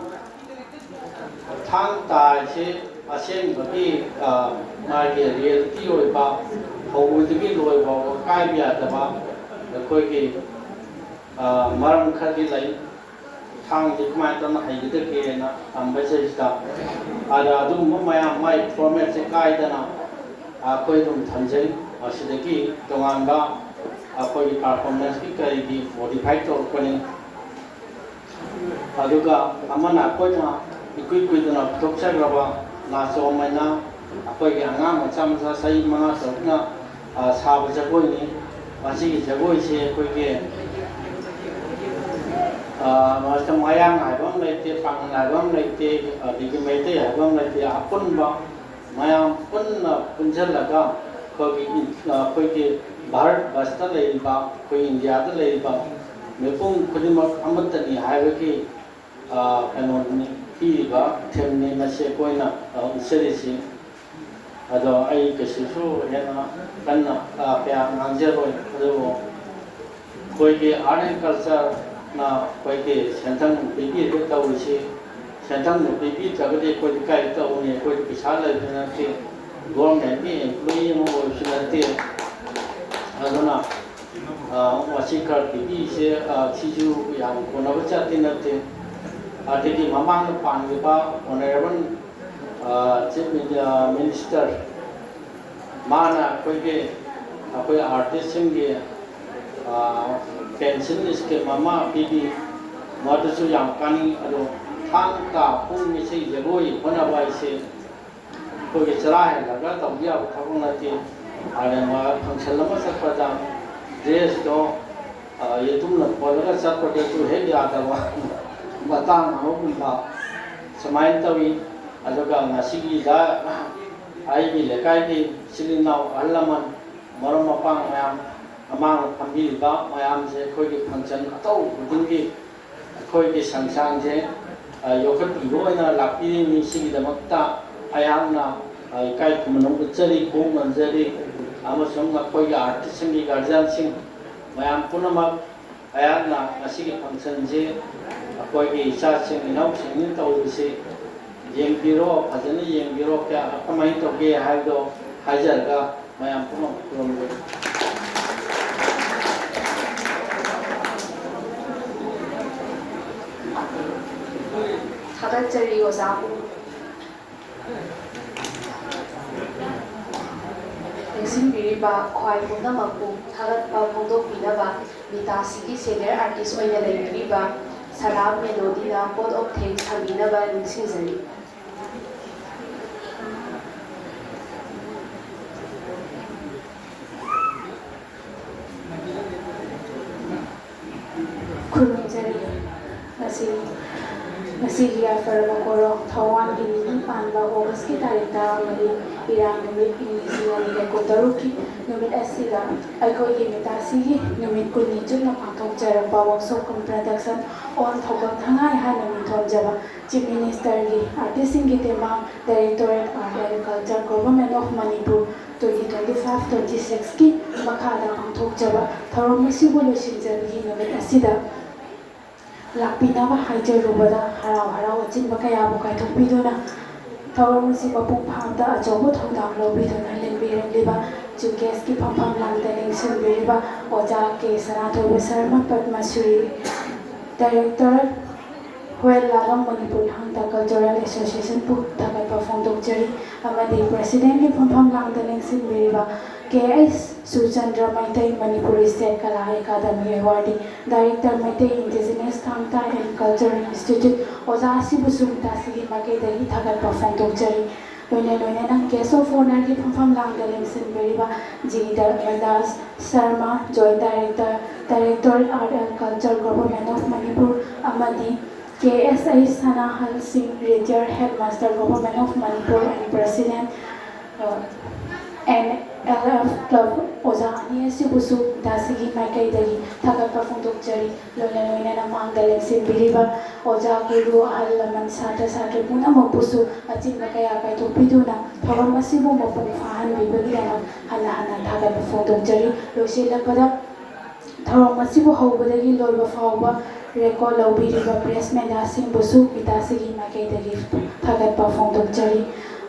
ꯊꯥꯡ ꯇꯥ ꯍꯥꯏꯁꯤ ꯑꯁꯦꯡꯕꯒꯤ, ꯑ, ꯃꯥꯒꯤ reality ꯑꯣꯏꯕ, ꯍꯧꯕꯗꯒꯤ ꯂꯣꯏ ꯐꯥꯎꯕ ꯀꯥꯏꯕ ꯌꯥꯗꯕ ꯑꯩꯈꯣꯏꯒꯤ, ꯑ, ꯃꯔꯝ ꯈꯔꯗꯤ ꯂꯩ꯫ ꯊꯥꯡꯁꯤ ꯀꯃꯥꯏꯅ ꯇꯧꯅ ꯍꯩꯒꯗꯒꯦꯅ ꯇꯝꯕꯁꯤꯗꯩꯁꯤꯗ, ꯑꯗ ꯑꯗꯨꯒꯨꯝꯕ ꯃꯌꯥꯝ ꯃꯥꯏ formatꯁꯦ ꯀꯥꯏꯗꯅ ꯑꯩꯈꯣꯏ ꯑꯗꯨꯝ ꯊꯝꯖꯩ꯫ ꯑꯁꯤꯗꯒꯤ ꯇꯣꯉꯥꯟꯕ ꯑꯩꯈꯣꯏꯒꯤ performanceꯀꯤ ꯀꯔꯤꯒꯤ modify ꯇꯧꯔꯛꯄꯅꯤ꯫ ꯑꯗꯨꯒ ꯑꯃꯅ ꯑꯩꯈꯣꯏꯅ ꯏꯀꯨꯏ ꯀꯨꯏꯗꯅ ꯄꯨꯊꯣꯛꯆꯈ꯭ꯔꯕ ꯅꯥꯆꯣꯝ ꯍꯥꯏꯅ ꯑꯩꯈꯣꯏꯒꯤ ꯑꯉꯥꯡ ꯃꯆꯥ ꯃꯆꯥ ꯆꯍꯤ ꯃꯉꯥ ꯇꯔꯨꯛꯅ, ꯑ, ꯁꯥꯕ ꯖꯒꯣꯏꯅꯤ꯫ ꯃꯁꯤꯒꯤ ꯖꯒꯣꯏꯁꯦ ꯑꯩꯈꯣꯏꯒꯤ, ꯑ, ꯃꯁꯤꯗ ꯃꯌꯥꯡ ꯍꯥꯏꯕ ꯑꯃ ꯂꯩꯇꯦ, ꯄꯥꯡꯒꯜ ꯍꯥꯏꯕ ꯑꯃ ꯂꯩꯇꯦ, ꯑꯗꯒꯤ ꯃꯩꯇꯩ ꯍꯥꯏꯕ ꯑꯃ ꯂꯩꯇꯦ, ꯑꯄꯨꯟꯕ ꯃꯌꯥꯝ ꯄꯨꯟꯅ ꯄꯨꯟꯁꯤꯜꯂꯒ ꯑꯩꯈꯣꯏꯒꯤ ꯏꯟ-, ꯑꯩꯈꯣꯏꯒꯤ ꯚꯥꯔꯠ ꯕꯁꯇ ꯂꯩꯔꯤꯕ, ꯑꯩꯈꯣꯏ ꯏꯟꯗꯤꯌꯥꯗ ꯂꯩꯔꯤꯕ ꯃꯤꯄꯨꯝ ꯈꯨꯗꯤꯡꯃꯛ ꯑꯃꯠꯇꯅꯤ ꯍꯥꯏꯕꯒꯤ, ꯑ, ꯀꯩꯅꯣꯅꯤ, ꯄꯤꯔꯤꯕ themeꯅꯤ ꯃꯁꯤ ꯑꯩꯈꯣꯏꯅ, ꯑ, ꯎꯠꯆꯔꯤꯁꯤ꯫ ꯑꯗꯣ ꯑꯩ ꯀꯩꯁꯨꯁꯨ ꯍꯦꯟꯅ ꯀꯟꯅ, ꯑ, ꯀꯌꯥ ꯉꯥꯡꯖꯔꯣꯏ, ꯑꯗꯨꯕꯨ ꯑꯩꯈꯣꯏꯒꯤ Art and Cultureꯅ ꯑꯩꯈꯣꯏꯒꯤ ꯁꯦꯟꯊꯪ ꯄꯤꯕꯤꯔꯤꯕ ꯇꯧꯔꯤꯁꯤ, ꯁꯦꯟꯊꯪꯗꯨ ꯄꯤꯕꯤꯗ꯭ꯔꯒꯗꯤ ꯑꯩꯈꯣꯏꯗꯤ ꯀꯥꯏꯗ ꯇꯧꯒꯅꯤ? ꯑꯩꯈꯣꯏꯗꯤ ꯄꯩꯁꯥ ꯂꯩꯕꯁꯨ ꯅꯠꯇꯦ, governmentꯀꯤ employee ꯑꯃ ꯑꯣꯏꯕꯁꯨ ꯅꯠꯇꯦ꯫ ꯑꯗꯨꯅ ꯑ, ꯃꯁꯤ ꯈꯔ ꯄꯤꯕꯤꯁꯦ, ꯑ, ꯁꯤꯁꯨ ꯌꯥꯝ ꯀꯣꯟꯅꯕ ꯖꯥꯠꯇꯤ ꯅꯠꯇꯦ꯫ ꯑꯗꯒꯤ ꯃꯃꯥꯡꯗ ꯄꯥꯟꯈꯤꯕ Honourable, ꯑ, Chief Min-, ꯑ, Minister, ꯃꯥꯅ ꯑꯩꯈꯣꯏꯒꯤ, ꯑꯩꯈꯣꯏ artistꯁꯤꯡꯒꯤ, ꯑ, pension scheme ꯑꯃ ꯄꯤꯕꯤ, ꯃꯗꯨꯁꯨ ꯌꯥꯝ ꯀꯥꯟꯅꯩ꯫ ꯑꯗꯣ ꯊꯥꯡ ꯇꯥ ꯄꯨꯡ ꯏꯁꯩ ꯖꯒꯣꯏ ꯍꯣꯠꯅꯕ ꯍꯥꯏꯁꯦ ꯑꯩꯈꯣꯏꯒꯤ ꯆꯔꯥ ꯍꯦꯜꯂꯒ ꯇꯧꯕ ꯌꯥꯕ ꯊꯕꯛ ꯅꯠꯇꯦ꯫ ꯑꯗꯨꯅ ꯃꯥ function ꯑꯃ ꯆꯠꯄꯗ dressꯇꯣ, ꯑ, ꯌꯦꯇꯨꯝꯅ ꯈꯣꯜꯂꯒ ꯆꯠꯄꯗꯁꯨ ꯍꯦꯛ ꯌꯥꯗꯕ ꯃꯇꯥꯡ ꯑꯃꯒꯨꯝꯕ ꯁꯨꯃꯥꯏꯅ ꯇꯧꯏ꯫ ꯑꯗꯨꯒ ꯉꯁꯤꯒꯤꯗ ꯑꯩꯒꯤ ꯂꯩꯀꯥꯏꯒꯤ ꯏꯆꯤꯜ ꯏꯅꯥꯎ, ꯑꯍꯜ ꯂꯃꯟ, ꯃꯔꯨꯞ ꯃꯄꯥꯡ ꯃꯌꯥꯝ, ꯃꯃꯥꯡꯗ ꯐꯝꯕꯤꯔꯤꯕ ꯃꯌꯥꯝꯁꯦ ꯑꯩꯈꯣꯏꯒꯤ function ꯑꯇꯧꯕ ꯈꯨꯗꯤꯡꯒꯤ ꯑꯩꯈꯣꯏꯒꯤ ꯁꯪꯁꯥꯟꯁꯦ, ꯑ, ꯌꯣꯛꯈꯠꯄꯤꯕ ꯑꯣꯏꯅ ꯂꯥꯛꯄꯤꯔꯤꯕꯅꯤ꯫ ꯁꯤꯒꯤꯗꯃꯛꯇ ꯑꯩꯍꯥꯛꯅ, ꯑ, ꯏꯀꯥꯏ ꯈꯨꯝꯅꯕ ꯎꯠꯆꯔꯤ, ꯈꯣꯡ ꯅꯣꯝꯖꯔꯤ, ꯑꯃꯁꯨꯡ ꯑꯩꯈꯣꯏꯒꯤ artistꯁꯤꯡꯒꯤ guardianꯁꯤꯡ ꯃꯌꯥꯝ ꯄꯨꯝꯅꯃꯛ ꯑꯩꯍꯥꯛꯅ ꯉꯁꯤꯒꯤ functionꯁꯤ ꯑꯩꯈꯣꯏꯒꯤ ꯏꯆꯥꯁꯤꯡ ꯏꯅꯥꯎꯁꯤꯡꯅ ꯇꯧꯔꯤꯕꯁꯤ ꯌꯦꯡꯕꯤꯔꯣ, ꯐꯖꯅ ꯌꯦꯡꯕꯤꯔꯣ, ꯀꯌꯥ ꯀꯃꯥꯏꯅ ꯇꯧꯒꯦ ꯍꯥꯏꯕꯗꯣ ꯍꯥꯏꯖꯔꯒ ꯃꯌꯥꯝ ꯄꯨꯝꯅꯃꯛ ꯈꯨꯔꯨꯝꯖꯔꯤ꯫ ꯊꯥꯒꯠꯆꯔꯤ ꯑꯣꯖꯥꯕꯨ꯫ ꯅꯤꯡꯁꯤꯡꯕꯤꯔꯤꯕ ꯈ꯭ꯋꯥꯏ ꯄꯨꯝꯅꯃꯛꯄꯨ ꯊꯥꯒꯠꯄ ꯐꯣꯡꯗꯣꯛꯄꯤꯅꯕ ꯃꯤꯇꯥꯁꯤꯒꯤ senior artist ꯑꯣꯏꯅ ꯂꯩꯕꯤꯔꯤꯕ ꯁꯂꯥꯝ ꯃꯦꯂꯣꯗꯤꯅ vote of thanks ꯊꯝꯕꯤꯅꯕ ꯅꯤꯡꯁꯤꯡꯖꯔꯤ꯫ ꯈꯨꯔꯨꯝꯖꯔꯤ꯫ ꯉꯁꯤ, ꯉꯁꯤꯒꯤ ꯌꯥꯏꯐꯔꯕ ꯀꯣꯔꯣ ꯊꯧꯋꯥꯟꯒꯤ ꯅꯤꯅꯤ ꯄꯥꯟꯕ Augustꯀꯤ ꯇꯥꯔꯤꯛ ꯇꯔꯥꯃꯔꯤ, ꯏꯔꯥꯏ ꯅꯨꯃꯤꯠ, ꯏꯪ ꯂꯤꯁꯤꯡ ꯑꯅꯤꯒ ꯀꯨꯟꯇꯔꯨꯛꯀꯤ ꯅꯨꯃꯤꯠ ꯑꯁꯤꯗ ꯑꯩꯈꯣꯏꯒꯤ ꯃꯤꯇꯥꯁꯤꯒꯤ ꯅꯨꯃꯤꯠ ꯀꯨꯟꯅꯤ ꯆꯨꯞꯅ ꯄꯥꯡꯊꯣꯛꯆꯔꯛꯄ workshop cum production on ꯊꯧꯒꯜ ꯊꯉꯥꯏ ꯍꯥꯏꯅ ꯃꯤꯡꯊꯣꯟꯖꯕ Chief Ministerꯒꯤ artistꯁꯤꯡꯒꯤ ꯇꯦꯡꯕꯥꯡ Directorate Art and Culture, Government of Manipur twenty twenty-five twenty-sixꯀꯤ ꯃꯈꯥꯗ ꯄꯥꯡꯊꯣꯛꯆꯕ ꯊꯧꯔꯝ ꯑꯁꯤꯕꯨ ꯂꯣꯏꯁꯤꯟꯖꯕꯒꯤ ꯅꯨꯃꯤꯠ ꯑꯁꯤꯗ ꯂꯥꯛꯄꯤꯅꯕ ꯍꯥꯏꯖꯔꯨꯕꯗ ꯍꯔꯥꯎ ꯍꯔꯥꯎ ꯑꯆꯤꯟꯕ ꯀꯌꯥꯕꯨ ꯀꯥꯏꯊꯣꯛꯄꯤꯗꯨꯅ ꯊꯧꯔꯝ ꯑꯁꯤ ꯃꯄꯨꯡ ꯐꯥꯕꯗ ꯑꯆꯧꯕ ꯊꯧꯗꯥꯡ ꯂꯧꯕꯤꯗꯨꯅ ꯂꯦꯡꯕꯤꯔꯛꯂꯤꯕ ꯆꯤꯐ ꯒꯦꯁꯀꯤ ꯐꯝꯐꯝ ꯂꯥꯡꯗ ꯂꯦꯡꯁꯤꯟꯕꯤꯔꯤꯕ ꯑꯣꯖꯥ ꯀꯦ ꯁꯅꯥꯊꯣꯏꯕ ꯁꯔꯃ, ꯄꯗꯃ ꯁ꯭ꯔꯤ, ꯗꯥꯏꯔꯦꯛꯇꯔ, ꯍꯣꯌꯦꯜ ꯂꯥꯂꯣꯡ ꯃꯅꯤꯄꯨꯔ ꯊꯥꯡ ꯇꯥ ꯀꯜꯆꯔꯦꯜ ꯑꯦꯁꯣꯁꯤꯌꯦꯁꯟꯕꯨ ꯊꯥꯒꯠꯄ ꯐꯣꯡꯗꯣꯛꯆꯔꯤ꯫ ꯑꯃꯗꯤ ꯄ꯭ꯔꯦꯁꯤꯗꯦꯟꯒꯤ ꯐꯝꯐꯝ ꯂꯥꯡꯗ ꯂꯦꯡꯁꯤꯟꯕꯤꯔꯤꯕ ꯀꯦ ꯑꯩꯆ ꯁꯨꯔꯆꯟꯗ꯭ꯔ ꯃꯩꯇꯩ, ꯃꯅꯤꯄꯨꯔꯤ ꯁ꯭ꯇꯦꯠ ꯀꯂꯥ ꯑꯦꯀꯥꯗꯃꯤ ꯑꯦꯋꯥꯔꯗꯤ, ꯗꯥꯏꯔꯦꯛꯇꯔ, ꯃꯩꯇꯩ ꯏꯟꯗꯤꯖꯤꯅꯁ ꯊꯥꯡ ꯇꯥ ꯑꯦꯟ ꯀꯜꯆꯔꯦꯜ ꯏꯟꯁꯇꯤꯇ꯭ꯌꯨꯠ, ꯑꯣꯖꯥ ꯑꯁꯤꯕꯨꯁꯨ ꯃꯤꯇꯥꯁꯤꯒꯤ ꯃꯥꯏꯀꯩꯗꯒꯤ ꯊꯥꯒꯠꯄ ꯐꯣꯡꯗꯣꯛꯆꯔꯤ꯫ ꯂꯣꯏꯅ ꯂꯣꯏꯅꯅ ꯒꯦꯁ ꯑꯣꯐ ꯑꯣꯅꯔꯒꯤ ꯐꯝꯐꯝ ꯂꯥꯡꯗ ꯂꯦꯡꯁꯤꯟꯕꯤꯔꯤꯕ G Dharmadas Sharma, joint director, directorate art and culture, government of Manipur, ꯑꯃꯗꯤ K S H Sanahal Singh, retired head master, government of Manipur and president, N L F club, ꯑꯣꯖꯥ ꯑꯅꯤ ꯑꯁꯤꯕꯨꯁꯨ ꯃꯤꯇꯥꯁꯤꯒꯤ ꯃꯥꯏꯀꯩꯗꯒꯤ ꯊꯥꯒꯠꯄ ꯐꯣꯡꯗꯣꯛꯆꯔꯤ꯫ ꯂꯣꯏꯅ ꯂꯣꯏꯅꯅ ꯃꯥꯡꯗ ꯂꯦꯡꯁꯤꯟꯕꯤꯔꯤꯕ ꯑꯣꯖꯥ, ꯒꯨꯔꯨ, ꯑꯍꯜ ꯂꯃꯟ, ꯁꯥꯇ꯭ꯔ ꯁꯥꯇ꯭ꯔꯤ ꯄꯨꯝꯅꯃꯛꯄꯨꯁꯨ ꯑꯆꯤꯟꯕ ꯀꯌꯥ ꯀꯥꯏꯊꯣꯛꯄꯤꯗꯨꯅ ꯊꯧꯔꯝ ꯑꯁꯤꯕꯨ ꯃꯄꯨꯡ ꯐꯥꯍꯟꯕꯤꯕꯒꯤꯗꯃꯛ ꯍꯟꯅ ꯍꯟꯅ ꯊꯥꯒꯠꯄ ꯐꯣꯡꯗꯣꯛꯆꯔꯤ꯫ ꯂꯣꯏꯁꯤꯜꯂꯛꯄꯗ, ꯊꯧꯔꯝ ꯑꯁꯤꯕꯨ ꯍꯧꯕꯗꯒꯤ ꯂꯣꯏꯕ ꯐꯥꯎꯕ ꯔꯦꯀꯣꯔꯗ ꯂꯧꯕꯤꯔꯤꯕ ꯄ꯭ꯔꯦꯁ ꯃꯦꯗꯥꯁꯤꯡꯕꯨꯁꯨ ꯃꯤꯇꯥꯁꯤꯒꯤ ꯃꯥꯏꯀꯩꯗꯒꯤ ꯊꯥꯒꯠꯄ ꯐꯣꯡꯗꯣꯛꯆꯔꯤ꯫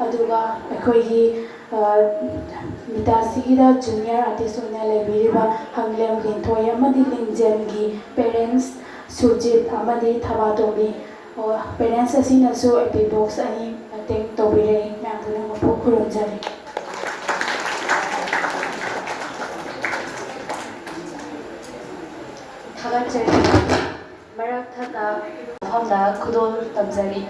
ꯑꯗꯨꯒ ꯑꯩꯈꯣꯏꯒꯤ, ꯑ, ꯃꯤꯇꯥꯁꯤꯒꯤꯗ ꯖꯨꯅꯤꯌꯔ ꯑꯥꯔꯇꯤꯁ ꯑꯣꯏꯅ ꯂꯩꯕꯤꯔꯤꯕ ꯍꯪꯂꯦꯝ ꯂꯤꯟꯊꯣꯏ ꯑꯃꯗꯤ ꯂꯤꯡꯖꯦꯜꯒꯤ ꯄꯦꯔꯦꯟꯁ ꯁꯨꯔꯖꯤꯠ ꯑꯃꯗꯤ ꯊꯕꯥꯇꯣꯝꯕꯤ, ꯑꯣ, ꯄꯦꯔꯦꯟꯁ ꯑꯁꯤꯅꯁꯨ ꯑꯦꯄꯤ ꯕꯣꯛꯁ ꯑꯅꯤ ꯃꯇꯦꯡ ꯇꯧꯕꯤꯔꯛꯏ꯫ ꯃꯌꯥꯝ ꯄꯨꯝꯅꯃꯛꯄꯨ ꯈꯨꯔꯨꯝꯖꯔꯤ꯫ ꯊꯥꯒꯠꯆꯔꯤ꯫ ꯃꯔꯛ ꯊꯠꯅ ꯃꯐꯝꯗ ꯈꯨꯗꯣꯜ ꯇꯝꯖꯔꯤ꯫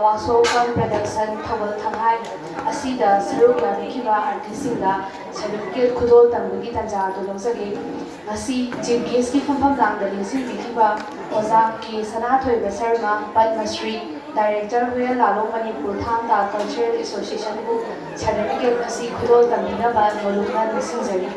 ꯋꯥꯁꯣ ꯐꯤꯂꯝ ꯄ꯭ꯔꯗꯛꯁꯟ ꯊꯧꯒꯜ ꯊꯪꯍꯥꯏ ꯑꯁꯤꯗ ꯁꯔꯨꯛ ꯌꯥꯕꯤꯈꯤꯕ ꯑꯥꯔꯇꯤꯁꯁꯤꯡꯗ ꯁꯥꯔꯇꯤꯐꯤꯀꯦꯠ ꯈꯨꯗꯣꯜ ꯇꯝꯕꯒꯤ ꯇꯥꯟꯖꯥ ꯑꯗꯨ ꯂꯧꯖꯒꯦ꯫ ꯉꯁꯤ ꯆꯤꯐ ꯒꯦꯁꯀꯤ ꯐꯝꯐꯝ ꯂꯥꯡꯗ ꯂꯦꯡꯁꯤꯟꯕꯤꯈꯤꯕ ꯑꯣꯖꯥ ꯀꯦ ꯁꯅꯥꯊꯣꯏꯕ ꯁꯔꯃ, ꯄꯗꯃ ꯁ꯭ꯔꯤ, ꯗꯥꯏꯔꯦꯛꯇꯔ ꯍꯨꯌꯦꯟ ꯂꯥꯂꯣꯡ ꯃꯅꯤꯄꯨꯔ ꯊꯥꯡ ꯇꯥ ꯀꯜꯆꯔꯦꯜ ꯑꯦꯁꯣꯁꯤꯌꯦꯁꯟꯕꯨ ꯁꯥꯔꯇꯤꯐꯤꯀꯦꯠ ꯑꯁꯤ ꯈꯨꯗꯣꯜ ꯇꯝꯕꯤꯅꯕ ꯅꯣꯂꯨꯛꯅ ꯅꯤꯡꯁꯤꯡꯖꯔꯤ꯫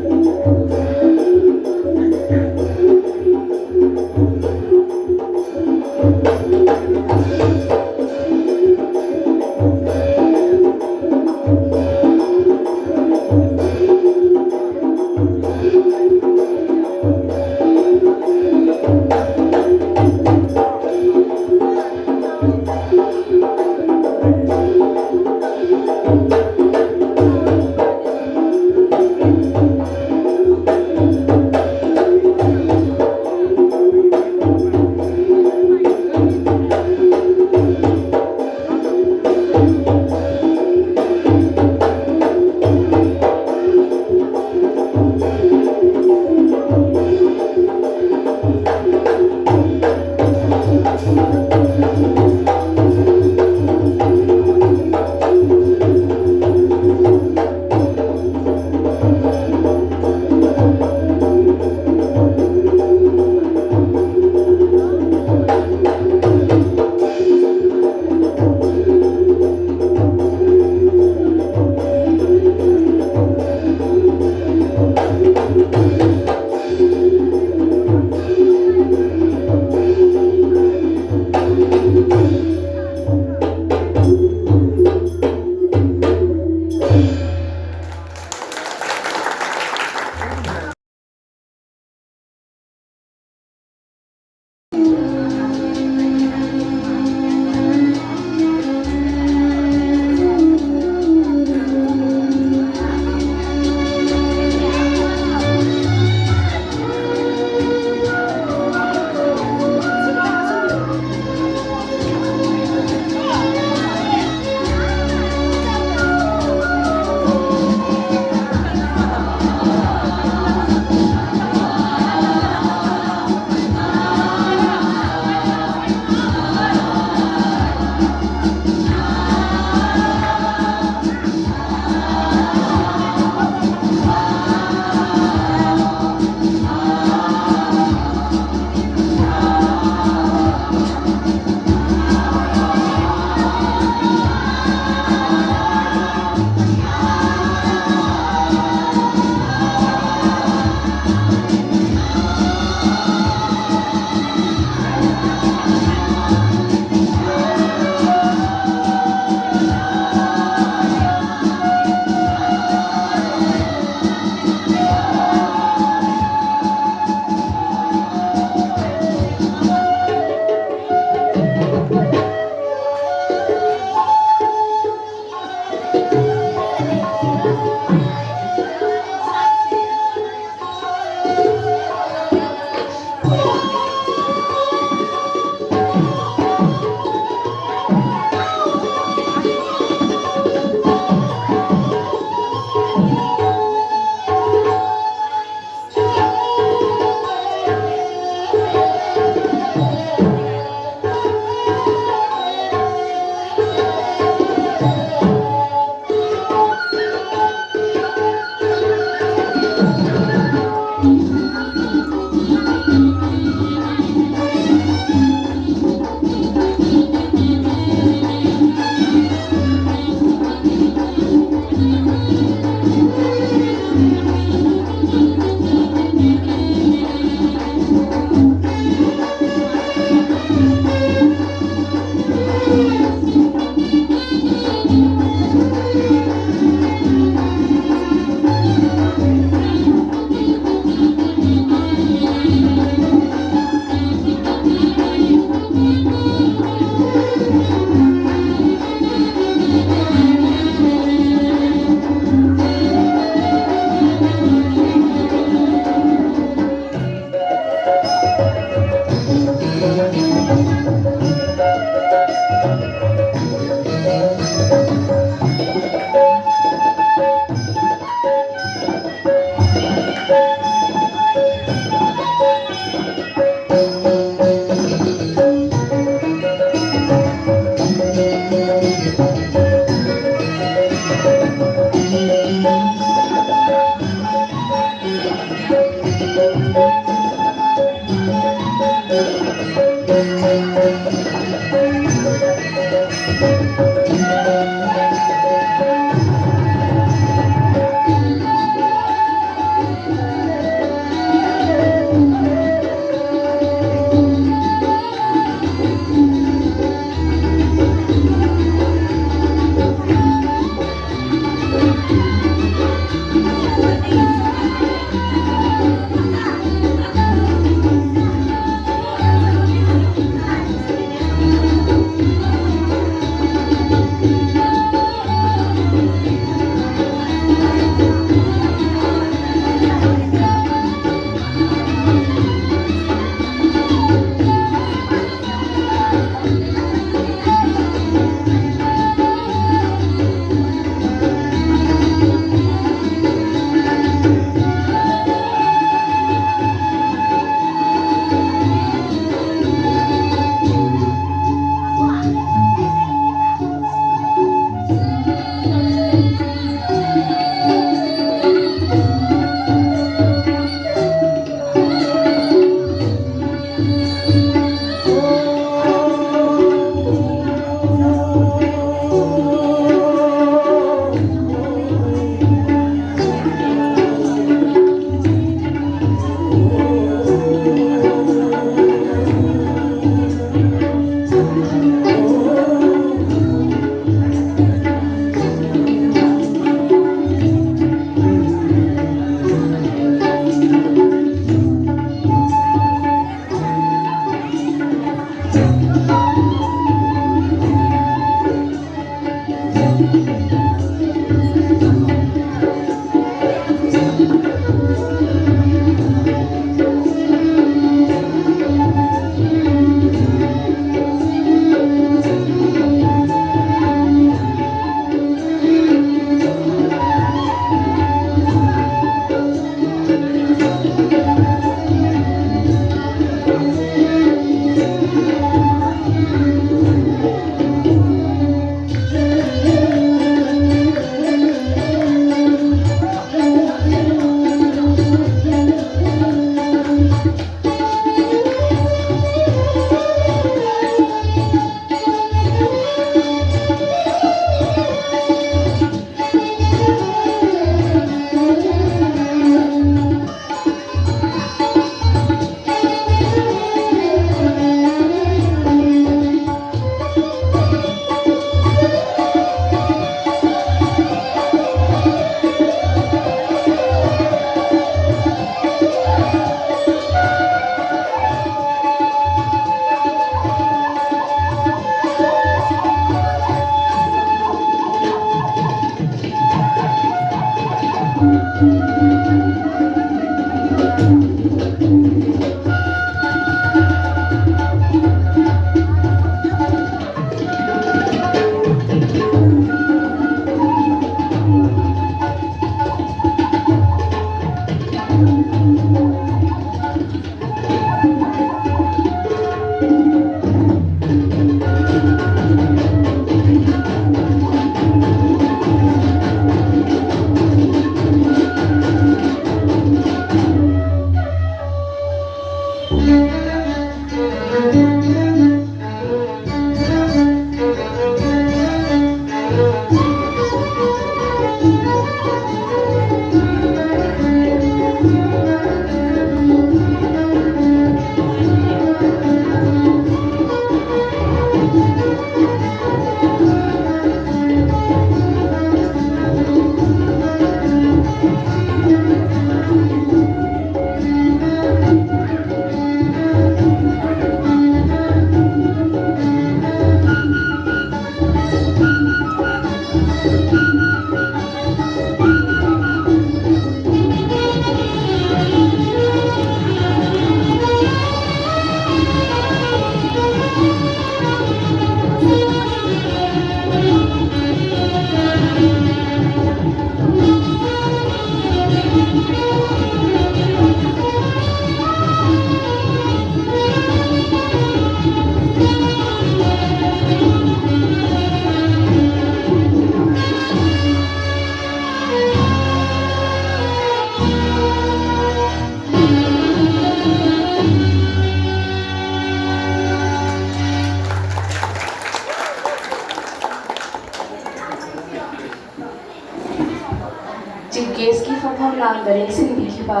ꯀꯦꯁꯀꯤ ꯐꯝꯐꯝ ꯂꯥꯡꯗ ꯂꯦꯡꯁꯤꯟꯕꯤꯈꯤꯕ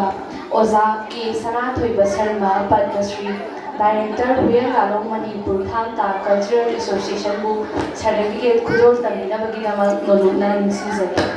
ꯑꯣꯖꯥ ꯀꯦ ꯁꯅꯥꯊꯣꯏꯕ ꯁꯔꯃ, ꯄꯗꯃꯁ꯭ꯔꯤ, ꯗꯥꯏꯔꯦꯛꯇꯔ ꯍꯨꯌꯦꯟ ꯂꯥꯂꯣꯡ ꯃꯅꯤꯄꯨꯔ ꯊꯥꯡ ꯇꯥ ꯀꯜꯆꯔꯦꯜ ꯑꯦꯁꯣꯁꯤꯌꯦꯁꯟꯕꯨ ꯁꯥꯔꯇꯤꯐꯤꯀꯦꯠ ꯈꯨꯗꯣꯜ ꯇꯝꯕꯤꯅꯕꯒꯤꯗꯃꯛ ꯅꯣꯂꯨꯛꯅ ꯅꯤꯡꯁꯤꯡꯖꯔꯤ꯫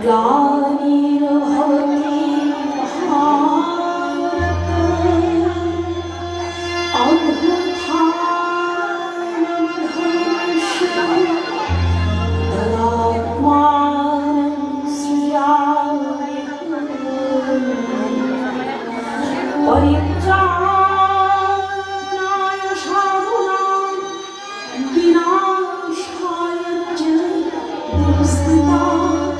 ग्लानिर्भवति भारत, अभ्युत्थानमधर्मस्य, तदात्मानं सृजाम्यहम्। परित्राणाय साधूनां विनाशाय च दुष्कृताम्।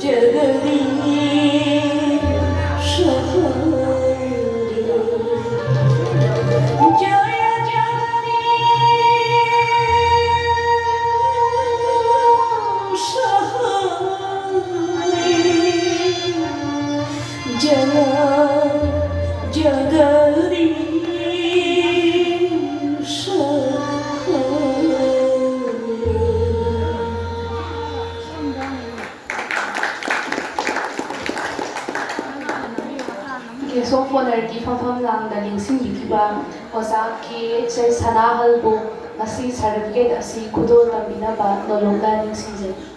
जगदीश हरे। जय जगदीश हरे। जय जगदीश हरे। Guest of Honourꯒꯤ ꯐꯝꯐꯝ ꯂꯥꯡꯗ ꯂꯦꯡꯁꯤꯟꯕꯤꯈꯤꯕ ꯑꯣꯖꯥ ꯀꯦ ꯑꯦꯆ ꯁꯅꯥꯍꯜꯕꯨ ꯉꯁꯤ certificate ꯑꯁꯤ ꯈꯨꯗꯣꯜ ꯇꯝꯕꯤꯅꯕ ꯅꯣꯂꯨꯛꯅ ꯅꯤꯡꯁꯤꯡꯖꯔꯤ꯫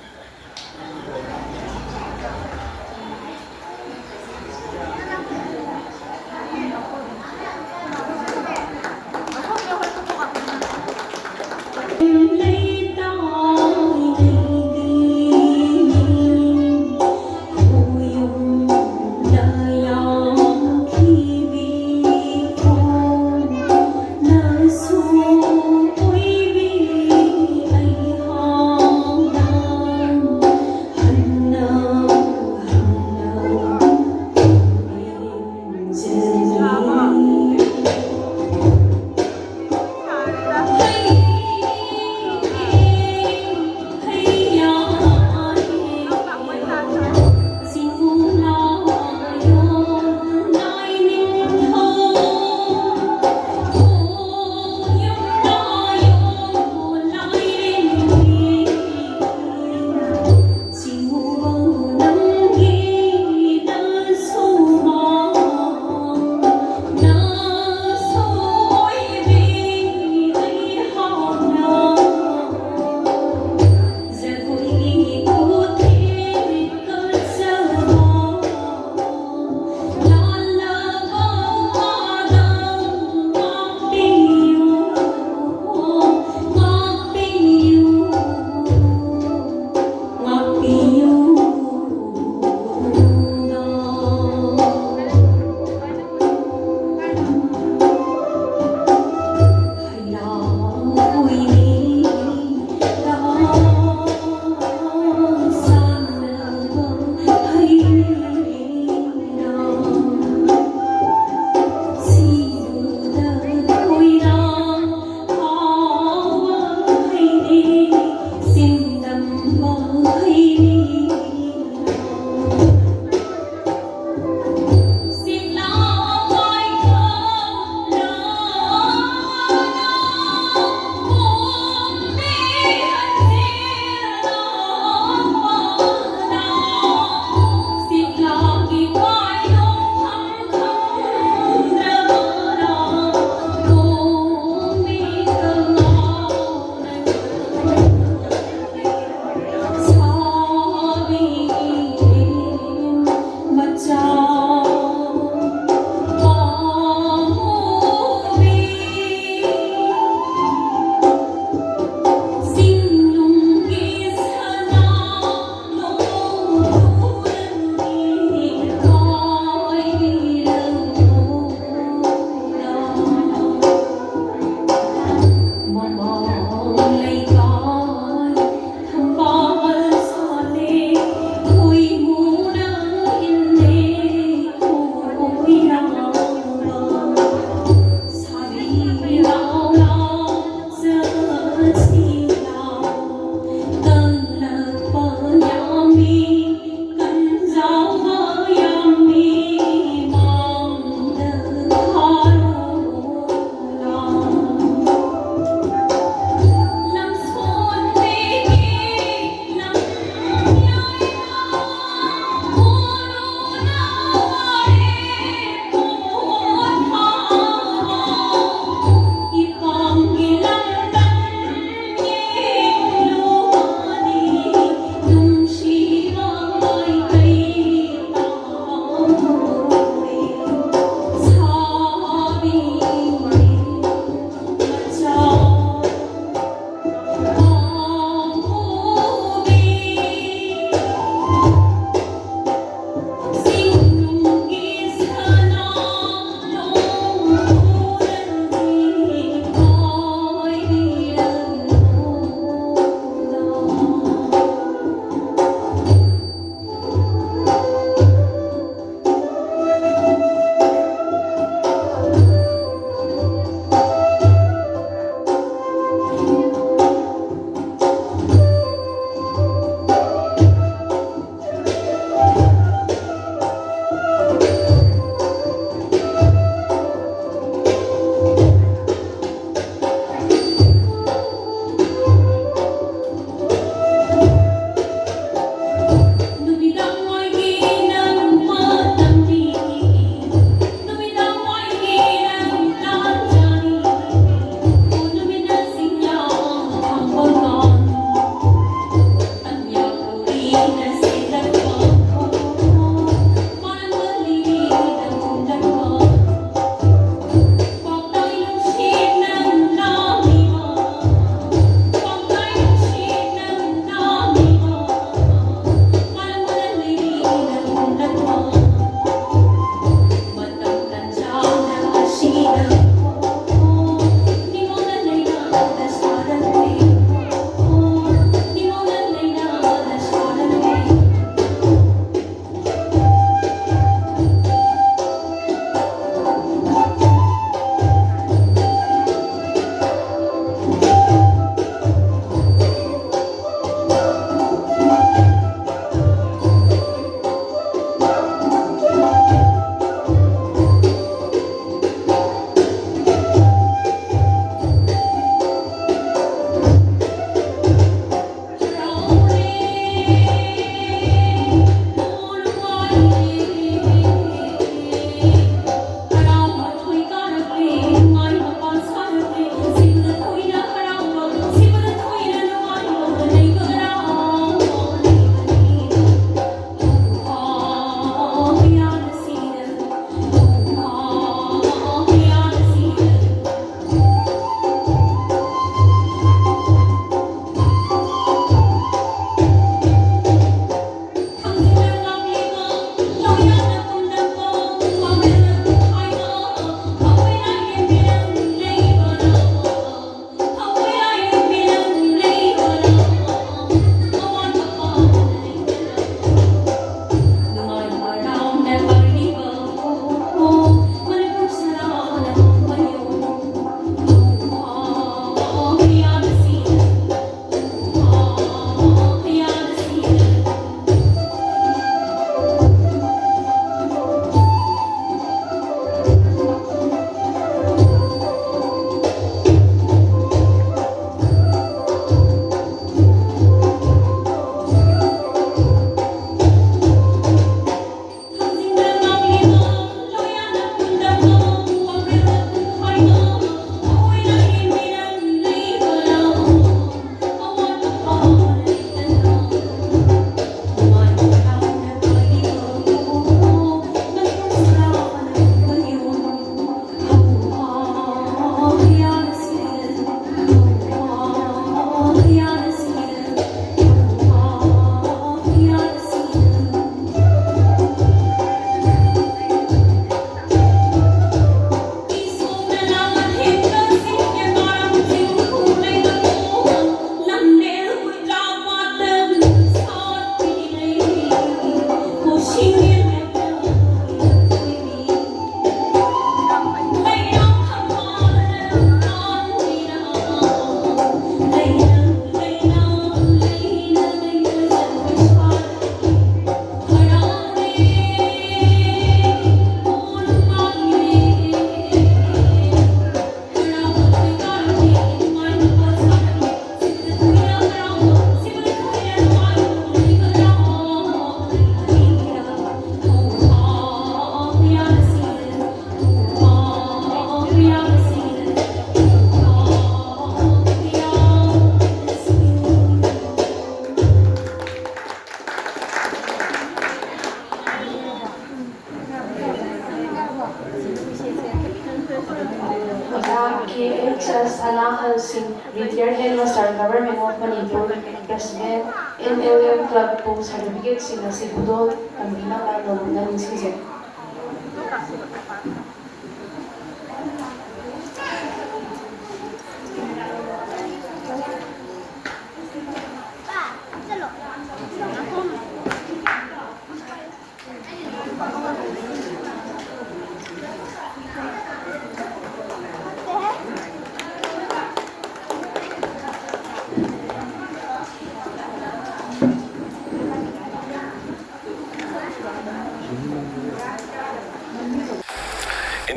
Sir Sana Hal Singh, Retired Headmaster, Government of Manipur, President, M L M Club ꯄꯨ certificate ꯁꯤꯡ ꯑꯁꯤ ꯈꯨꯗꯣꯜ ꯇꯝꯕꯤꯅꯕ ꯅꯧꯅ ꯅꯤꯡꯁꯤꯡꯖꯔꯤ꯫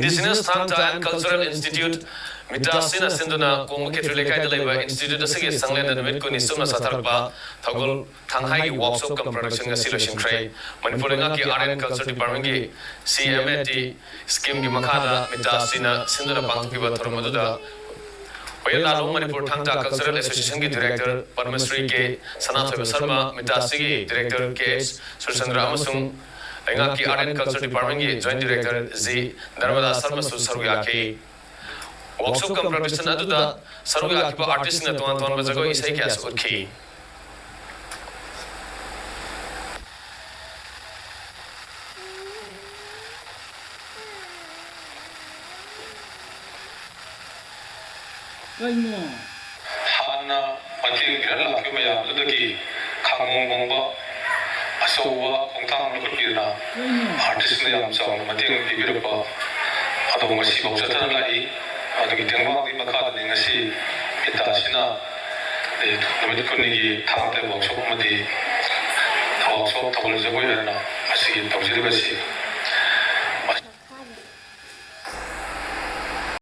Indigenous Thangta and Cultural Institute, ꯃꯤꯇꯥꯁꯤꯅ ꯁꯤꯟꯗꯨꯅ ꯀꯣꯡꯕ ꯈꯦꯇ꯭ꯔꯤ ꯂꯩꯀꯥꯏꯗ ꯂꯩꯕ institute ꯑꯁꯤꯒꯤ ꯆꯥꯡꯂꯦꯟꯗ ꯅꯨꯃꯤꯠ ꯀꯨꯟꯅꯤ ꯆꯨꯞꯅ ꯆꯠꯊꯔꯛꯄ ꯊꯧꯒꯜ ꯊꯥꯡꯍꯥꯏꯒꯤ workshop cum production ꯉꯁꯤ ꯂꯣꯏꯁꯤꯟꯈ꯭ꯔꯦ꯫ ꯃꯅꯤꯄꯨꯔ ꯂꯩꯉꯥꯛꯀꯤ Art and Culture Department ꯀꯤ C M A D scheme ꯒꯤ ꯃꯈꯥꯗ ꯃꯤꯇꯥꯁꯤꯅ ꯁꯤꯟꯗꯨꯅ ꯄꯥꯡꯊꯣꯛꯈꯤꯕ ꯊꯧꯔꯝ ꯑꯗꯨꯗ ꯍꯣꯌꯦꯜ ꯂꯥꯂꯣꯡ ꯃꯅꯤꯄꯨꯔ ꯊꯥꯡ ꯇꯥ Cultural Association ꯒꯤ Director ꯄꯗꯃꯁ꯭ꯔꯤ ꯀꯦ ꯁꯅꯥꯊꯣꯏꯕ ꯁꯔꯃ, ꯃꯤꯇꯥꯁꯤꯒꯤ Director ꯀꯦ ꯑꯩꯆ ꯁꯨꯔꯆꯟꯗ꯭ꯔ ꯑꯃꯁꯨꯡ ꯂꯩꯉꯥꯛꯀꯤ Art and Culture Department ꯀꯤ Joint Director ꯖꯤ ꯅꯔꯃꯗꯥ ꯁꯔꯃꯁꯨ ꯁꯔꯨꯛ ꯌꯥꯈꯤ꯫ Workshop cum production ꯑꯗꯨꯗ ꯁꯔꯨꯛ ꯌꯥꯈꯤꯕ artist ꯁꯤꯡꯅ ꯇꯣꯉꯥꯟ ꯇꯣꯉꯥꯟꯕ ꯖꯒꯣꯏ ꯏꯁꯩ ꯀꯌꯥꯁꯨ ꯎꯠꯈꯤ꯫ ꯀꯩꯅꯣ? ꯍꯥꯟꯅ ꯃꯇꯦꯡ ꯄꯤꯔ ꯂꯥꯛꯈꯤꯕ ꯃꯌꯥꯝꯗꯨꯗꯒꯤ ꯈꯥꯡꯉꯣꯡ ꯈꯣꯡꯕ ꯑꯆꯧꯕ ꯈꯣꯡꯊꯥꯡ ꯂꯧꯈꯠꯄꯤꯗꯨꯅ artist ꯅ ꯌꯥꯝ ꯆꯥꯎꯅ ꯃꯇꯦꯡ ꯄꯤꯕꯤꯔꯛꯄ ꯑꯗꯣ ꯉꯁꯤꯐꯥꯎ ꯆꯠꯊꯅ ꯂꯥꯛꯏ꯫ ꯑꯗꯨꯒꯤ ꯇꯦꯡꯕꯥꯡꯒꯤ ꯃꯈꯥꯗꯅꯤ ꯉꯁꯤ ꯃꯤꯇꯥꯁꯤꯅ ꯅꯨꯃꯤꯠ ꯀꯨꯟꯅꯤꯒꯤ ꯊꯥꯡ ꯇꯥ workshop ꯑꯃꯗꯤ workshop ꯊꯧꯒꯜ ꯖꯒꯣꯏ ꯍꯥꯏꯅ ꯉꯁꯤ ꯇꯧꯖꯔꯤꯕꯁꯤ꯫